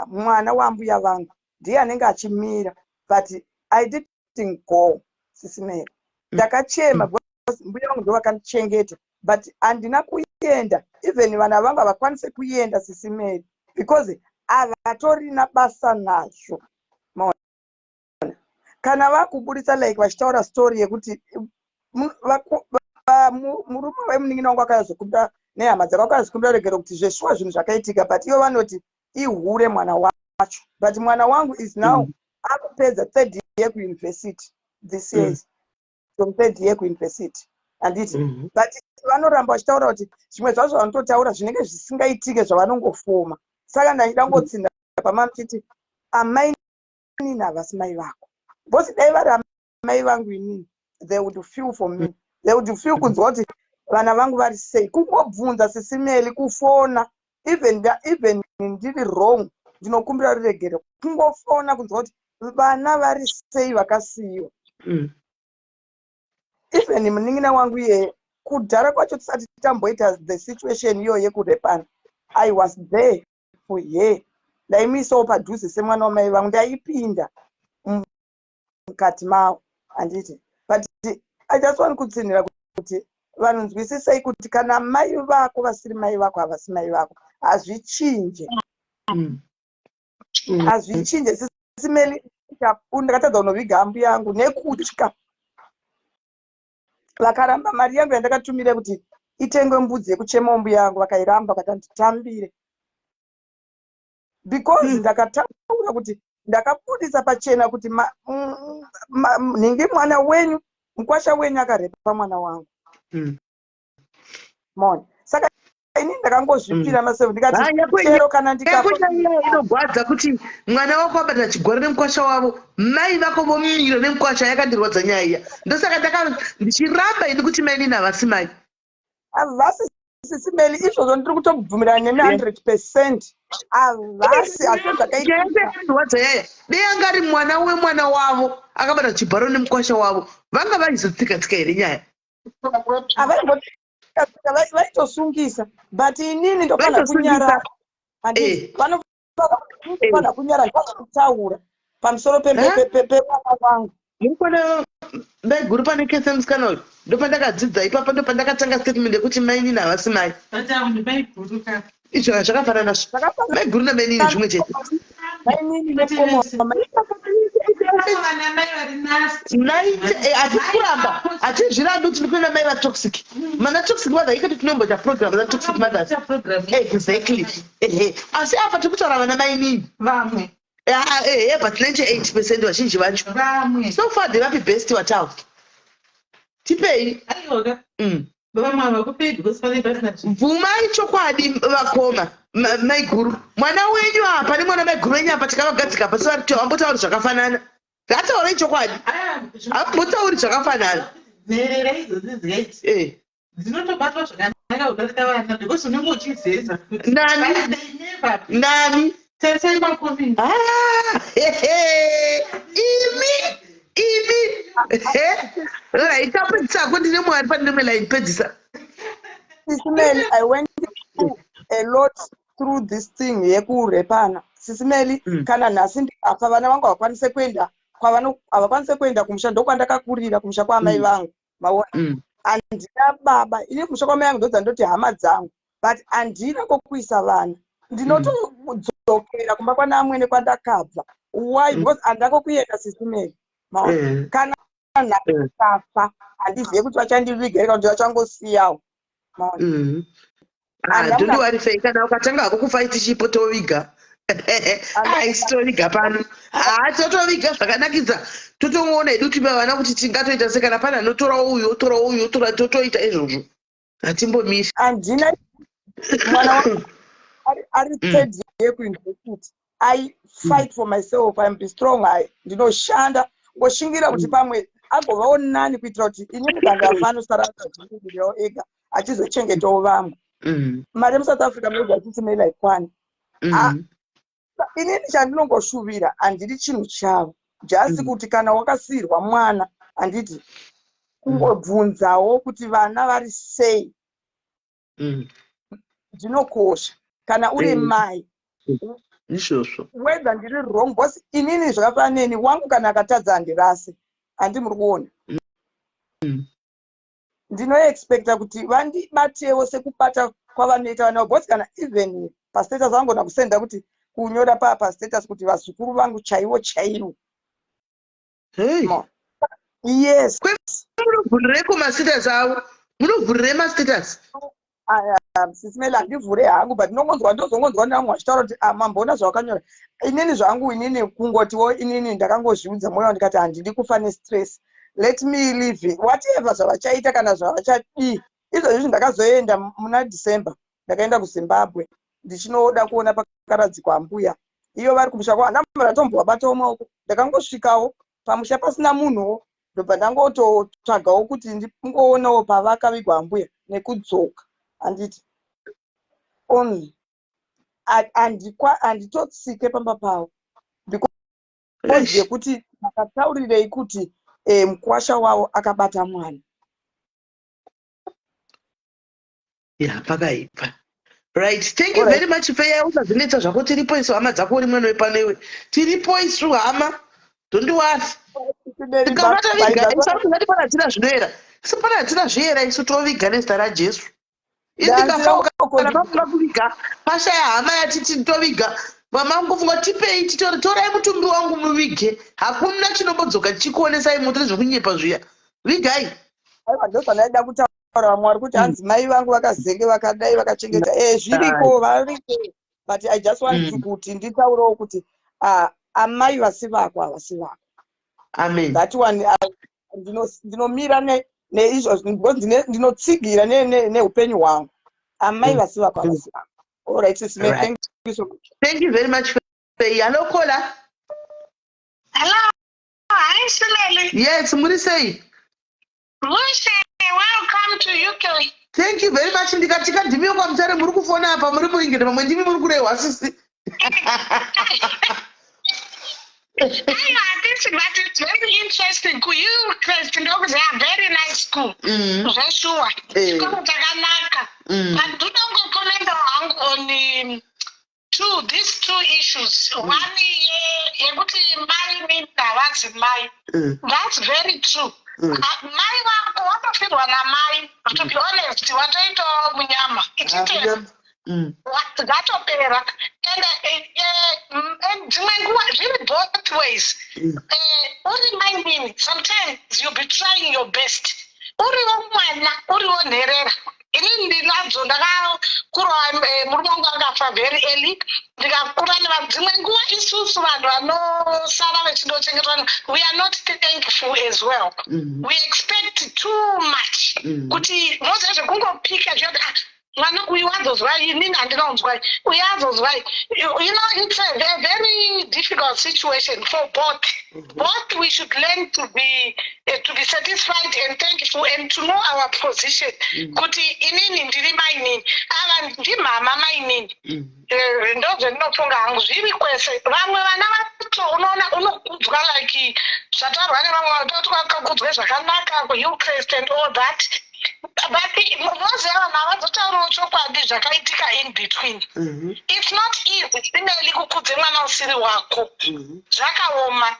mwana waambuya vangu ndiye anenge achimira, but I didn't go, Sisimeli. Ndakachema because mbuya vangu ndo vakandichengeta, but handina kuenda. Even vana vangu havakwanisi kuenda, Sisimeli, because havatorina basa nazvo. Maona, kana vakuburitsa like vachitaura story yekuti murume wemunin'ina wangu akazokumbira nehama dzake, akazokumbira regero kuti zveshuwa zvinhu zvakaitika, but ivo vanoti ihure mwana wacho. But mwana wangu is now akupedza third year kuuniversity this year, from third year kuuniversity, handiti? But vanoramba vachitaura kuti zvimwe zvazvo vanototaura zvinenge zvisingaitike, zvavanongofoma. Saka ndaida ngotsinda pamamuchiti amai nini havasi mai vako, because dai vari amai vangu inini, they would feel for me, they would feel kunzwa kuti vana vangu vari sei, kungobvunza, Sisimeli, kufona. Even ndiri wrong, ndinokumbira ruregero, kungofona kunzwa kuti vana vari sei vakasiyiwa. Even munin'ina wangu iyeye, kudhara kwacho tisati tamboita the situation iyoyo yekurepana, I was there for her. Ndaimuisawo padhuze semwana wamai vangu, ndaipinda mukati mavo, handiti? But I just want kutsinhira kuti vanhu nzwisisei kuti kana mai vako vasiri mai vako, havasi mai vako, hazvichinje. Hazvichinje, Sisimeli. Ndakatadza kunoviga ambuya yangu nekutya. Vakaramba mari yangu yandakatumira kuti itengwe mbudzi yekuchemawo mbuya yangu, vakairamba, vakati handitambire because ndakataura kuti ndakabudisa pachena kuti nhingi mwana wenyu, mukwasha wenyu akarepa mwana wangu. Mona, saka ini ndakangozvipira myself, ndikati chero kana ndikafa. Inogwadza kuti mwana wako wabata chigwaro nemukwasha wavo, mai vako vomira nemukwasha. Yakandirwadza nyaya iya, ndosaka ndaka ndichiramba ini kuti mai nini havasi mai. Havasi, Sisimeli, izvozvo ndiri kutobvumirana nemi 100%. Havasi, asi zvakaitika. Yakandirwadza yaya. Dei anga ari mwana wemwana wavo akabata chibharo nemukwasha wavo, vanga vaizotsika tsika here nyaya? Havaimboti, vaitosungisa, but inini ndofana Vaitosungisa. kunyarara, handiti? Vanofana kunyara ndokutaura pamusoro pevana vangu. Murikuona maiguru, pane kese musikana uyu, ndopandakadzidza ipapo, ndopandakatanga statement yekuti mainini havasi mai. Izvo zvakafanana, Zvakafanana. maiguru namainini zvimwe chete. Mainini nekoma. Hatisi kuramba, hatizvirambi kuti ndikuenda mai vatoxic, mana toxic mother ikati tinomboita program ratoxic mothers, exactly, ehe. Asi apa tiri kutaura vana mainini. Vamwe. Ehe, but 98%, vazhinji vacho. Vamwe. So far ndevapi best wataura? Tipei. Aiwa, vamwe havakupei because pane pasina zvinhu. Bvumai chokwadi, vakoma, maiguru mwana wenyu apa nemwana maiguru wenyu apa, tikavagadzika pasi vari vambotauri zvakafanana. Ngataurai chokwadi, havambotauri zvakafanana. Nherera idzodzi dzikaiti dzinotobatwa zvakanaka kudarika vana because unenge uchizeza kuti Nani? But they never Nani? Tarisai macomments. Ah, hehe. Imi imi, right, tapedzisako. Ndine Mwari pane rimwe line, pedzisa. Sisimeli, I went through a lot through this thing yekurepana, Sisimeli. Kana nhasi ndikafa, vana vangu havakwanise kuenda havakwanise kuenda kumusha ndokwandakakurira, kumusha kwaamai vangu, maona? Handina baba ini. Kumusha kwamai vangu ndodzandoti hama dzangu, but handina kwokuisa vana. Ndinotodzokera kumba kwana amwene kwandakabva. Why? Because handako kuenda, Sis Melly. Maona? Kana ndakafa, handizive kuti vachandiviga here kana kuti vachangosiyawo. Maona? Ah, Handamuna- don't worry, Fei. Kana ukatanga hako kufa, tichipo toviga. Ai, toviga pano. Ha, totoviga zvakanakisa. Totomuona hedu tipe vana kuti tingatoita se kana pane anotorawo uyu, otorawo uyu, otora, totoita izvozvo. Hatimbomisi. Handina mwana wangu ari third year kuuniversity. I fight for myself. I'm be strong. I ndinoshanda ngoshingira kuti pamwe agovawo nani, kuitira kuti inini kandafa anosara akazvimirirawo ega, achizochengetawo vamwe. Mari yemuSouth Africa maybe achiti meli haikwani. Ah, inini chandinongoshuvira, handidi chinhu chavo, just kuti kana wakasiyirwa mwana, handiti, kungobvunzawo kuti vana vari sei. Zvinokosha kana uri mai. Izvozvo. Whether ndiri wrong, because inini zvakafanana neni wangu, kana akatadza handirasi, handi muri kuona? Ndinoexpecta kuti vandibatewo sekubata kwavanoita vana, because kana even pastatus vangona kusenda kuti kunyora pastatus kuti vazukuru vangu chaivo chaivo. Hey. Yes. Munovhurireko mastatus avo? Munovhurirei mastatus? Sis Melly, handivhure hangu, but ndinongonzwa, ndozongonzwa nevamwe vachitaura kuti, "Ah, mamboona zvawakanyora." Inini zvangu, inini kungotiwo inini ndakangozviudza mwoyo, ndikati handidi kufa nestress. Let me live, whatever zvavachaita kana zvavachadii. Izvozvizvi ndakazoenda muna December, ndakaenda kuZimbabwe ndichinoda kuona pakaradzikwa ambuya. Iyo vari kumusha kwavo, handambora ndatombovabatawo maoko. Ndakangosvikawo pamusha pasina munhuwo, ndobva ndangototsvagawo kuti ndingoonawo pavakavigwa ambuya nekudzoka, handiti? Only handitotsike pamba pavo because yekuti makataurirei kuti mukwasha wavo akabata mwana. Ya, pakaipa. Right, thank you very much, Feya. Usazvinetsa zvako, tiripo isu hama dzako. Uri mwana wepano iwe, tiripo isu hama, don't worry. Tikabata viga isu, ngati pana hatina zvinoera isu, pana hatina zviera isu, toviga nezita raJesu. Indikafa kana pafunga kuviga, pashaya hama yatiti toviga, vamangofunga tipei titore, torai mutumbi wangu muvige. Hakuna chinombodzoka chichikuonesai moto nezvekunyepa zviya, vigai. Aiwa, ndozvandaida kutaura. Vamwe vari kuti hanzi mai vangu vakazenge vakadai vakachengeta. Zviriko, variko, but I just want kuti nditaurewo kuti amai vasi vako havasi vako. Amen. That one ndinomira neizvozvo because ndinotsigira neupenyu hwangu. Amai vasi vako havasi vako. All right, Sis May, thank you so much. Thank you very much, Faye. Hello, caller. Hello, hi, Sis Melly. Yes, muri sei? Mushe, welcome to UK. Thank you very much. Ndikatika ndimiyo kwaMutare muri kufona apa, muri muingende, pamwe ndimi muri kurehwa, sisi. Aiwa, this but it's very interesting. KuHillcrest ndokuziva, very nice school. Zveshuwa. Chikoro chakanaka. But ndinongokomenda hangu on two these two issues. One yekuti mai means havazi mai. That's very true. Mai vako watofirwa namai, to be honest, watoitawo munyama. Ichitera. Zvatopera. And dzimwe nguva zviri both ways. Uri mainini, sometimes you'll be trying your best. Uriwo mwana, uriwo nherera. Inini ndinadzo, ndakakura, murume wangu akafa very early, ndikakura dzimwe nguva isusu vanhu vanosara vechindochengetwa, we are not thankful as well. We expect too much kuti moziva zvekungopika zviyoti, "Ah, mwana uyu wazozwai, inini handina kunzwai, uyu azozwai." It's a very difficult situation for both. Both we should learn to be satisfied and thankful and to know our position kuti inini ndiri mainini, ava ndimama mainini. Ndo zvendinofunga hangu, zviri kwese. Vamwe vana vacho unoona unokudzwa, like zvataurwa nevamwe vatoti vakakudzwe zvakanaka kuHillcrest and all that, but moziva vanhu havazotauriwo chokwadi zvakaitika in between. It's not easy simeli kukudze mwana usiri wako. Zvakaoma,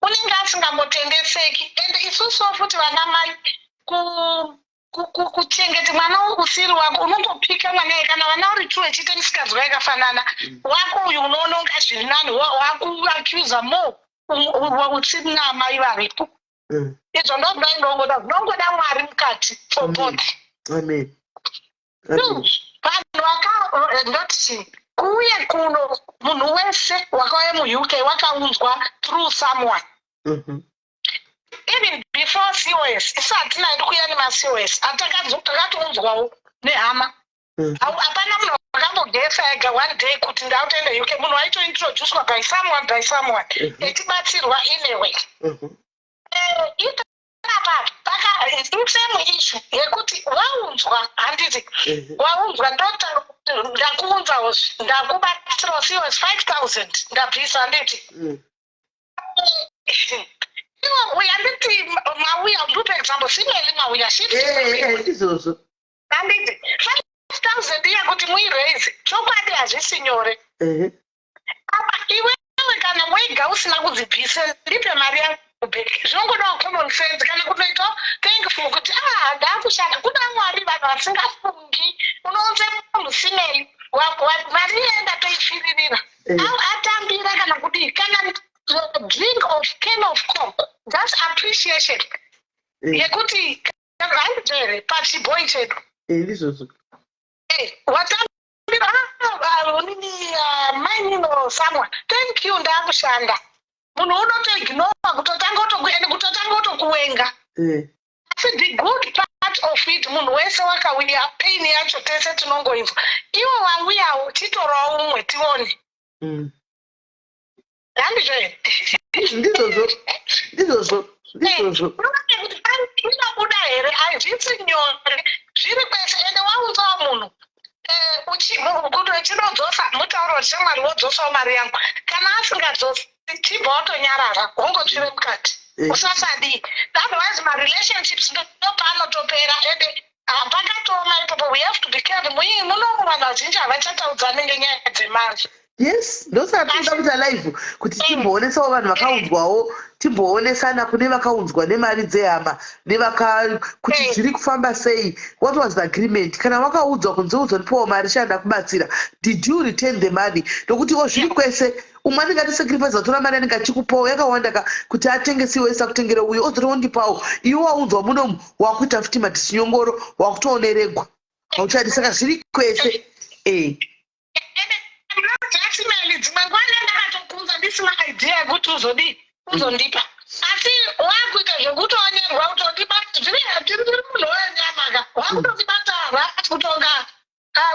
unenge asingambotendeseki. And isusuwo futi vana mai ku Kuchengeta mwana usiri wako, unongopika mwana iye. Kana vana uri two, echiita misikanzwa yakafanana, wako uyu unoona unga zviri nani, wakuaccusa more usina amai varipo. Izvo ndozvainongoda, zvinongoda Mwari mukati for both. Amen. Amen. Vanhu vaka ndoti kuuye kuno, munhu wese wakauya muUK wakaunzwa through someone. Even before COS, isu hatina hedu kuuya nemaCOS, takatounzwawo nehama. Hapana munhu wakambogesa ega one day kuti ndautoenda UK. Munhu waitointroducwa by someone, by someone, echibatsirwa in a way. Ipapa paka isame issue yekuti waunzwa, handiti? Waunzwa, ndota ndakuunzawo, ndakubatsirawo COS 5000 ndabvisa, handiti? Iwo uya, nditi mauya, ndupe example, simeli mauya. Izvozvo. Handiti 5000 iya kuti muiraise, chokwadi hazvisi nyore. Apa iwewe kana wega usina kudzibvisa, ndipe mari yangu back, zvinongodawo common sense kana kutoitawo thankful kuti ah, ndakushanda. Kuna Mwari vanhu vasingafungi, unounze munhu simeli, mari iye ndatoifiririra. Atambira kana kudii, kana drink of can of Coke, that's appreciation yekuti handijere pachibhoi chedu. Ndizvozvo. Watambira unini mainino someone, thank you, ndakushanda. Munhu unotoignora, kutotanga kutotanga kutokuwenga. Asi the good part of it, munhu wese wakauya, pain yacho tese tinongoinzwa. Iwo wauyawo, chitorawo umwe tione. Handizvo here? Ndizvozvo, ndizvozvo, ndizvozvo. Kuti inobuda here? Hazvisi nyore, zviri kwese. Ende waunzawo munhu kuti uchinodzosa mutauro kuti shamwari, wodzosawo mari yangu. Kana asingadzosi, chibva watonyarara, wongotsvire mukati. Usasadii, otherwise marelationships ndopaanotopera. Ende pakatooma ipopo, we have to be careful. Munomu vanhu vazhinji havachataudzani ngenyaya dzemari. Yes, ndosaka tinoda kuita live kuti timboonesawo vanhu vakaunzwawo, timboonesana kune vakaunzwa nemari dzehama nevaka kuti zviri kufamba sei. What was the agreement? Kana wakaudzwa kunzi uzondipawo mari, shanda kubatsira, did you return the money? Nokutiwo zviri kwese, umwe anenge atisacrifice, atora mari anenge achikupawo yakawanda ka kuti atengesiwe, isakutengere uyo ozoti wondipawo. Iwe waunzwa munomu, wakuita futi madhisinyongoro, wakutooneregwa, hauchadi. Saka zviri kwese e. Jasimeli, dzimwe nguva ndakatokunza ndisina idea yekuti uzodii, uzondipa, asi wakuita zvekutoonyerwa kutondibata. Zviri tiri munhu wenyama ka, wakutondibata right, kutonga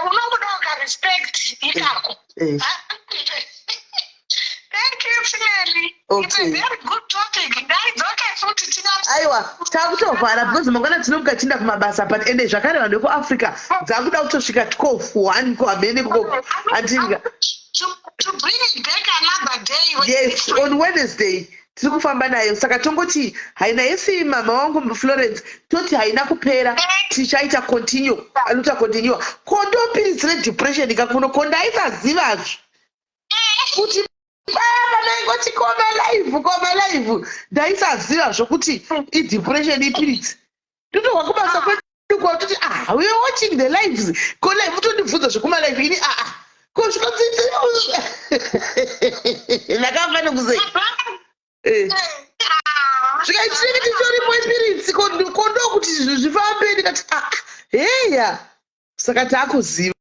unongodawo karespect ikako. Thank you, Simeli. It's a very good topic. Ngaidzoke futi. Aiwa, takutovhara because mangwana tinomuka tichienda kumabasa. But ende zvakare vanhu vekuAfrica dzakuda kutosvika 12 1 kuhamene kukoko, andinga To bring it back another day. Yes, on Wednesday tiri kufamba nayo. Saka tongoti haina yesi, mama wangu Florence, toti haina kupera, tichaita continue, anoita continue. Ko ndopiritsi redepression kakuno, ko ndaisazivazvo kuti paya panaingoti koma live, koma live, ndaisaziva zvokuti idepression, ipiritsi. Totohwa kubasa kwedu kwatoti, ah, we are watching the lives, ko live tondibvunza zvekumalive ini. Aa, ko zvikonzi ndakafa nekusei. Zvikaitinenge titoripo ipiritsi, ko ndokuti zvinhu zvifambe. Ndikati, aa, heya, saka taakuziva.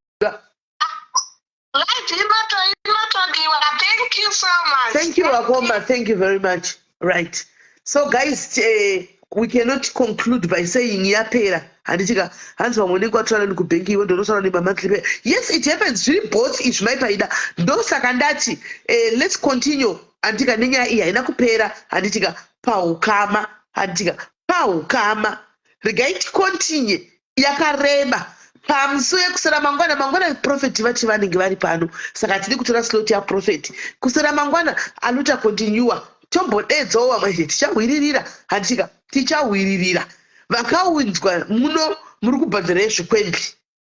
Live inotodiwa. Thank you so much. Thank you, Wakoma. Thank you very much. Right, so guys, we cannot conclude by saying yapera, handitika? Hanzi vamwe unenge watora neni kubhengi, iwe ndonotaura nemamonthly pay. Yes, it happens, zviri both izvi maipaida. Ndosaka ndati let's continue, handitika? Nenyaya iyi haina kupera, handitika? Paukama, handitika? Paukama, regai ticontinue, yakareba. Pamusi wekusera mangwana, mangwana prophet vati vanenge vari pano, saka hatidi kutora slot yaprophet. Kusera mangwana anoita continue, tombodedzawo vamwe, tichahwiririra, handitika? Tichahwiririra. Vakaunzwa muno, muri kubhadhara zvikwembi.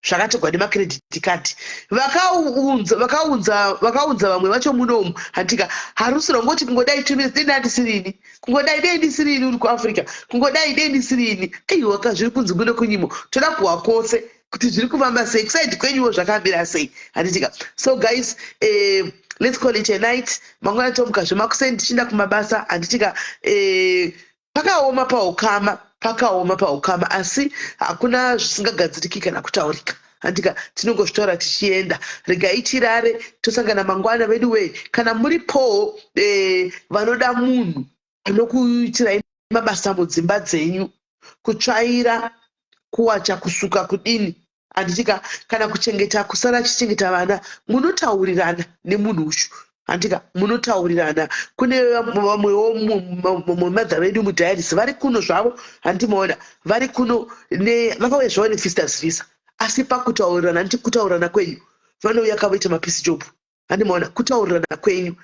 Zvakatorwa nemacredit card, vakaunza, vakaunza, vakaunza vamwe vacho munomu, handika? Harusi rongoti kungodai 2 minutes, dei ndandisirini, kungodai dei ndisirini uri kuAfrica, kungodai dei ndisirini. Aiwaka, zviri kunzi kuno kunyimo, toda kuhwa kwose kuti zviri kufamba sei kuside kwenyuwo, zvakamira sei, handitika? So guys, let's call it a night. Mangwana tomuka zvemakuseni tichienda kumabasa, handitika? Pakaoma paukama, pakaoma paukama, asi hakuna zvisingagadziriki kana kutaurika, handika? Tinongozvitaura tichienda. Regai tirare, tosangana mangwana vedu wee. Kana muripowo vanoda munhu anokuitirai mabasa mudzimba dzenyu, kutsvaira, kuwacha, kusuka, kudini, handitika? Kana kuchengeta, kusara achichengeta vana, munotaurirana nemunhu uyu, handika? Munotaurirana. Kune vamwewo madha vedu mudiaries vari kuno zvavo, handimaona vari kuno, vakauya zvavo nevisitors visa, asi pakutaurirana, handiti kutaurirana kwenyu, vanouya kavoita mapiece job, handimaona? Kutaurirana kwenyu,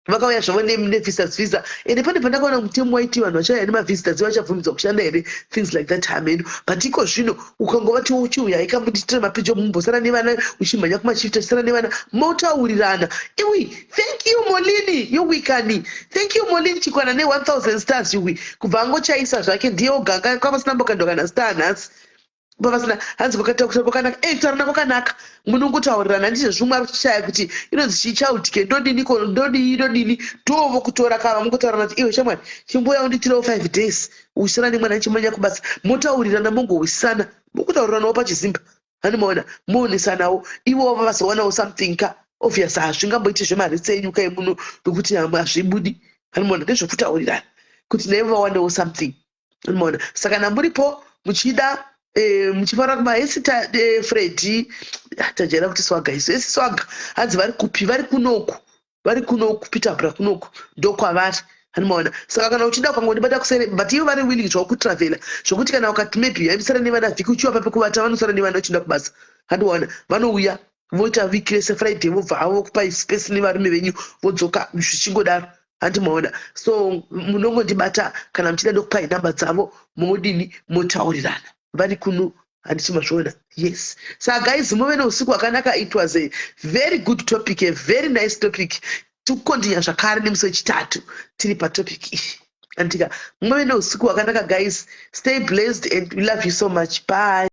vakauya zvavo nevisitors visa. Ende pane pandakaona mutemo waiti vanhu vachauya nemavisitors vachabvumidzwa kushanda here, things like that, hameno. But iko zvino ukangovati uchiuya ikamunditira mapijo, mumbosara nevana, uchimhanya kumashifta, achisara nevana, motaurirana. Iwi, thank you Molini, yuwikani. Thank you Molini Chikwana ne1000 stars. Yuwi, kubva angochaisa zvake, ndiye oganga kwavasina mbokandwa kana star nhasi pavasina. Hanzi kwakataura kwakanaka, kutaurana kwakanaka, munongotaurirana. Handizvo zvimwe ari kuchishaya kuti inonzi chii, child care, ndodiniko, ndodii, ndodini, tovo kutora kava mungotaurana kuti iwe shamwari, chimboya unditirewo 5 days uisana nemwana chimanya kubasa. Motaurirana, mongowisana, mokutauriranawo pachizimba, handimaona? Moonesanawo, ivo vazowanawo something ka. Obvious, hazvingamboiti zvemaritsi enyu kai muno, nokuti hazvibudi, handimaona? Ndezvekutaurirana kuti naivo vawanewo something, handimaona? Saka kana muripo muchida, muchifanira kumahesita Fredi, tajaira kuti Swaga isu, esi Swaga. Hanzi vari kupi? Vari kunoku, vari kunoku Peterborough kunoku, ndokwavari, handimaona? Saka kana uchida, ukangondibata kusere. But ivo vari willing zvavo kutravela, zvokuti kana ukati maybe yaisara nevana vhiki, uchiwapa pekuvata, vanosara nevana uchienda kubasa, handiwaona? Vanouya voita vhiki rese, Friday vobva havo, vokupai space nevarume venyu, vodzoka, zvichingodaro, handimaona? So munongondibata kana muchida, ndokupai namba dzavo, modini, motaurirana. Vari kuno, handiti mazviona? Yes. Saka guys, muve neusiku hwakanaka. It was a very good topic, a very nice topic. Tikukontinya zvakare nemusi wechitatu tiri patopic iyi, andika? Muve neusiku hwakanaka guys. Stay blessed and we love you so much. Bye.